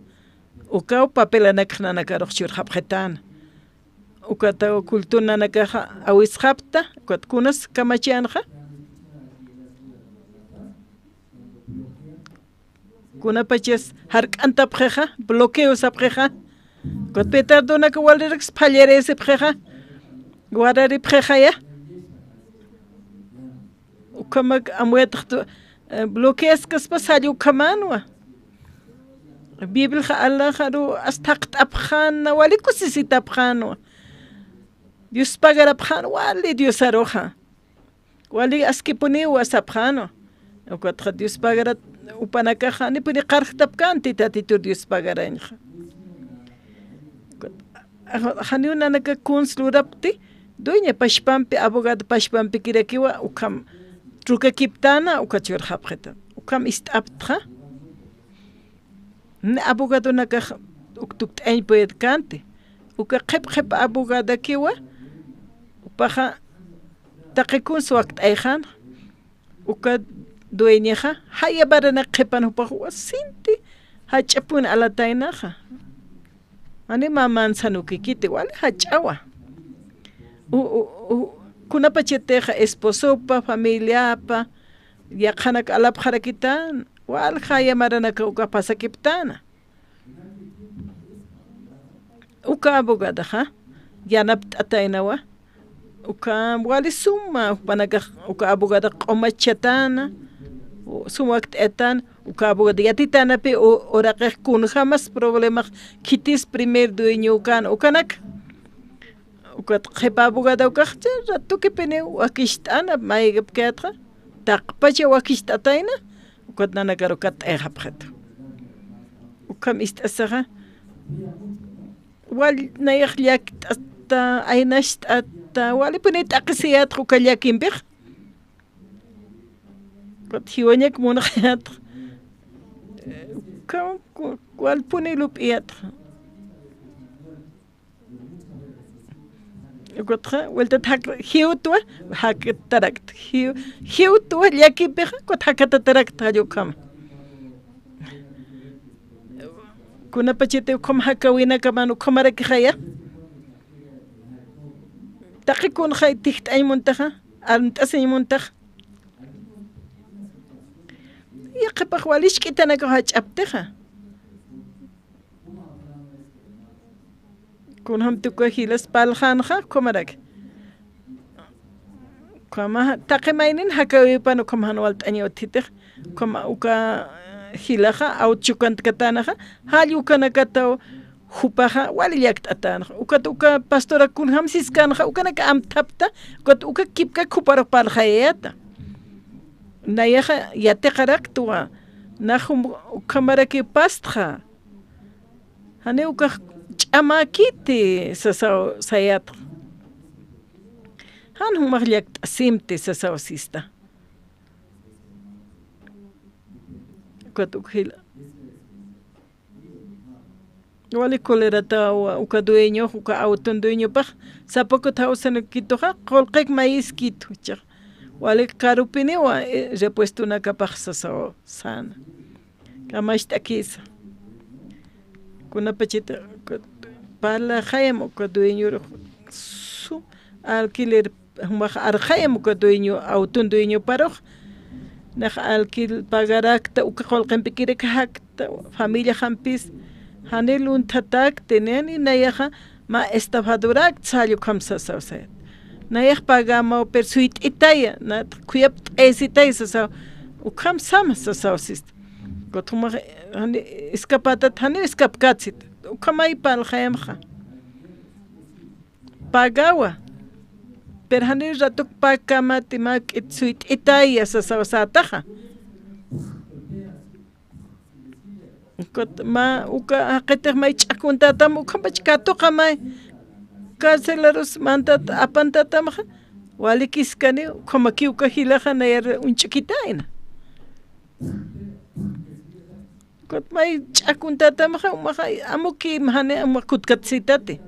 ukaw papelanakax nanakarux churxapxitäna. Ukataw culto nanakaxa awisxapta, ukat kunas kamachänxa. Kunapachas jark'antapxixa, bloqueo sapxixa. Ukat petardonaka waliraks phallarisipxixa, wararipxixaya. Ukhamak amuyatxtu, eh, bloqueaskaspa sall ukhamänwa. Bibliax alaxaru as thaqt'apxäna, wali kusisitapxänwa. Dios pagarapxän wali Diosaruxa. Wali askipuniwa sapxänwa. Ukatxa Dios pagarat jupanakaxa janipuni qarjtapkänti Tatitur Dios pagarañxa. Ukat, aja-, janiw nanaka kuns lurapti, dueña pachpampi, abogado pachpampikirakiwa, ukham trukakiptäna, uka churxapxita. Ukham ist'aptxa. Ni abogadonakax uk tukt'añ puedkänti. Uka qhip qhip abogadakiwa, jupaxa taqi kuns wakt'ayxän, uka dueñaxa, jaya maranak qhipan jupax wasinti, jach'apun alataynaxa. Ani mä manzanukikiti, wali jach'awa. U, u, u, kunapachatixa esposopa, familiapa, yaqhanak alapxarakitän, wal jaya maranaka uka pasakiptäna. Uka abogadaxa, yanapt'ataynawa, uka wali suma, jupanakax, uka abogada q'umachchatäna, sum wakt'ayatäna, uka abogada yatitänapi, u-, uraqix kunjamas problemax khitis primer dueño ukan, ukanak. Ukat qhipa abogada ukax, chay ratukipiniw wakicht'ana, maygapkayatxa, taqpacha wakicht'atayna, ukat nanakaru katt'ayxapxita. Ukham ist'asaxa, wal nayax llakt'ata, aynacht'ata, walipuni t'aqhisiyatxa uka llakimpix. Ukat jiwañak munxayatxa. Ukham ku-, walpuni lup'iyatxa. Ukatxa, vueltat jak-, jiwtwa, jaktarakta. Jiw-, jiwtwa, llakimpixa, ukat jakatatarakta, jall ukhama. Kunapachati ukham jakawinakaman, ukhamarakixaya. Taqi kunxay tijt'añ muntaxa, armt'asiñ muntax. Yaqhipax wali isk'itanakax jach'aptixa. Kunjamti uka jilas parlxänxa, ukhamarak. Ukhama taqi maynin jakäwipan ukham jan walt'añaw utjitix, ukhama uka jilaxa, awt chukantkatänaxa, jall ukanakataw jupaxa, wali llakt'atänxa. Ukat uka pastorak kunjam siskänxa, ukanak amthapta, ukat uka kipkak juparux parlxayayäta. Nayaxa yatiqaraktwa, nax jum ukhamaraki pastxa. Janiw ukax ch'amäkiti sasaw sayatxa. Jan jumax llakt'asimti sasaw sista. Ukat uk jila. Wali coleratawa uka dueñox, uka auton dueñopax, sapa ukat jawsanukituxa, qullqik mayiskitu, jichhax. Wali karupiniwa, eh, repuestonakapax sasaw sana. Kamacht'akisa. Kunapachati parlaxayam uka dueñorux sum alquiler, jumax arxayam uka dueño, auton dueñoparux. Nax alquil pagarakta, uka qullqimpikirak jakta, familiaxampis. Jani lunthatakti, nini nayaxa, mä estafadorakta sall ukham sasaw sayat. Nayax pagamaw, pero suyt'itaya, nat khuyapt'aysitay sasaw. Ukham sam sasaw sista. Kutxumax, jani escapätat, jani escapkätsit. Ukhamay parlxayamxa. Pagawa. Pero jani ratuk pagkämati mä k'it suyt'itaya sasaw sätaxa. Kut-, mä uka jaqitix may ch'akuntätam, ukhampach katuqamay. Carcelarus mantat, apantätamxa. Walikiskani, ukhamakiw uka jilaxa nayar uñch'ukitayna. Kut may ch'akuntätamxa, umaxa, amuki, jani, uma kutkatsitati.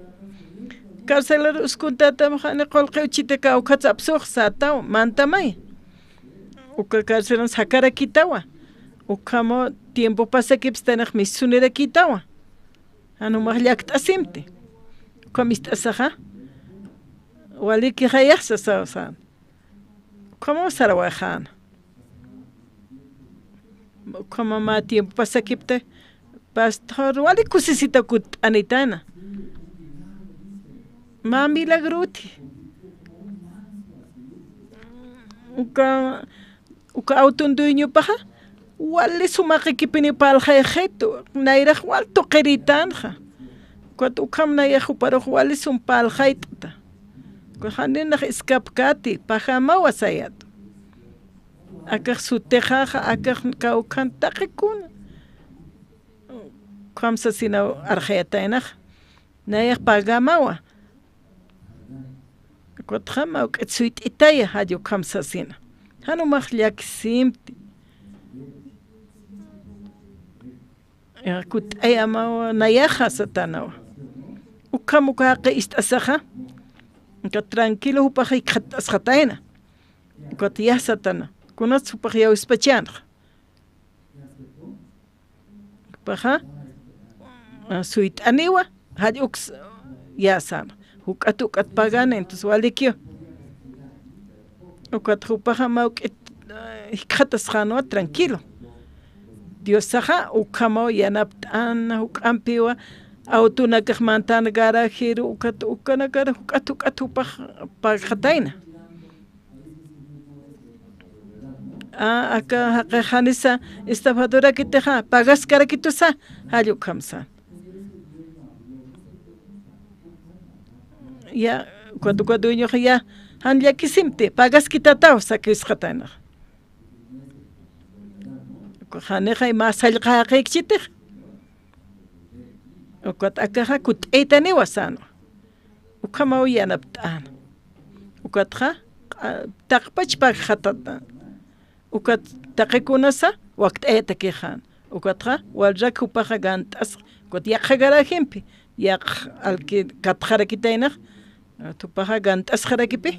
Carcelarus kuntätamxa, jani qullqiw chita kawkhatsa apsux sätaw, mantamay. Uka carcelan sakarakitawa. Ukhamaw tiempo pasakipstanix misunirakitawa. Jan umax llakt'asimti. Ukham ist'asaxa. Walikixayax sasaw sän. Ukhamaw sarawayxäna. Ukhama mä tiempo pasakipta, pastor, wali kusisita kutt'anitayna. Mä milagruti. Uka, uka auton dueñopaxa, wali sumaqikipini parlxayxitu, nayrax wal tuqiritänxa. Ukat ukham nayax juparux wali sum parlxayt'ta. Uka janinax escapkäti, pagämawa sayätu. Akax sutixaxa, akax kawkhan taqikuna. Ukham sasinaw arxayataynaxa. Nayax pagämawa. Ukatxa mä juk'it suyt'itaya, jall ukham sasina. Jan umax llakisimti. Kutt'ayamawa nayaxa satänawa. Ukham uka jaqi ist'asaxa. Ukat tranquilo jupax jikxatt'asxatayna. Ukat ya satäna. Kunats jupax iyawspachänxa. Jupaxa, ah, suyt'aniwa, jall uks ya sän. Juk'at, juk'at pagäna, entonces walikiw. Ukat jupaxa mä juk'it, eh, jikxatasxänwa tranquilo. Diosaxa ukhamaw yanapt'äna, juk'ampiwa autonakax mantän garajiru, ukat ukanakar juk'at juk'at jupax pagxatayna. Ah, aka jaqix janisa estafadorakitixa, pagaskarakitusa, jall ukham sän. Ya, cuando, cuando dueñoxa ya, jan llakisimti, pagaskitataw, sakiwsxataynax. Janixa mä sallqa jaqïkchitix. Ukat akaxa kutt'aytaniwa sänwa. Ukhamaw yanapt'äna. Ukatxa, qa-, taqpach pagxatata. Ukat taqikunasa wakt'ayatakixän. Ukatxa, walrak jupaxa gant'asxa. Ukat yaqha garajimpi, yaqha alki-, katxarakitaynax, jupaxa gant'asxarakipi.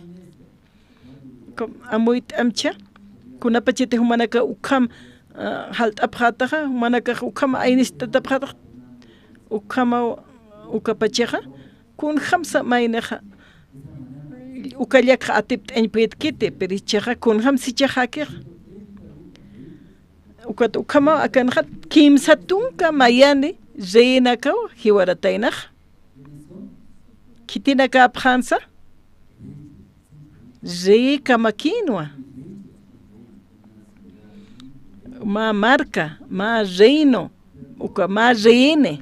Kum-, amuyt'amcha, kunapachati jumanaka ukham, ah, jalt'apxätaxa, jumanakax ukham aynistatapxätax, ukhamaw ukapachaxa, kunjamsa maynixa, uka llakxa atipt'añ puytkiti, pero jichhaxa kunjamsa jichhax jakixa. Ukat ukhamaw akanxa kimsa tunka mayani reyinakaw jiwarataynaxa. Khitinakäpxänsa, rey kamakïnwa. Mä marca, mä reino, uka mä reyini.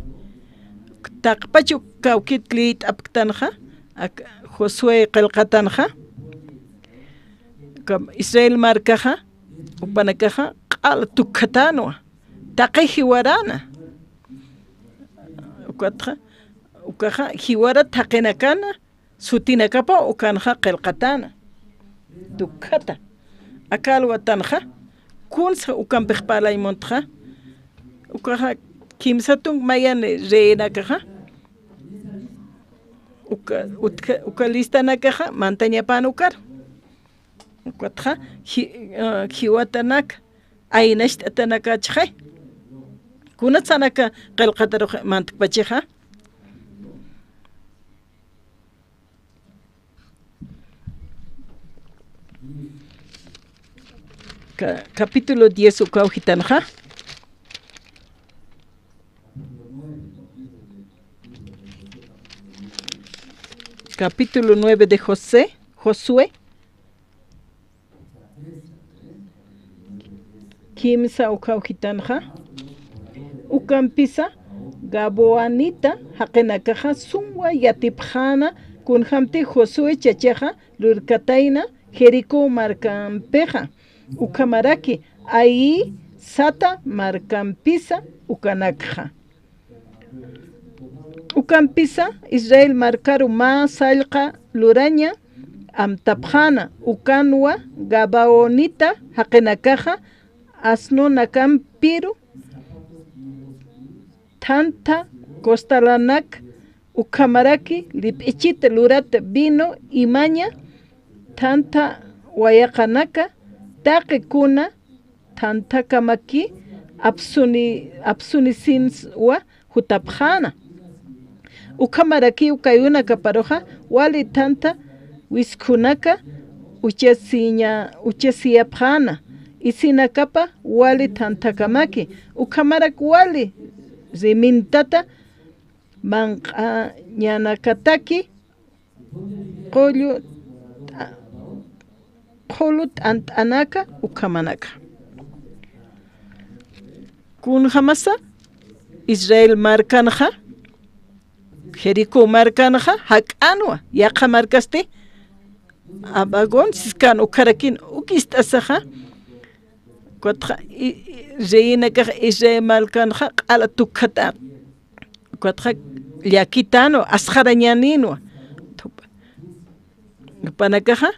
Taqpach uk kawkit liyt'apktanxa, ak Josué qillqatanxa, uka Israel markaxa, jupanakaxa q'al tukkhatänwa, taqi jiwaräna. Ukatxa, ukaxa jiwara thaqinakana, sutinakapaw ukanxa qillqatäna. Tukkhata. Aka alwatanxa, kunsa ukampix parlañ muntxa, ukaxa kimsa tunk mayani reyinakaxa, uka, utka, uka listanakaxa, mantañapän ukar. Ukatxa, ji-, ah, jiwatanaka, aynacht'atanakachxay. Kunatsanaka qillqatarux mantkpachixa. Ca-, capítulo diez ukaw jitanxa. Capítulo nueve de José, Josué. Kimsa ukaw jitanxa. Ukampisa Gabaonita jaqinakaxa sumwa yatipxäna, kunjamti Josué chachaxa lurkatayna Jericó markampixa, ukhamaraki Hai sata markampisa ukanakxa. Ukampisa Israel markaru mä sallqa luraña amtapxäna, ukanwa Gabaonita jaqinakaxa asnunakampiru thantha costalanak, ukhamaraki lip'ichit lurat vino imaña thantha wayaqanaka, taqi kuna thanthakamaki apsuni-, apsunisinswa jutapxäna. Ukhamaraki ukayunakaparuxa wali thantha wiskhunaka uchasiña-, uchasiyapxäna, isinakapa wali thanthakamaki, ukhamarak wali rimintata manq'añanakataki qullu t'a-, qullu t'ant'anaka ukhamanaka. Kunjamasa Israel markanxa, Jericó markanxa jak'änwa, yaqha markasti Abagón siskan, ukharakin uk ist'asaxa, ukatxa i-, i-, reyinakax Israel markanxa q'ala tukjatän. Ukatxa llakitänwa, asxarañäninwa. Thupa-, jupanakaxa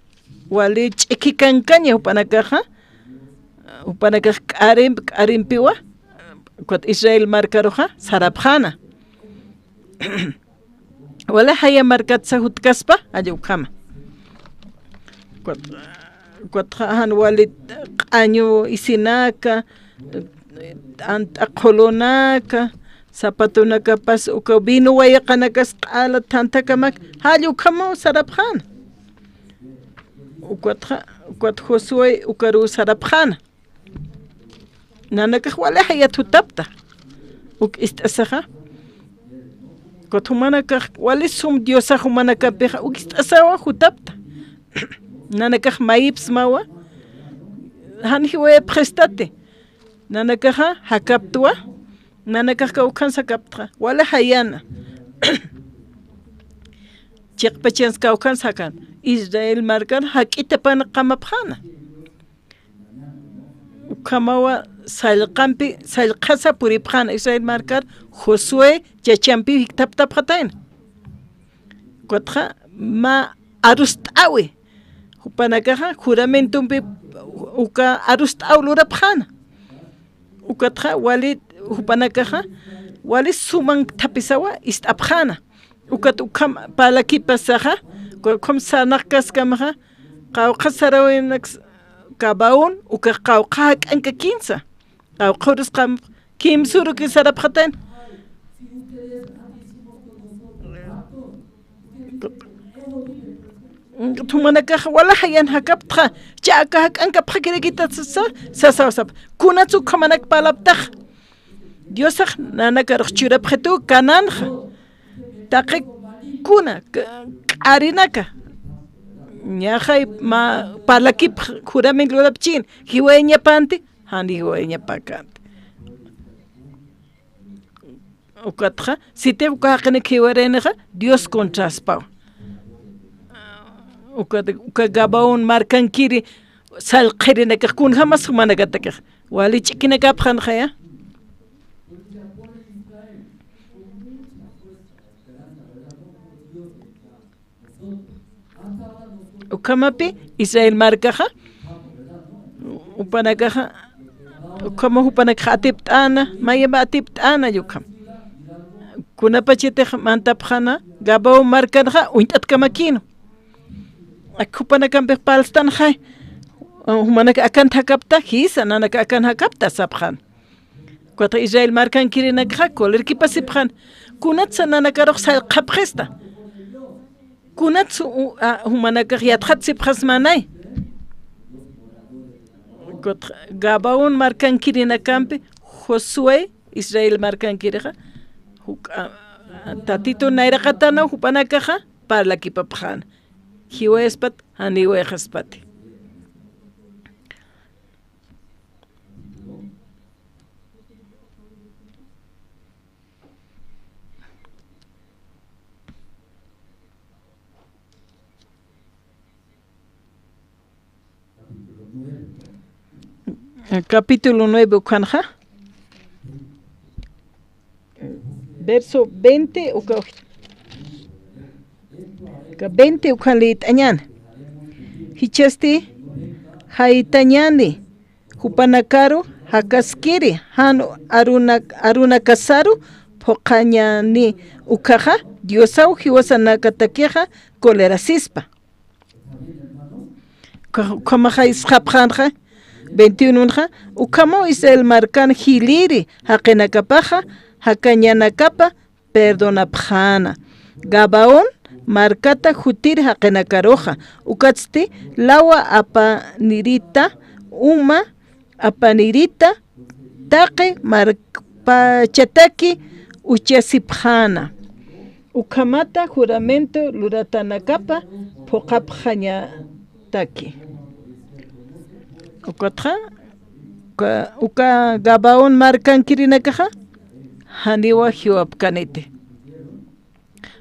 wali ch'iki kankaña jupanakaxa, jupanakax k'arimp-, k'arimpiwa, ukat Israel markaruxa sarapxäna. Wali jaya markatsa jutkaspa, jalla ukhama. Ukat, ukatxa jan wali q'añu isinaka, t'ant'a qhulunaka, zapatonakapas, uka vino wayaqanakas q'ala thanthakamak, jalla ukhamaw sarapxäna. Ukatxa, ukat Josué ukaruw sarapxäna. Nanakax wali jayat jutapta. Uk ist'asaxa. Ukat jumanakax wali sum Diosax jumanakampixa uk ist'asawa jutapta. Nanakax mayipsmawa. Jan jiwayapxistati. Nanakaxa jakaptwa. Nanakax kawkhans jakaptxa. Wali jayana. Chiqpachans kawkhans jakan. Israel markan jak'itapan qamapxäna. Ukhamawa sallqampi, sallqasa puripxäna Israel markar Josué chachampiw jikthaptapxatayna. Ukatxa mä arust'äwi. Jupanakaxa juramentompi uka arust'äw lurapxäna. Ukatxa wali jupanakaxa wali suman thapisawa ist'apxäna. Ukat ukham parlakipasaxa, ukham sarnaqkaskamaxa, qawqha sarawinaks Gabaón, ukax qawqha jak'ankakinsa. Qawqha urusqam kimsuruki sarapxatan. Jumanakax wala jayan jakaptxa, chaka jak'ankapxakirakitasasa, sasawsap. Kunats ukhamanak parlaptax. Diosax nanakarux churapxitu Canaanxa. Taqi kuna, k-, k'arinaka. Ñaxay mä parlakipx jurament lurapchin, jiwayañapanti, jan jiwayañapakanti. Ukatxa, sitix uka jaqinak jiwaraynixa, Dios contraspaw. Uka, uka Gabaón markankiri, sallqirinakax kunjamas jumanakatakix. Wali ch'ikinakapxanxaya. Ukhamapi Israel markaxa, jupanakaxa, ukhama jupanakaxa atipt'ana, mayama atipt'ana, ukham. Kunapachatix mantapxana, Gabaón markanxa, uñt'atkamakinu. Ak jupanakampix parlstanxay, jumanak akan jakapta, jisa, nanak akan jakapta, sapxan. Ukatxa Israel markankirinakxa, colerkipasipxan. Kunatsa nanakarux sallqapxista. Kunatsa u-, a, jumanakax yatxatsipxasmanay. Ukatxa Gabaón markankirinakampi, Josué, Israel markankirixa, juk-, a, a, Tatitun nayraqatanaw jupanakaxa, parlakipapxan. Jiwayaspat, janiwayxaspati. Capítulo nueve ukhanxa. Verso veinte uka, uka veinte ukhan lït'añäni. Jichhasti jaytañäni jupanakaru jakaskiri jan aruna-, arunakasaru phuqhañäni, ukhaxa Diosaw jiwasanakatakixa colerasispa. Uka-, ukhamaxa isxapxänxa, veintiunonxa, ukhamaw Israel markan jiliri jaqinakapaxa, jakañanakapa perdonapxäna. Gabaón markata jutir jaqinakaruxa, ukatsti lawa apanirita, uma apanirita, taqi markpachataki uchasipxäna. Ukhamata juramento luratanakapa phuqapxañataki. Ukatxa, uka, uka Gabaón markankirinakaxa, janiwa jiwapkaniti.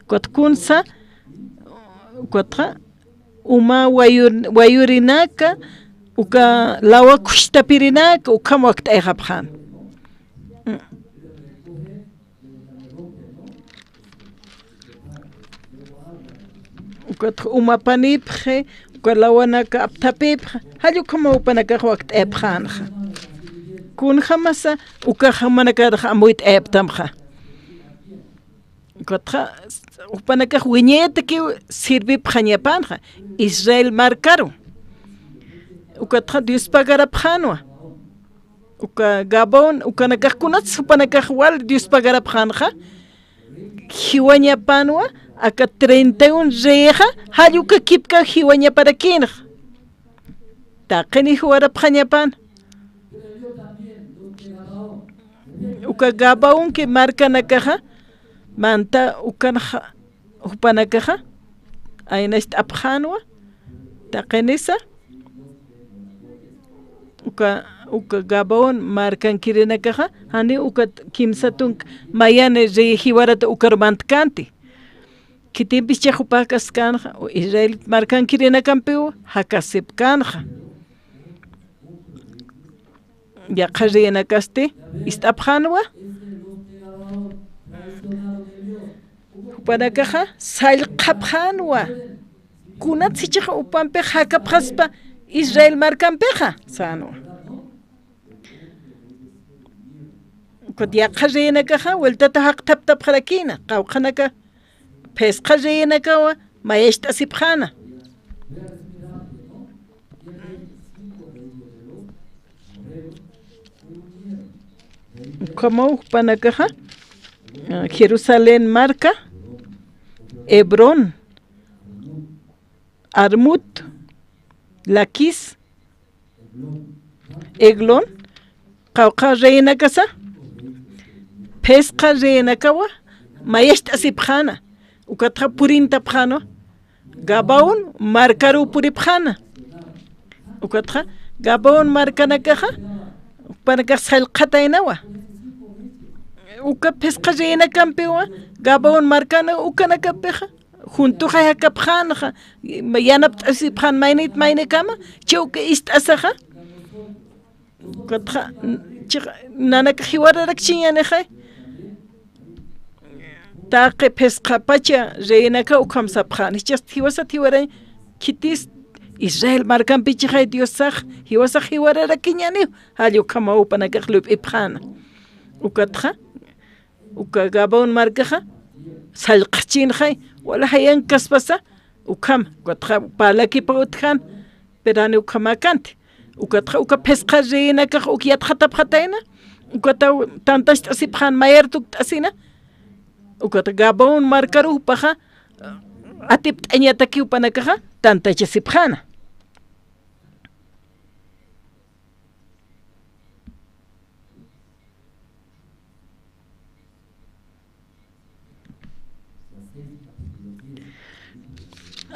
Ukat kunsa, ukatxa, uma wayur-, wayurinaka, uka lawa khustapirinaka, ukham wakt'ayxapxän. Ukatxa uma apanipxi, uka lawanaka apthapipxi, jall ukhamaw jupanakax wakt'ayapxänxa. Kunjamasa, ukax jumanakar amuyt'ayapxänxa. Ukatxa, jupanakax wiñayatakiw sirvipxañapänxa Israel markaru. Ukatxa Dios pagarapxänwa. Uka Gabaón, ukanakax kunats jupanakax wal Dios pagarapxänxa, jiwañapänwa, aka treinta y un reyxa, jall uka kipka jiwañaparakïnxa. Taqini jiwarapxañapäna. Uka Gabaón markanakaxa, manta ukanxa, jupanakaxa, aynacht'apxänwa, taqinisa, uka, uka Gabaón markankirinakaxa, jani uka kimsa tunka, mayani rey jiwarata ukar mantkänti. Khitimpis chiqa jupax jakaskänxa, Israel markankirinakampiw jakasipkänxa. Yaqha reyinakasti ist'apxänwa. Jupanakaxa sallqapxänwa. Kunatsi chiqa jupampix jakapxaspa Israel markampixa, sänwa. Ukat yaqha reyinakaxa, vueltata jaqthaptapxarakïna, qawqhanaka, phisqa reyinakawa mayacht'asipxäna. Ukhamaw jupanakaxa, ah, Jerusalén marka, Hebrón, Armut, Laquis, Eglón, qawqha reyinakasa, phisqa reyinakawa mayacht'asipxäna, ukatxa purintapxänwa, Gabaón markaruw puripxäna. Ukatxa Gabaón markanakaxa, jupanakax sallqataynawa. Uka phisqa reyinakampiwa, Gabaón markana ukanakapixa, juntuxay jakapxänxa, yanapt'asipxän maynit maynikama, chiqa uka ist'asaxa. Ukatxa, chiqa, nanakax jiwararakchiñänixay. Taqi phisqapacha reyinaka ukham sapxän. Jichhasti jiwasat jiwarañ khitis Israel markampichixay Diosax, jiwasax jiwararakiñäniw, jall ukhamaw jupanakax lup'ipxäna. Ukatxa, uka Gabaón markaxa, sallqachïnxay, wala jayankaspasa, ukham, ukatxa parlakipaw utjän, pero jani ukhamäkänti. Ukatxa uka phisqa reyinakax uk yatxatapxatayna, ukataw tantacht'asipxän mayar tukt'asina, ukat Gabaón markaruw jupaxa, atipt'añataki jupanakaxa, tantachasipxäna.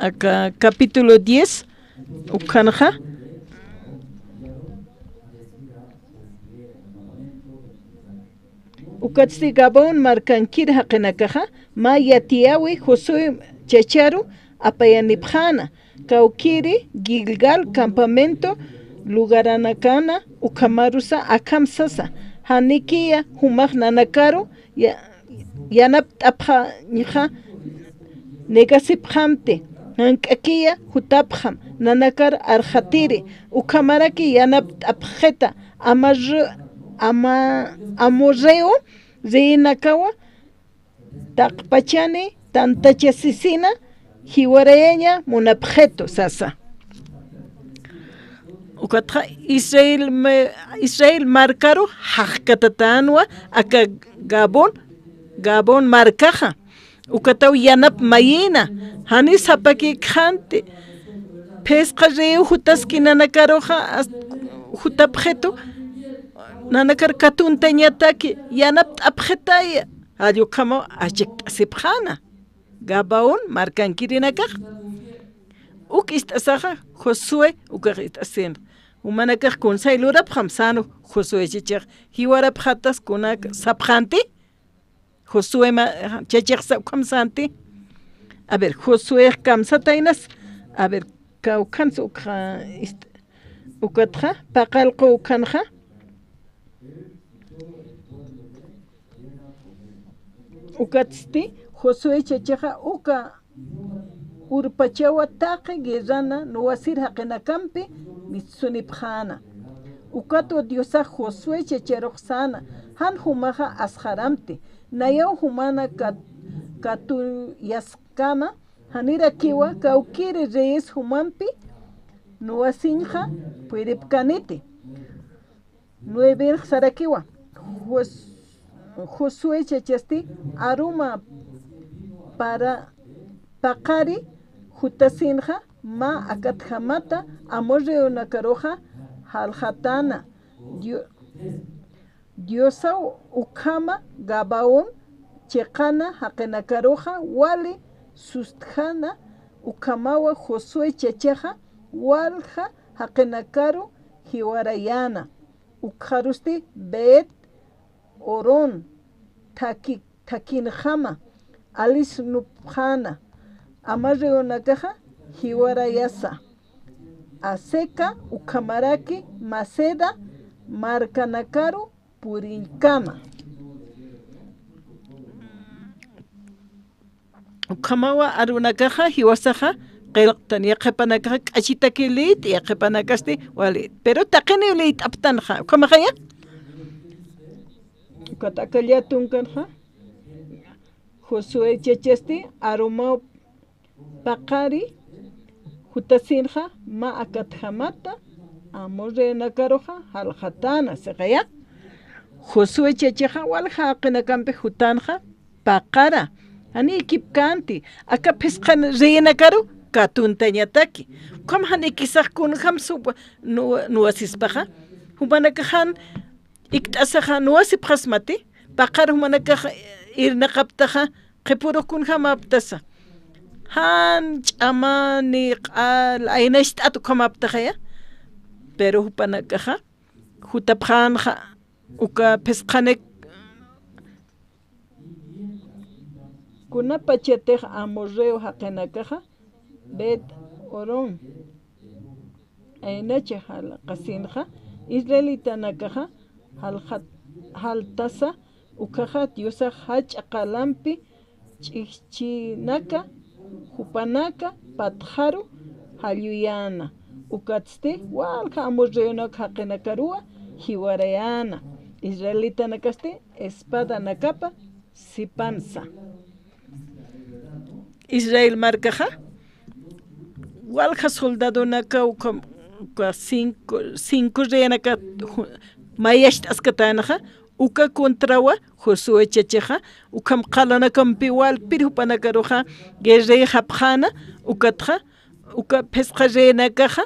Aka capítulo diez, ukhanxa. Ukatsti Gabaón markankir jaqinakaxa, mä yatiyäwi Josué chacharu apayanipxäna, kawkïri Gilgal campamento lugaranakana, ukhamarusa akham sasa: Janikiya jumax nanakaru ya-, yanapt'apxañxa negasipxamti, jank'akiya jutapxam nanakar arxatiri, ukhamaraki yanapt'apxita amorre-, ama-, amorreo reinakawa taqpachani tantachasisina jiwarayaña munapxitu sasa. Ukatxa Israel me-, Israel markaru jaqkatatänwa aka Gabón, Gabón markaxa. Ukataw yanap mayïna, jani sapakïkxanti, phisqa rey jutaski nanakaruxa, as-, jutapxitu, nanakar katuntañataki, yanapt'apxitaya. Jall ukhamaw achikt'asipxäna Gabaón markankirinakax. Uk ist'asaxa Josué ukax ist'asina. Jumanakax kunsay lurapxam sänwa Josué chachax, jiwarapxatas kunak sapxänti. Josué ma-, chachixsa ukham sänti. A ver, Josué kamsataynas. A ver, kawkhansa ukxa ist-, ukatxa, paqallqu ukhanxa. Ukatsti, Josué chachaxa uka urpachawa taqi guerrana nuwasir jaqinakampi mitsunipxäna. Ukatwa Diosax Josué chacharux säna, jan jumaxa asxaramti, nayaw jumana kat-, katuyaskama, janirakiwa kawkïri reyes jumampi nuwasiñxa puyripkaniti. Nuevenx sarakiwa, Jos-, Josué chachasti aruma para paqari jutasinxa mä akatjamata amorreonakaruxa jalxatäna. Dio-, Diosaw ukhama Gabaón chiqana jaqinakaruxa wali sustjana, ukhamawa Josué chachaxa walja jaqinakaru jiwarayäna. Ukxarusti Bet Horón thaki-, thakinjama alisnupxäna, amorreonakaxa jiwarayasa, Azeca ukhamaraki Maceda markanakaru puriñkama. Ukhamawa arunakaxa jiwasaxa qillqtan, yaqhipanakaxa k'achitakï liyt'i, yaqhipanakasti wali. Pero taqiniw liyt'aptanxa, ukhamaxaya. Ukat aka llätunkanxa, Josué chachasti arumaw paqari jutasinxa mä akatjamata amorreonakaruxa jalxatäna, siqaya. Josué chachaxa walja jaqinakampi jutanxa paqara. Jani ikipkänti, aka phisqan reinakaru katuntañataki. Ukham jan ikisax kunjam sup nu-, nuwasispaxa. Jumanakax jan ikt'asaxa nuwasipxasmati, paqar jumanakax irnaqaptaxa, qhipürux kunjämäptasa. Jan ch'amani q'al aynacht'at ukhamäptaxaya. Pero jupanakaxa, jutapxänxa, uka phisqanik kunapachatix amorreo jaqinakaxa Bet Horón aynacha jalqasinxa, israelitanakaxa jalxat-, jaltasa, ukhaxa Diosax jach'a qalampi ch'ijchinaka, jupanaka patxaru jalluyäna. Ukatsti walja amorreonak jaqinakaruwa jiwarayäna. Israelitanakasti espadanakapa sipansa. Israel markaxa, walja soldadonaka uka, uka cinco, cinco reynaka ju-, mayacht'askatänxa, uka contrawa Josué chachaxa, ukham qalanakampi walpir jupanakaruxa guerreyxapxäna, ukatxa, uka phisqa reynakaxa,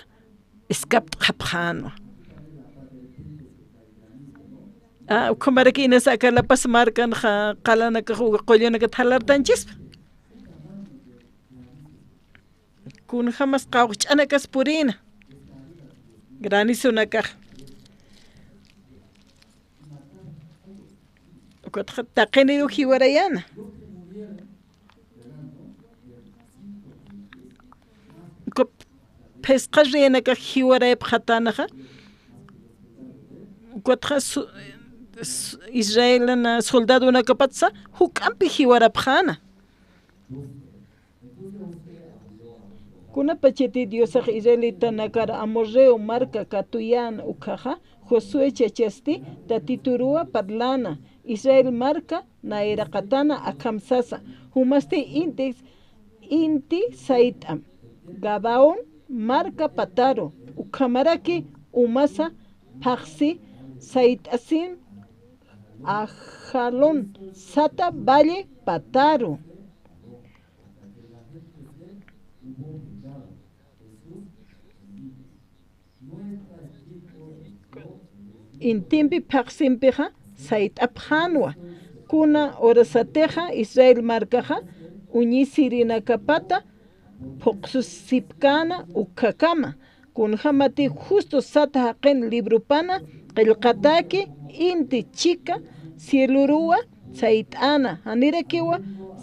escapt'xapxänwa. A, ukhamaraki inasa aka La Paz markanxa qalanakax uka qullunakat jalartañchispa. Kunjamas qawqch'anakas purïna. Granizonakax. Ukatxa taqiniru jiwarayäna. Uka phisqa reynakax jiwarayapxatänxa, Ukatxa su-, su-, Israelana soldadonakapatsa juk'ampi jiwarapxäna. Kunapachati Diosax israelitanakar amorreo marka katuyän ukkhaxa, Josué chachasti Tatituruwa parläna, Israel marka nayraqatäna akham sasa, jumasti inti, inti sayt'am, Gabaón marka pataru, ukhamaraki umasa phaxsi sayt'asin Ajalón sata valle pataru. Intimpi phaxsimpixa sayt'apxänwa. Kuna urasatixa Israel markaxa uñisirinakapata phuqsusipkäna ukkhakama. Kunjämati justo sata jaqin librupana qillqatäki inti chika cieloruwa sayt'äna, janirakiwa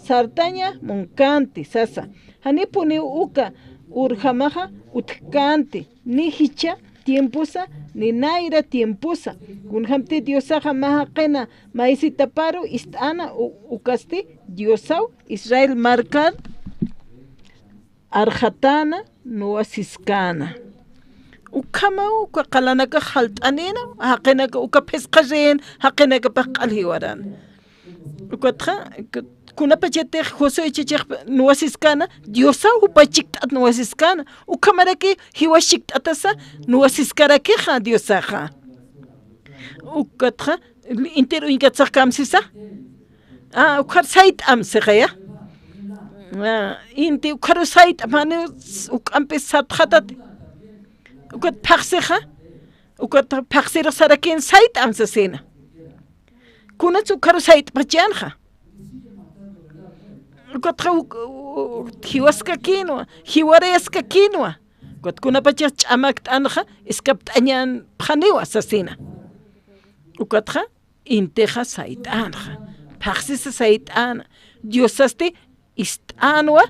sartaña munkänti sasa. Janipuniw uka urjamaxa utjkänti, ni jichha tiemposa, ni nayra tiemposa. Kunjämti Diosaxa mä jaqina maysitaparu ist'äna, u-, ukasti Diosaw Israel markar arxatäna, nuwasiskäna. Ukhamaw uka qalanakax jalt'anïna, jaqinaka uka phisqa rïn, jaqinakapax q'al jiwaräna. Ukatxa, kunapachatix Josué chachix nuwasiskäna, Diosaw jupa chikt'at nuwasiskäna. Ukhamaraki jiwas chikt'atasa nuwasiskarakixa Diosaxa. Ukatxa, intir uñkatsax kamsisa. Ah, ukhar sayt'am sixaya. Ah, inti ukharu sayt'am, jani juk'ampi satxatati. Ukat phaxsixa, ukat phaxsirux sarakin sayt'am sasina. Kunats ukharu sayt'pachänxa. Ukatxa uk-, u-, jiwaskakïnwa, jiwarayaskakïnwa. Ukat kunapachix ch'amakt'anxa, iskapt'añänpxaniwa sasina. Ukatxa, intixa sayt'änxa, phaxsisa sayt'äna. Diosasti ist'änwa,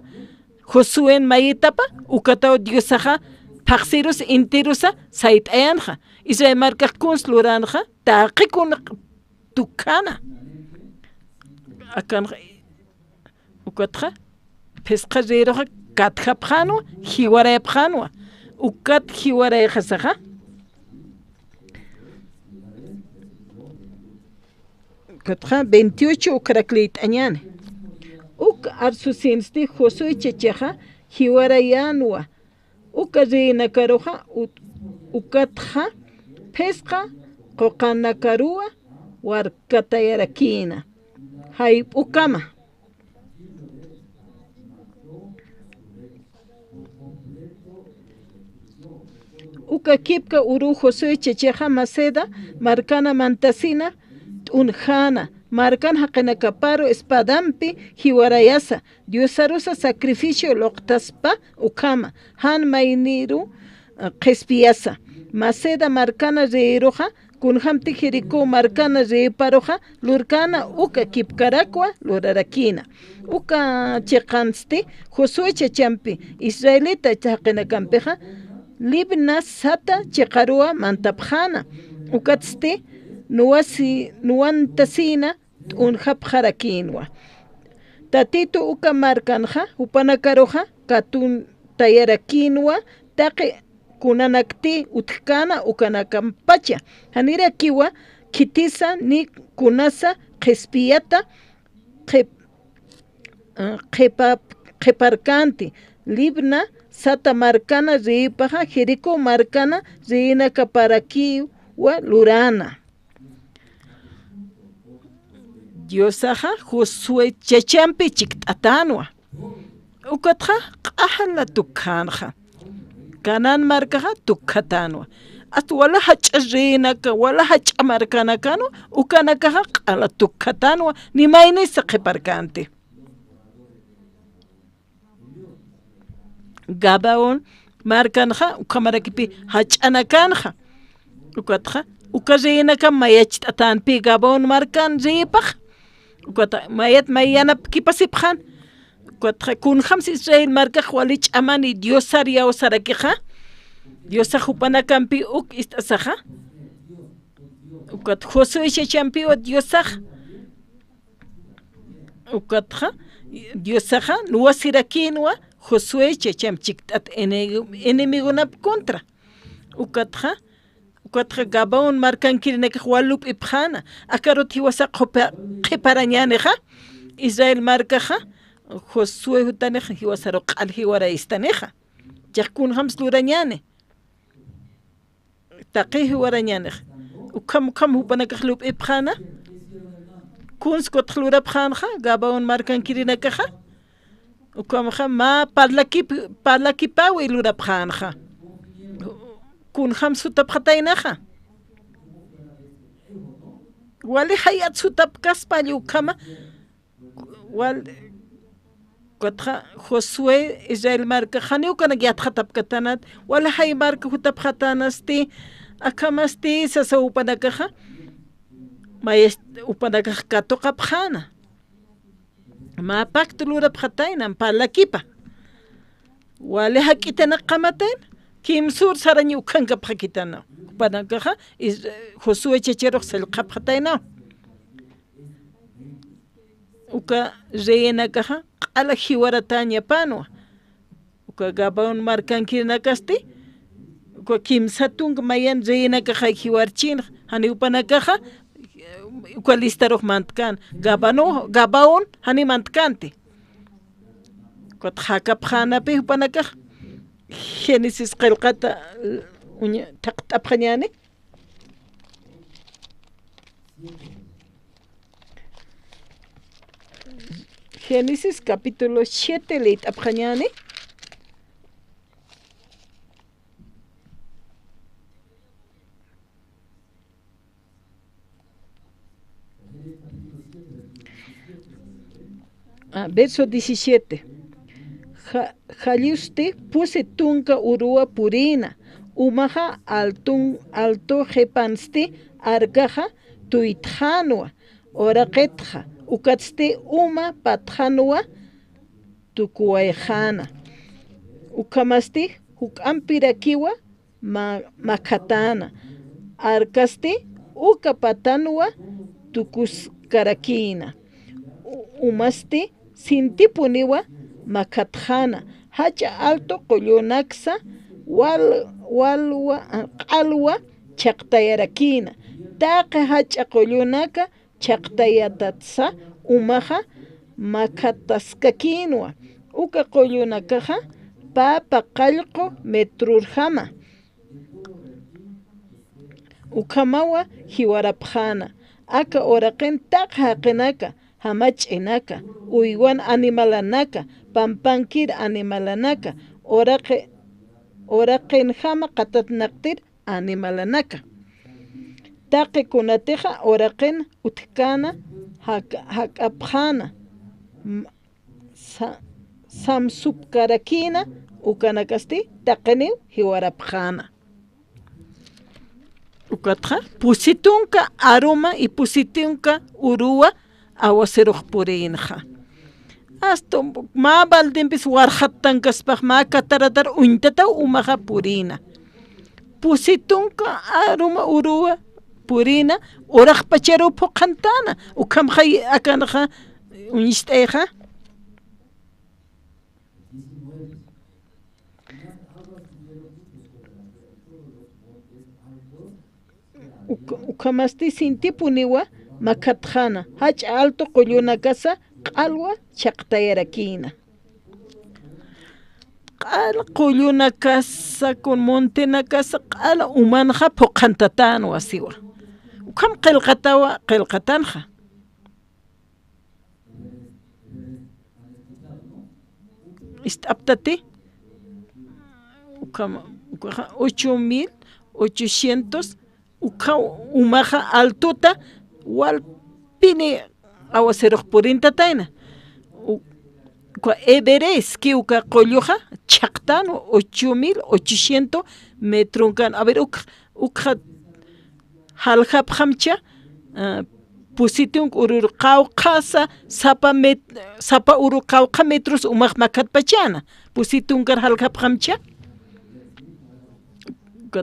Josuén mayitapa, ukataw Diosaxa phaxsirus intirusa sayt'ayanxa. Israel markax kuns luranxa, taqi kun tukkhäna. Akanxa, ukatxa, phisqa rïruxa katjapxänwa, jiwarayapxänwa. Ukat jiwarayxasaxa. Ukatxa veintiocho ukarak liyt'añäni. Uk arsusinsti Josué chachaxa jiwarayänwa. Uka rïnakaruxa ut-, ukatxa phisqa quqanakaruwa warkatayarakïna. Jayp'ukama. Uka kipka uruw Josué chachaxa Maceda markana mantasina t'unjäna, markan jaqinakaparu espadampi jiwarayasa, Diosarusa sacrificio luqtaspa ukhama, jan mayniru, eh, qhispiyasa. Maceda markana rïruxa, kunjämti Jericó markana rïparuxa, lurkäna uka kipkarakwa lurarakïna. Uka chiqansti Josué chachampi, israelita jaqinakampixa, Libna sata chiqaruwa mantapxäna. Ukatsti nuwasi-, nuwantasïna t'unjapxarakïnwa. Tatitu uka markanxa, jupanakaruxa, katuntayarakinwa, taqi kunanakti utjkana ukanakampacha. Janirakiwa khitisa ni kunasa qhispiyata qhip-, ah, qhipa-, qhiparkanti. Libna sata markana riyipaxa, Jericó markana riyinakaparakiwa lurana. Diosaxa Josué chachampi chikt'atanwa. Ukatxa q'ala tukkhanxa. Canaán markaxa tukkhatanwa. Asta wala jach'a reyinaka, wala jach'a markanakanwa, ukanakaxa q'ala tukkhatanwa, ni maynisa qhiparkanti. Gabaón markanxa, ukhamarakipi jach'anakanxa. Ukatxa, uka reyinakam mayacht'atanpi Gabaón markan reyipax. Ukata, mayat mayanap kipasipxan. Ukatxa, kunjams Israel markax wali ch'amani Diosar yawsarakixa. Diosax jupanakampi uk ist'asaxa. Ukat Josué chachampiwa Diosax. Ukatxa, Diosaxa, nuwasirakïnwa Josué chacham chikt'at ene-, enemigonap contra. Ukatxa, ukatxa Gabaón markankirinakax wal lup'ipxäna, akarut jiwasa qhupa-, qhiparañänixa, Israel markaxa, Josué jutanix jiwasaru q'al jiwarayistanixa. Chiqa kunjams lurañäni. Taqi jiwarañänix. Ukham, ukham jupanakax lup'ipxäna. Kuns kutx lurapxänxa, Gabaón markankirinakaxa. Ukhamxa mä parlakip-, parlakipäwi lurapxänxa. Kunjams jutapxataynaxa. Wali jayat jutapkaspa ukhama. Wal, ukatxa Josué Israel markax janiw ukanak yatxatapkatanat, wal jay marka jutapxatänasti, akhamasti sasa jupanakaxa, mayas jupanakax katuqapxäna. Mä pacto lurapxatayna, parlakipa. Wali jak'itanak qamatayna, kimsür sarañ ukhankapxakitanaw. Jupanakaxa, Is-, Josué chacharux sallqapxataynaw. Uka reyinakaxa q'ala jiwaratäñapanwa. Uka Gabaón markankirinakasti, uka kimsa tunka mayan reyinakaxa jiwarchinxa, jani jupanakaxa, uka listarux mantkän, Gabano-, Gabaón jani mantkänti. Ukat jakapxänapï jupanakax, Génesis qillqata, uña-, thaqt'apxañäni. Génesis capítulo siete liyt'apxañäni. Ah, verso diecisiete. Ja-, jallusti pusi tunka uruwa purïna, umaxa altun-, altu qhipansti arkaxa tuytxänwa, uraqitxa, ukatsti uma patxanwa tukuwayxäna. Ukhamasti juk'ampirakiwa ma-, makhatäna. Arkasti uka patanwa tukuskarakïna. U-, umasti sintipuniwa makhatxäna. Jach'a altu qullunaksa wal-, walwa, q'alwa chhaqtayarakïna. Taqi jach'a qullunaka chhaqtayatatsa umaxa makhataskakïnwa. Uka qullunakaxa papa qallqu metrurjama. Ukhamawa jiwarapxäna. Aka uraqin taqi jaqinaka, jamach'inaka, uywan animalanaka, pampankir animalanaka, uraqi-, uraqinjama qatatnaqtir animalanaka. Taqi kunatixa uraqin utjkäna, jak-, jak'apxäna, m-, sa-, samsupkarakïna, ukanakasti taqiniw jiwarapxäna. Ukatxa, pusi tunka aruma y pusi tunka uruwa awasirux purïnxa. Asta mä baldimpis warxattankaspax mä cataratar uñtataw umaxa purïna. Pusi tunka aruma uruwa purïna, uraqpacharuw phuqhantäna, ukhamxa akanxa uñst'ayxa. Uk-, ukhamasti sintipuniwa makhatxäna, jach'a altu qullunakasa q'alwa chhaqtayarakïna. Q'al qullunakasa, kun montenakasa q'al umanxa phuqhantatänwa siwa. Ukham qillqatawa, qillqatanxa. Ist'aptati, ukhama, ukhaxa ocho mil ochocientos, ukha umaxa altuta, walpini awasirux purintatayna. U-, ukha Everest, ki uka qulluxa, chhaqtan ocho mil ochocientos metronkan. A ver, uk-, ukxa jaljapxamcha, ah, pusi tunka urur qawqhasa, sapa met-, sapa uru qawqha metros umax makhatpachäna. Pusi tunkar jaljapxamcha.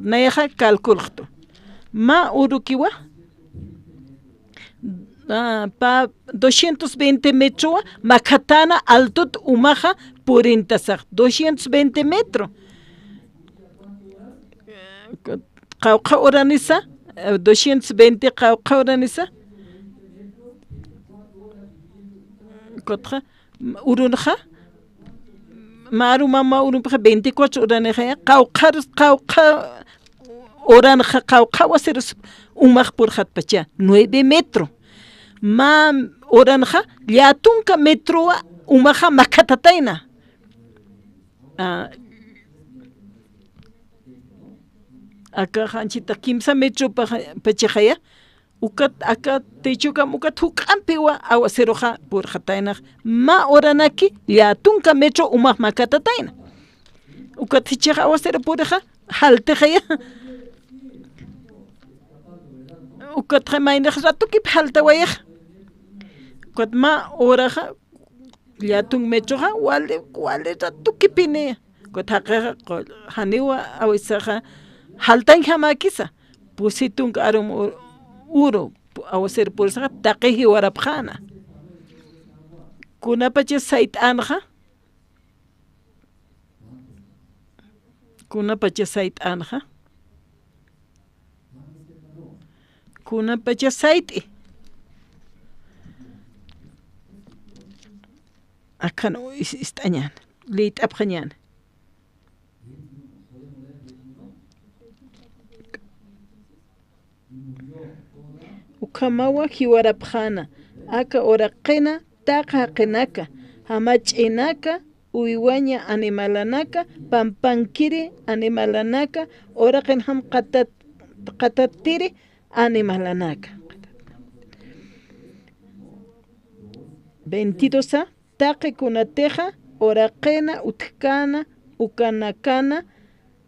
Nayaxa calculxtu. Mä urukiwa, ah, pa doscientos veinte metrowa makhatäna altut umaxa purintasax, doscientos veinte metro. Qawqha uranisa, eh, doscientos veinte qawqha uranisa. Ukatxa, urunxa, mä aru mä urumpxa veinticuatro uranixaya, qawqharus, qawqha uranxa, qawqha awasirus umax purxatpacha, nueve metro. Mä uranxa, llätunka metrowa umaxa makhatatayna. Ah, aka janchita kimsa metro paxa-, pachixaya, ukat aka techokam ukat juk'ampiwa awaseroxa purxataynax, mä uranaki llätunka metro umax makhatatayna. Ukat jichhax awasero purixa, jaltixaya. Ukatxa maynax ratukip jaltawayax. Ukat mä uraxa, llätun metroxa, wali, wali ratukipini. Ukat jaqixa, qu-, janiwa awisaxa, jaltañjamäkisa. Pusi tunka arum u-, uru, pu-, awasir purisaxa, taqi jiwarapxäna. Kunapachas sayt'änxa, kunapachas sayt'änxa. Kunapachas sayt'i. Akan is-, ist'añän, liyt'apxañän. Ukhamawa jiwarapxäna, aka uraqina, taqi jaqinaka, jamach'inaka, uywaña animalanaka, pampankiri animalanaka, uraqinjam qatat-, qatattiri animalanaka. Veintidosa, taqi kunatixa, uraqina, utjkana, ukanakana,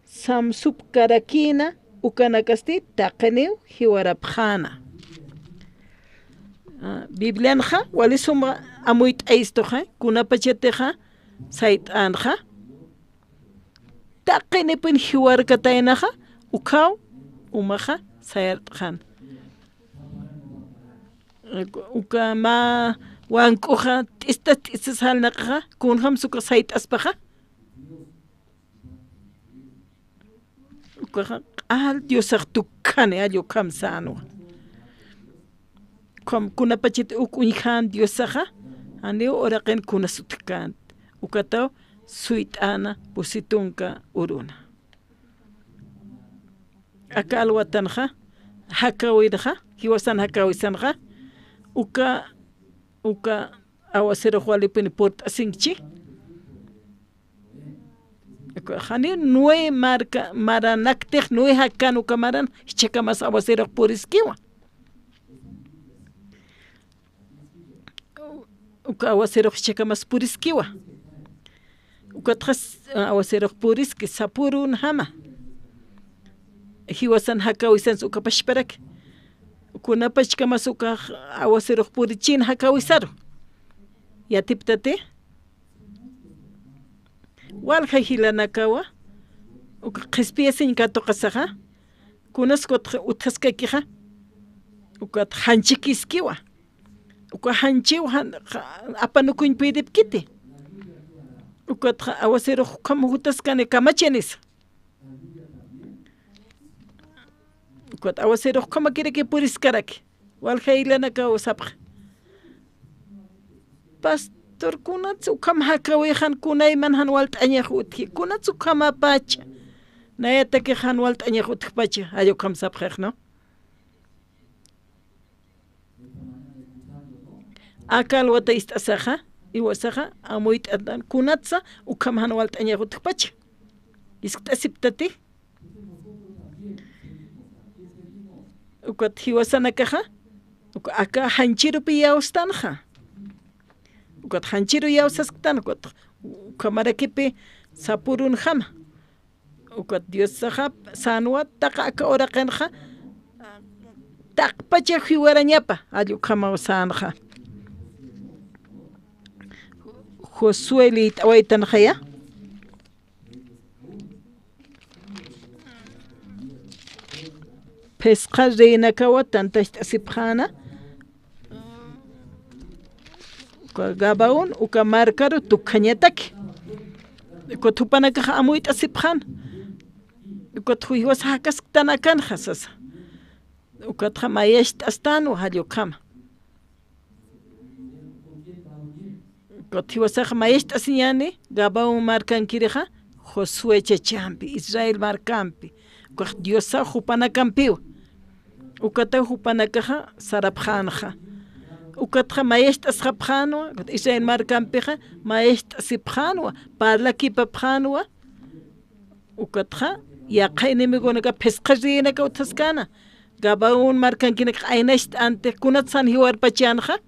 samsupkarakïna, ukanakasti taqiniw jiwarapxäna. Ah, Biblianxa, wali suma amuyt'ayistuxa, kunapachatixa, sayt'änxa, taqinipin jiwarkataynaxa, ukhaw, umaxa, sayart'xän. Uka mä wank'uxa, t'istas, t'istas jalnaqaxa, kunjamsa uka sayt'aspaxa. Ukaxa, q'al Diosax tukkani, allin ukham sänwa. Ukham kunapachat uk uñjän Diosaxa, janiw uraqin kunas utjkänti. Ukataw suyt'äna pusi tunka uruna. Aka alwatanxa, jakäwirxa, jiwasan jakäwisanxa, uka, uka awasirux walipini purt'asinkchi. Janiw Noé marka, maranaktix, Noé jakän uka maran, jichhakamas awasirux puriskiwa. Uka awasirux jichhakamas puriskiwa. Ukatxa s-, awasirux puriski sapürunjama. Jiwasan jakäwisansa uka pachparaki. Kunapachkamas uka awasirux purichin jakäwisaru. Yatiptati. Walja jilanakawa, uka qhispiyasiñ katuqasaxa, kunas ukat utjaskakixa, ukat janchikiskiwa. Uka janchiw jan-, ja-, apanukuñ puydipkiti. Ukatxa awasirux ukham jutaskani kamachanisa. Ukat awasirux ukhamakiraki puriskaraki. Walja jilanakaw sapxi. Pastor, kunats ukham jakäwixan, kunayman jan walt'añax utji. Kunats ukhamapacha. Nayatakix jan walt'añax utjpacha. Jall ukham sapxix, ¿no? Aka alwata ist'asaxa, iwasaxa, amuyt'atan, kunatsa, ukham jan walt'añax utjpacha. Jiskt'asiptati. Ukat jiwasanakaxa, uka aka janchirupi iyawstanxa. Ukat janchiru iyawsasktan, ukat ukhamarakipi sapürunjama. Ukat Diosaxa sänwa taqi aka uraqinxa, taqpacha jiwarañapa, jall ukhamaw sänxa. Josué liyt'awaytanxaya. Phisqa reinakawa tantacht'asipxäna, Uka Gabaón, uka markaru tukjañataki. Ukat jupanakaxa amuyt'asipxän. Ukat jiwasa jakasktan akanxa sasa. Ukatxa mayacht'astänwa jall ukhama. Ukat jiwasax mayacht'asiñäni, Gabaón markankirixa, Josué chachampi, Israel markampi, ukax Diosaw jupanakampiwa. Ukataw jupanakaxa sarapxänxa. Ukatxa mayacht'asxapxänwa, ukat Israel markampixa mayacht'asipxänwa, parlakipapxänwa. Ukatxa, yaqha enemigonaka phisqa reyinaka utjaskana. Gabaón markankinak aynacht'anti, kunatsan jiwarpachanxa.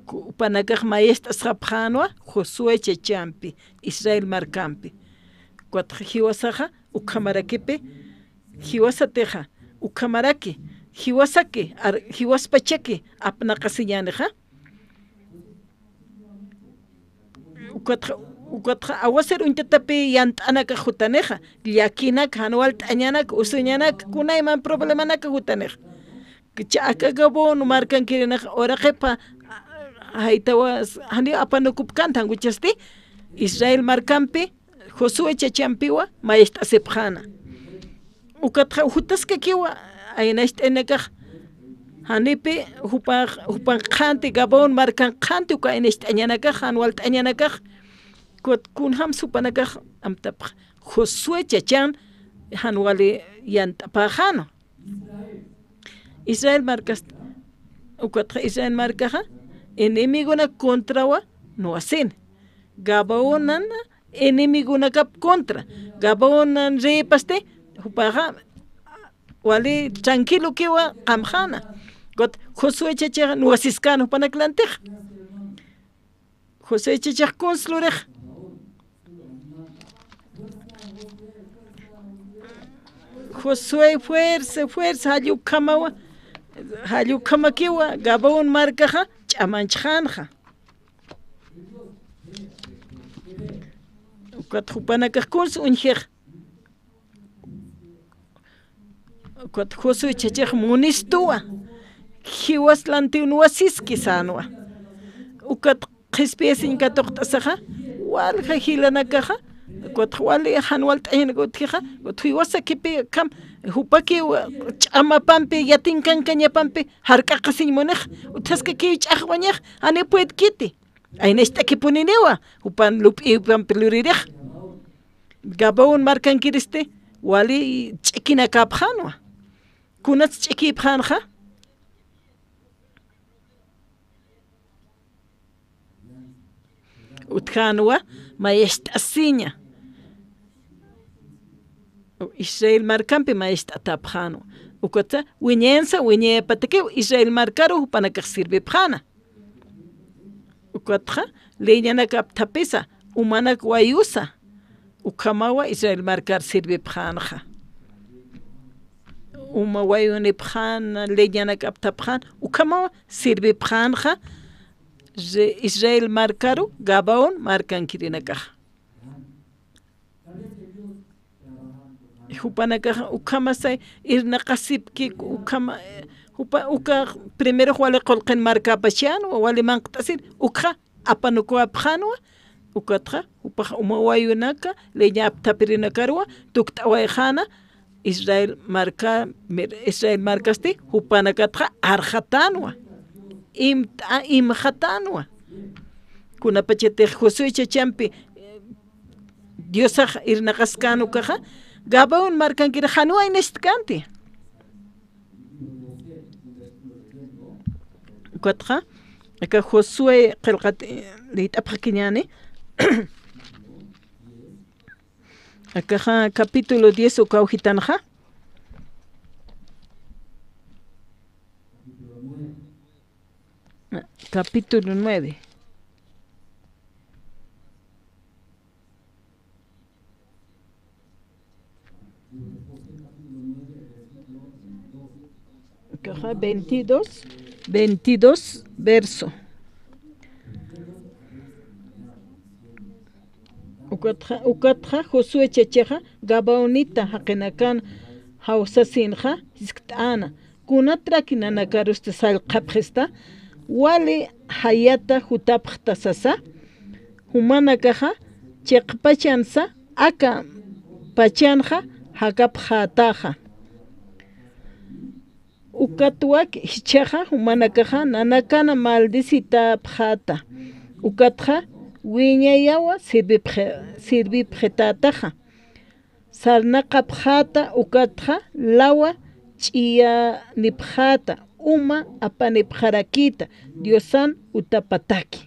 Jupanakax mayacht'asxapxänwa, Josué chachampi, Israel markampi. Ukatxa jiwasaxa, ukhamarakipi, jiwasatixa, ukhamaraki, jiwasaki, ar-, jiwaspachaki, apnaqasiñänixa. Ukatxa, ukatxa awasir uñtatapi yant'anakax jutanixa, llakinak, jan walt'añanak, usuñanak, kunayman problemanaka jutanixa. Ch'akakabun markankirinax uraqipa, jaytawas, janiw apanukupkänti, jan ukhasti, Israel markampi, Josué chachampiwa, mayacht'asipxäna. Ukatxa jutaskakiwa, aynacht'añanakax. Janipi jupax, jupan qhanti, Gabaón markan qhanti uka aynacht'añanakax, jan walt'añanakax. Ukat kunjams jupanakax amtapx. Josué chachan jan wali yant'apäxäna. Israel markast, ukatxa Israel markaxa, enemigonak contrawa nuwasin. Gabaónan enemigonakap contra. Gabaónan reypasti, jupaxa wali tranquilokiwa qamxäna. Ukat Josué chachax nuwasiskän jupanak lantix. Josué chachax kuns lurix. Josué fuerza, fuerza, jall ukhamawa, jall ukhamakiwa, Gabaón markaxa, ch'amanchxänxa. Ukat jupanakax kuns uñjix. Ukat Josué chachax munistuwa. Jiwas lantiw nuwasiski sänwa. Ukat qhispiyasiñ katuqt'asaxa, walja jilanakaxa, ukat wali jan walt'añanak utjixa, ukat jiwasakipi akham, jupakiw ch'amapampi, yatinkankañapampi, jark'aqasiñ munix, utjaskakiw ch'axwañix, janiw puedkiti. Aynacht'akipuniniwa, jupan lup'ipampi luririx. Gabaón markankiristi, wali ch'ikinakäpxänwa. Kunats ch'ikipxänxa? Utjänwa, mayacht'asiña. Israel markampi mayacht'atäpxänwa. Ukatsa, wiñayansa, wiñayapatakiw Israel markaru jupanakax sirvipxäna. Ukatxa, leñanak apthapisa, umanak wayusa, ukhamawa Israel markar sirvipxänxa. Uma wayunipxän, leñanak apthapxän, ukhamawa sirvipxänxa, re-, Israel markaru, Gabaón markankirinakaxa. Jupanakax ukhamasay irnaqasipki, ukhama, jupa, uka primero wali qullqin markäpachänwa, wali manq't'asir, ukxa apanukuwapxänwa, ukatxa, jupax uma wayunaka, leña apthapirinakarwa, tukt'awayxäna, Israel marka, mir-, Israel markasti, jupanakatxa arxatänwa, imt'a-, imxatänwa. Kunapachatix Josué chachampi, Diosax irnaqaskän ukaxa, Gabaón markankir janiw aynacht'känti. Ukatxa, aka Josué qillqat, eh, liyt'apxakiñäni. Akaxa capítulo diez ukaw jitanxa. Capítulo nueve. Caja veintidós, veintidós, verso. Ukatxa, ukatxa Josué chachaxa Gabaonita jaqinakan jawsasinxa jiskt'äna. kunatraki nanakarusti sallqapxista, wali jayata jutapxta sasa, jumanakaxa chiqpachansa aka pachanxa jakapxätaxa. Ukat wak jichhaxa jumanakaxa nanakana maldecitapxäta. Ukatxa wiñayawa sirvipxi-, sirvipxitätaxa. Sarnaqapxäta ukatxa lawa ch'iyanipxäta uma apanipxarakïta Diosan utapataki.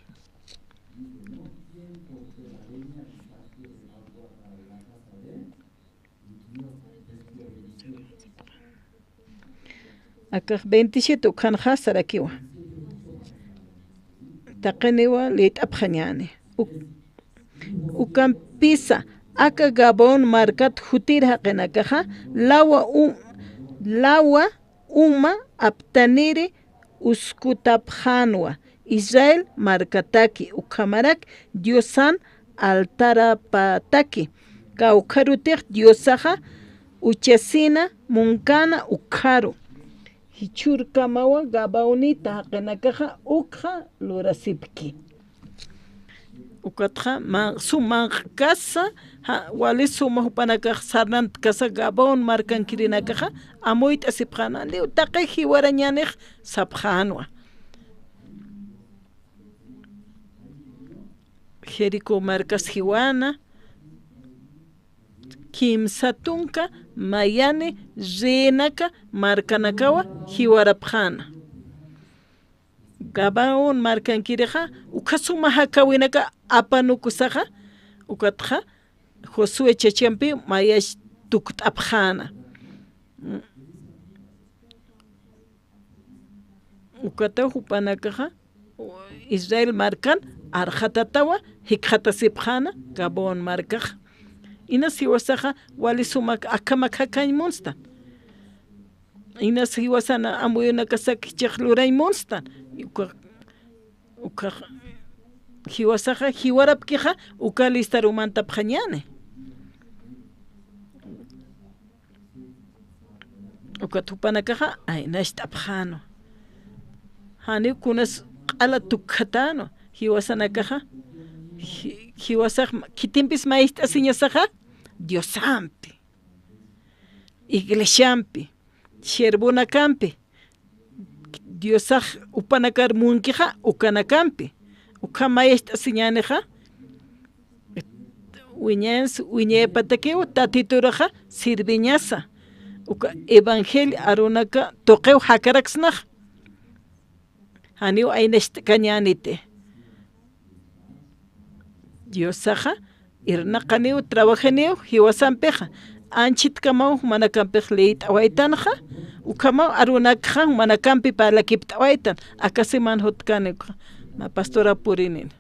Akax veintisiete ukhanxa sarakiwa. Taqiniwa liyt'apxañäni. Uk-, ukampisa aka Gabaón markat jutir jaqinakaxa lawa u-, lawa uma aptaniri uskutapxänwa Israel markataki, ukhamarak Diosan altarapataki, kawkharutix Diosaxa uchasina munkäna ukkharu. Jichhürkamawa Gabaonita jaqinakaxa ukxa lurasipki. Ukatxa man-, sum manq'kasa, ja-, wali suma jupanakax sarnantkasa Gabaón markankirinakaxa, amuyt'asipxäna, liw taqi jiwarañänix sapxänwa. Jericó markas jiwana, kimsa tunka mayani reinaka markanakawa jiwarapxäna. Gabaón markankirixa, ukha suma jakäwinaka apanukusaxa, ukatxa Josué chachampi mayach tukt'apxäna. Ukataw jupanakaxa Israel markan arxatatawa jikxatasipxäna Gabaón markaxa. Inas jiwasaxa wali sumak akhamak jakañ munstan. Inas jiwasana amuyunakasak jichhax lurañ munstan. Uka, uka jiwasaxa jiwarapkixa uka listar umantapxañäni. Ukat jupanakaxa aynacht'apxänwa. Janiw kunas q'ala tukjatänwa. Jiwasanakaxa, ji-, jiwasax ma-, khitimpis mayist'asiñasaxa, Diosampi, iglesiampi, siervonakampi, Diosax jupanakar munkixa, ukanakampi, ukham mayist'asiñänixa, wiñañs-, wiñayapatakiw Tatituraxa sirviñasa, uka evangelio arunaka tuqiw jakaraksnax, janiw aynacht'kañäniti. Diosaxa irnaqaniw, trabajaniw jiwasampixa, anchhitkamaw jumanakampix liyt'awaytanxa, ukhamaw arunakxa jumanakampi parlakipt'awaytan, akasiman jutkani ukxa, mä pastora purinina.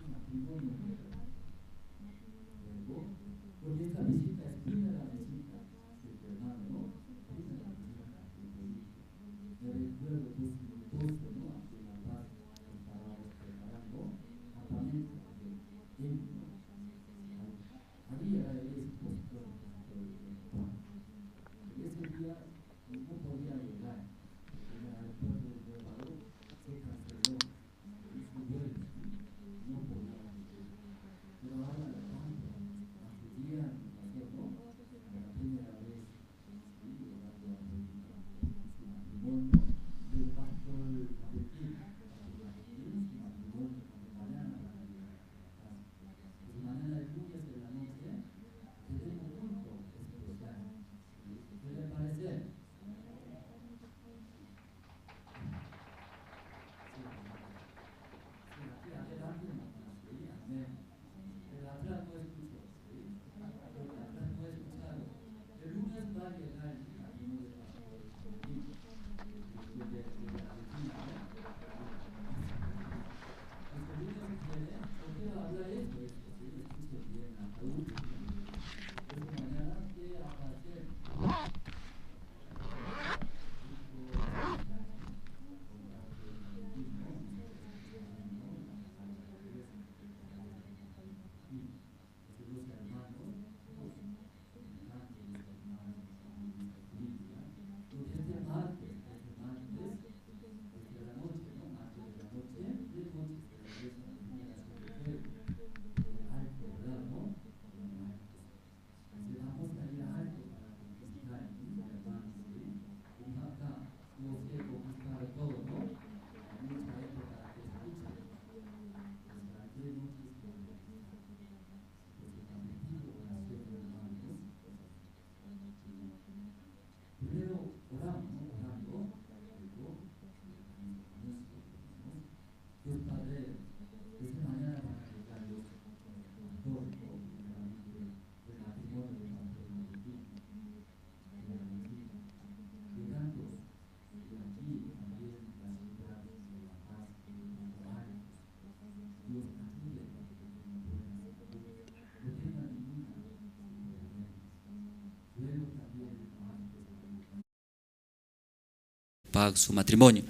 su matrimonio.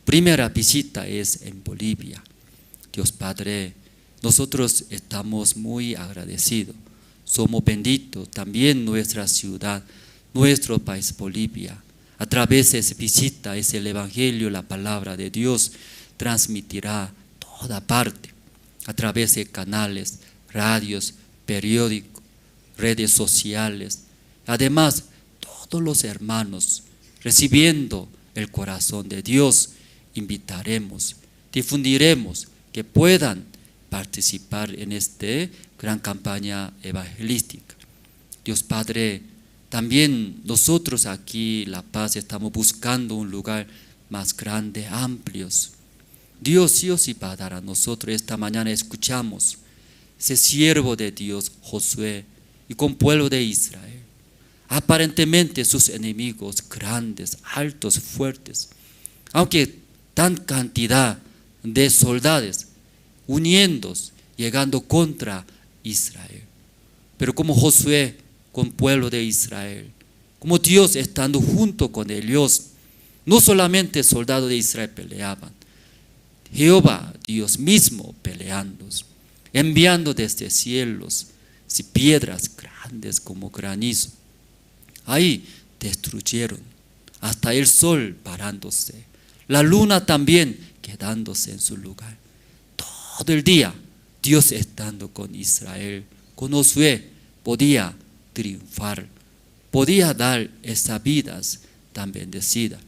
Primera visita es en Bolivia. Dios Padre, nosotros estamos muy agradecidos. Somos benditos también nuestra ciudad, nuestro país Bolivia. A través de esa visita, es el evangelio, la palabra de Dios transmitirá toda parte, a través de canales, radios, periódicos, redes sociales. Además, todos los hermanos, recibiendo el corazón de Dios, invitaremos, difundiremos que puedan participar en esta gran campaña evangelística. Dios Padre, también nosotros aquí, La Paz, estamos buscando un lugar más grande, amplios. Dios sí o sí va a dar a nosotros. Esta mañana escuchamos ese siervo de Dios, Josué, y con pueblo de Israel. Aparentemente sus enemigos grandes, altos, fuertes, aunque tan cantidad de soldados uniéndose, llegando contra Israel. Pero como Josué con pueblo de Israel, como Dios estando junto con ellos, no solamente soldados de Israel peleaban, Jehová Dios mismo peleando, enviando desde cielos si piedras grandes como granizo. Ahí destruyeron, hasta el sol parándose, la luna también quedándose en su lugar. Todo el día Dios estando con Israel, con Josué, podía triunfar, podía dar esas vidas tan bendecidas.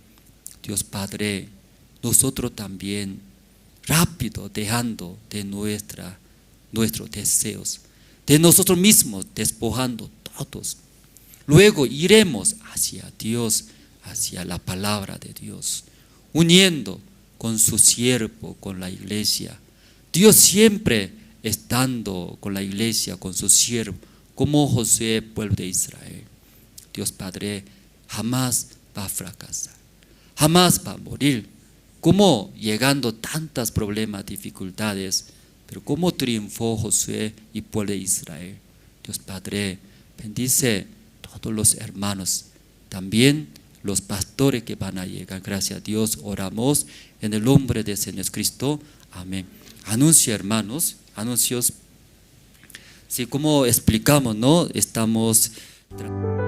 Dios Padre, nosotros también rápido dejando de nuestra, nuestros deseos, de nosotros mismos, despojando todos. Luego iremos hacia Dios, hacia la palabra de Dios, uniendo con su siervo, con la iglesia. Dios siempre estando con la iglesia, con su siervo, como Josué, pueblo de Israel. Dios Padre jamás va a fracasar, jamás va a morir. Como llegando tantas problemas, dificultades, pero como triunfó Josué y pueblo de Israel. Dios Padre, bendice todos los hermanos, también los pastores que van a llegar. Gracias a Dios, oramos en el nombre de Señor Jesucristo. Amén. Anuncio, hermanos, anuncios. Sí, como explicamos, ¿no? Estamos tra-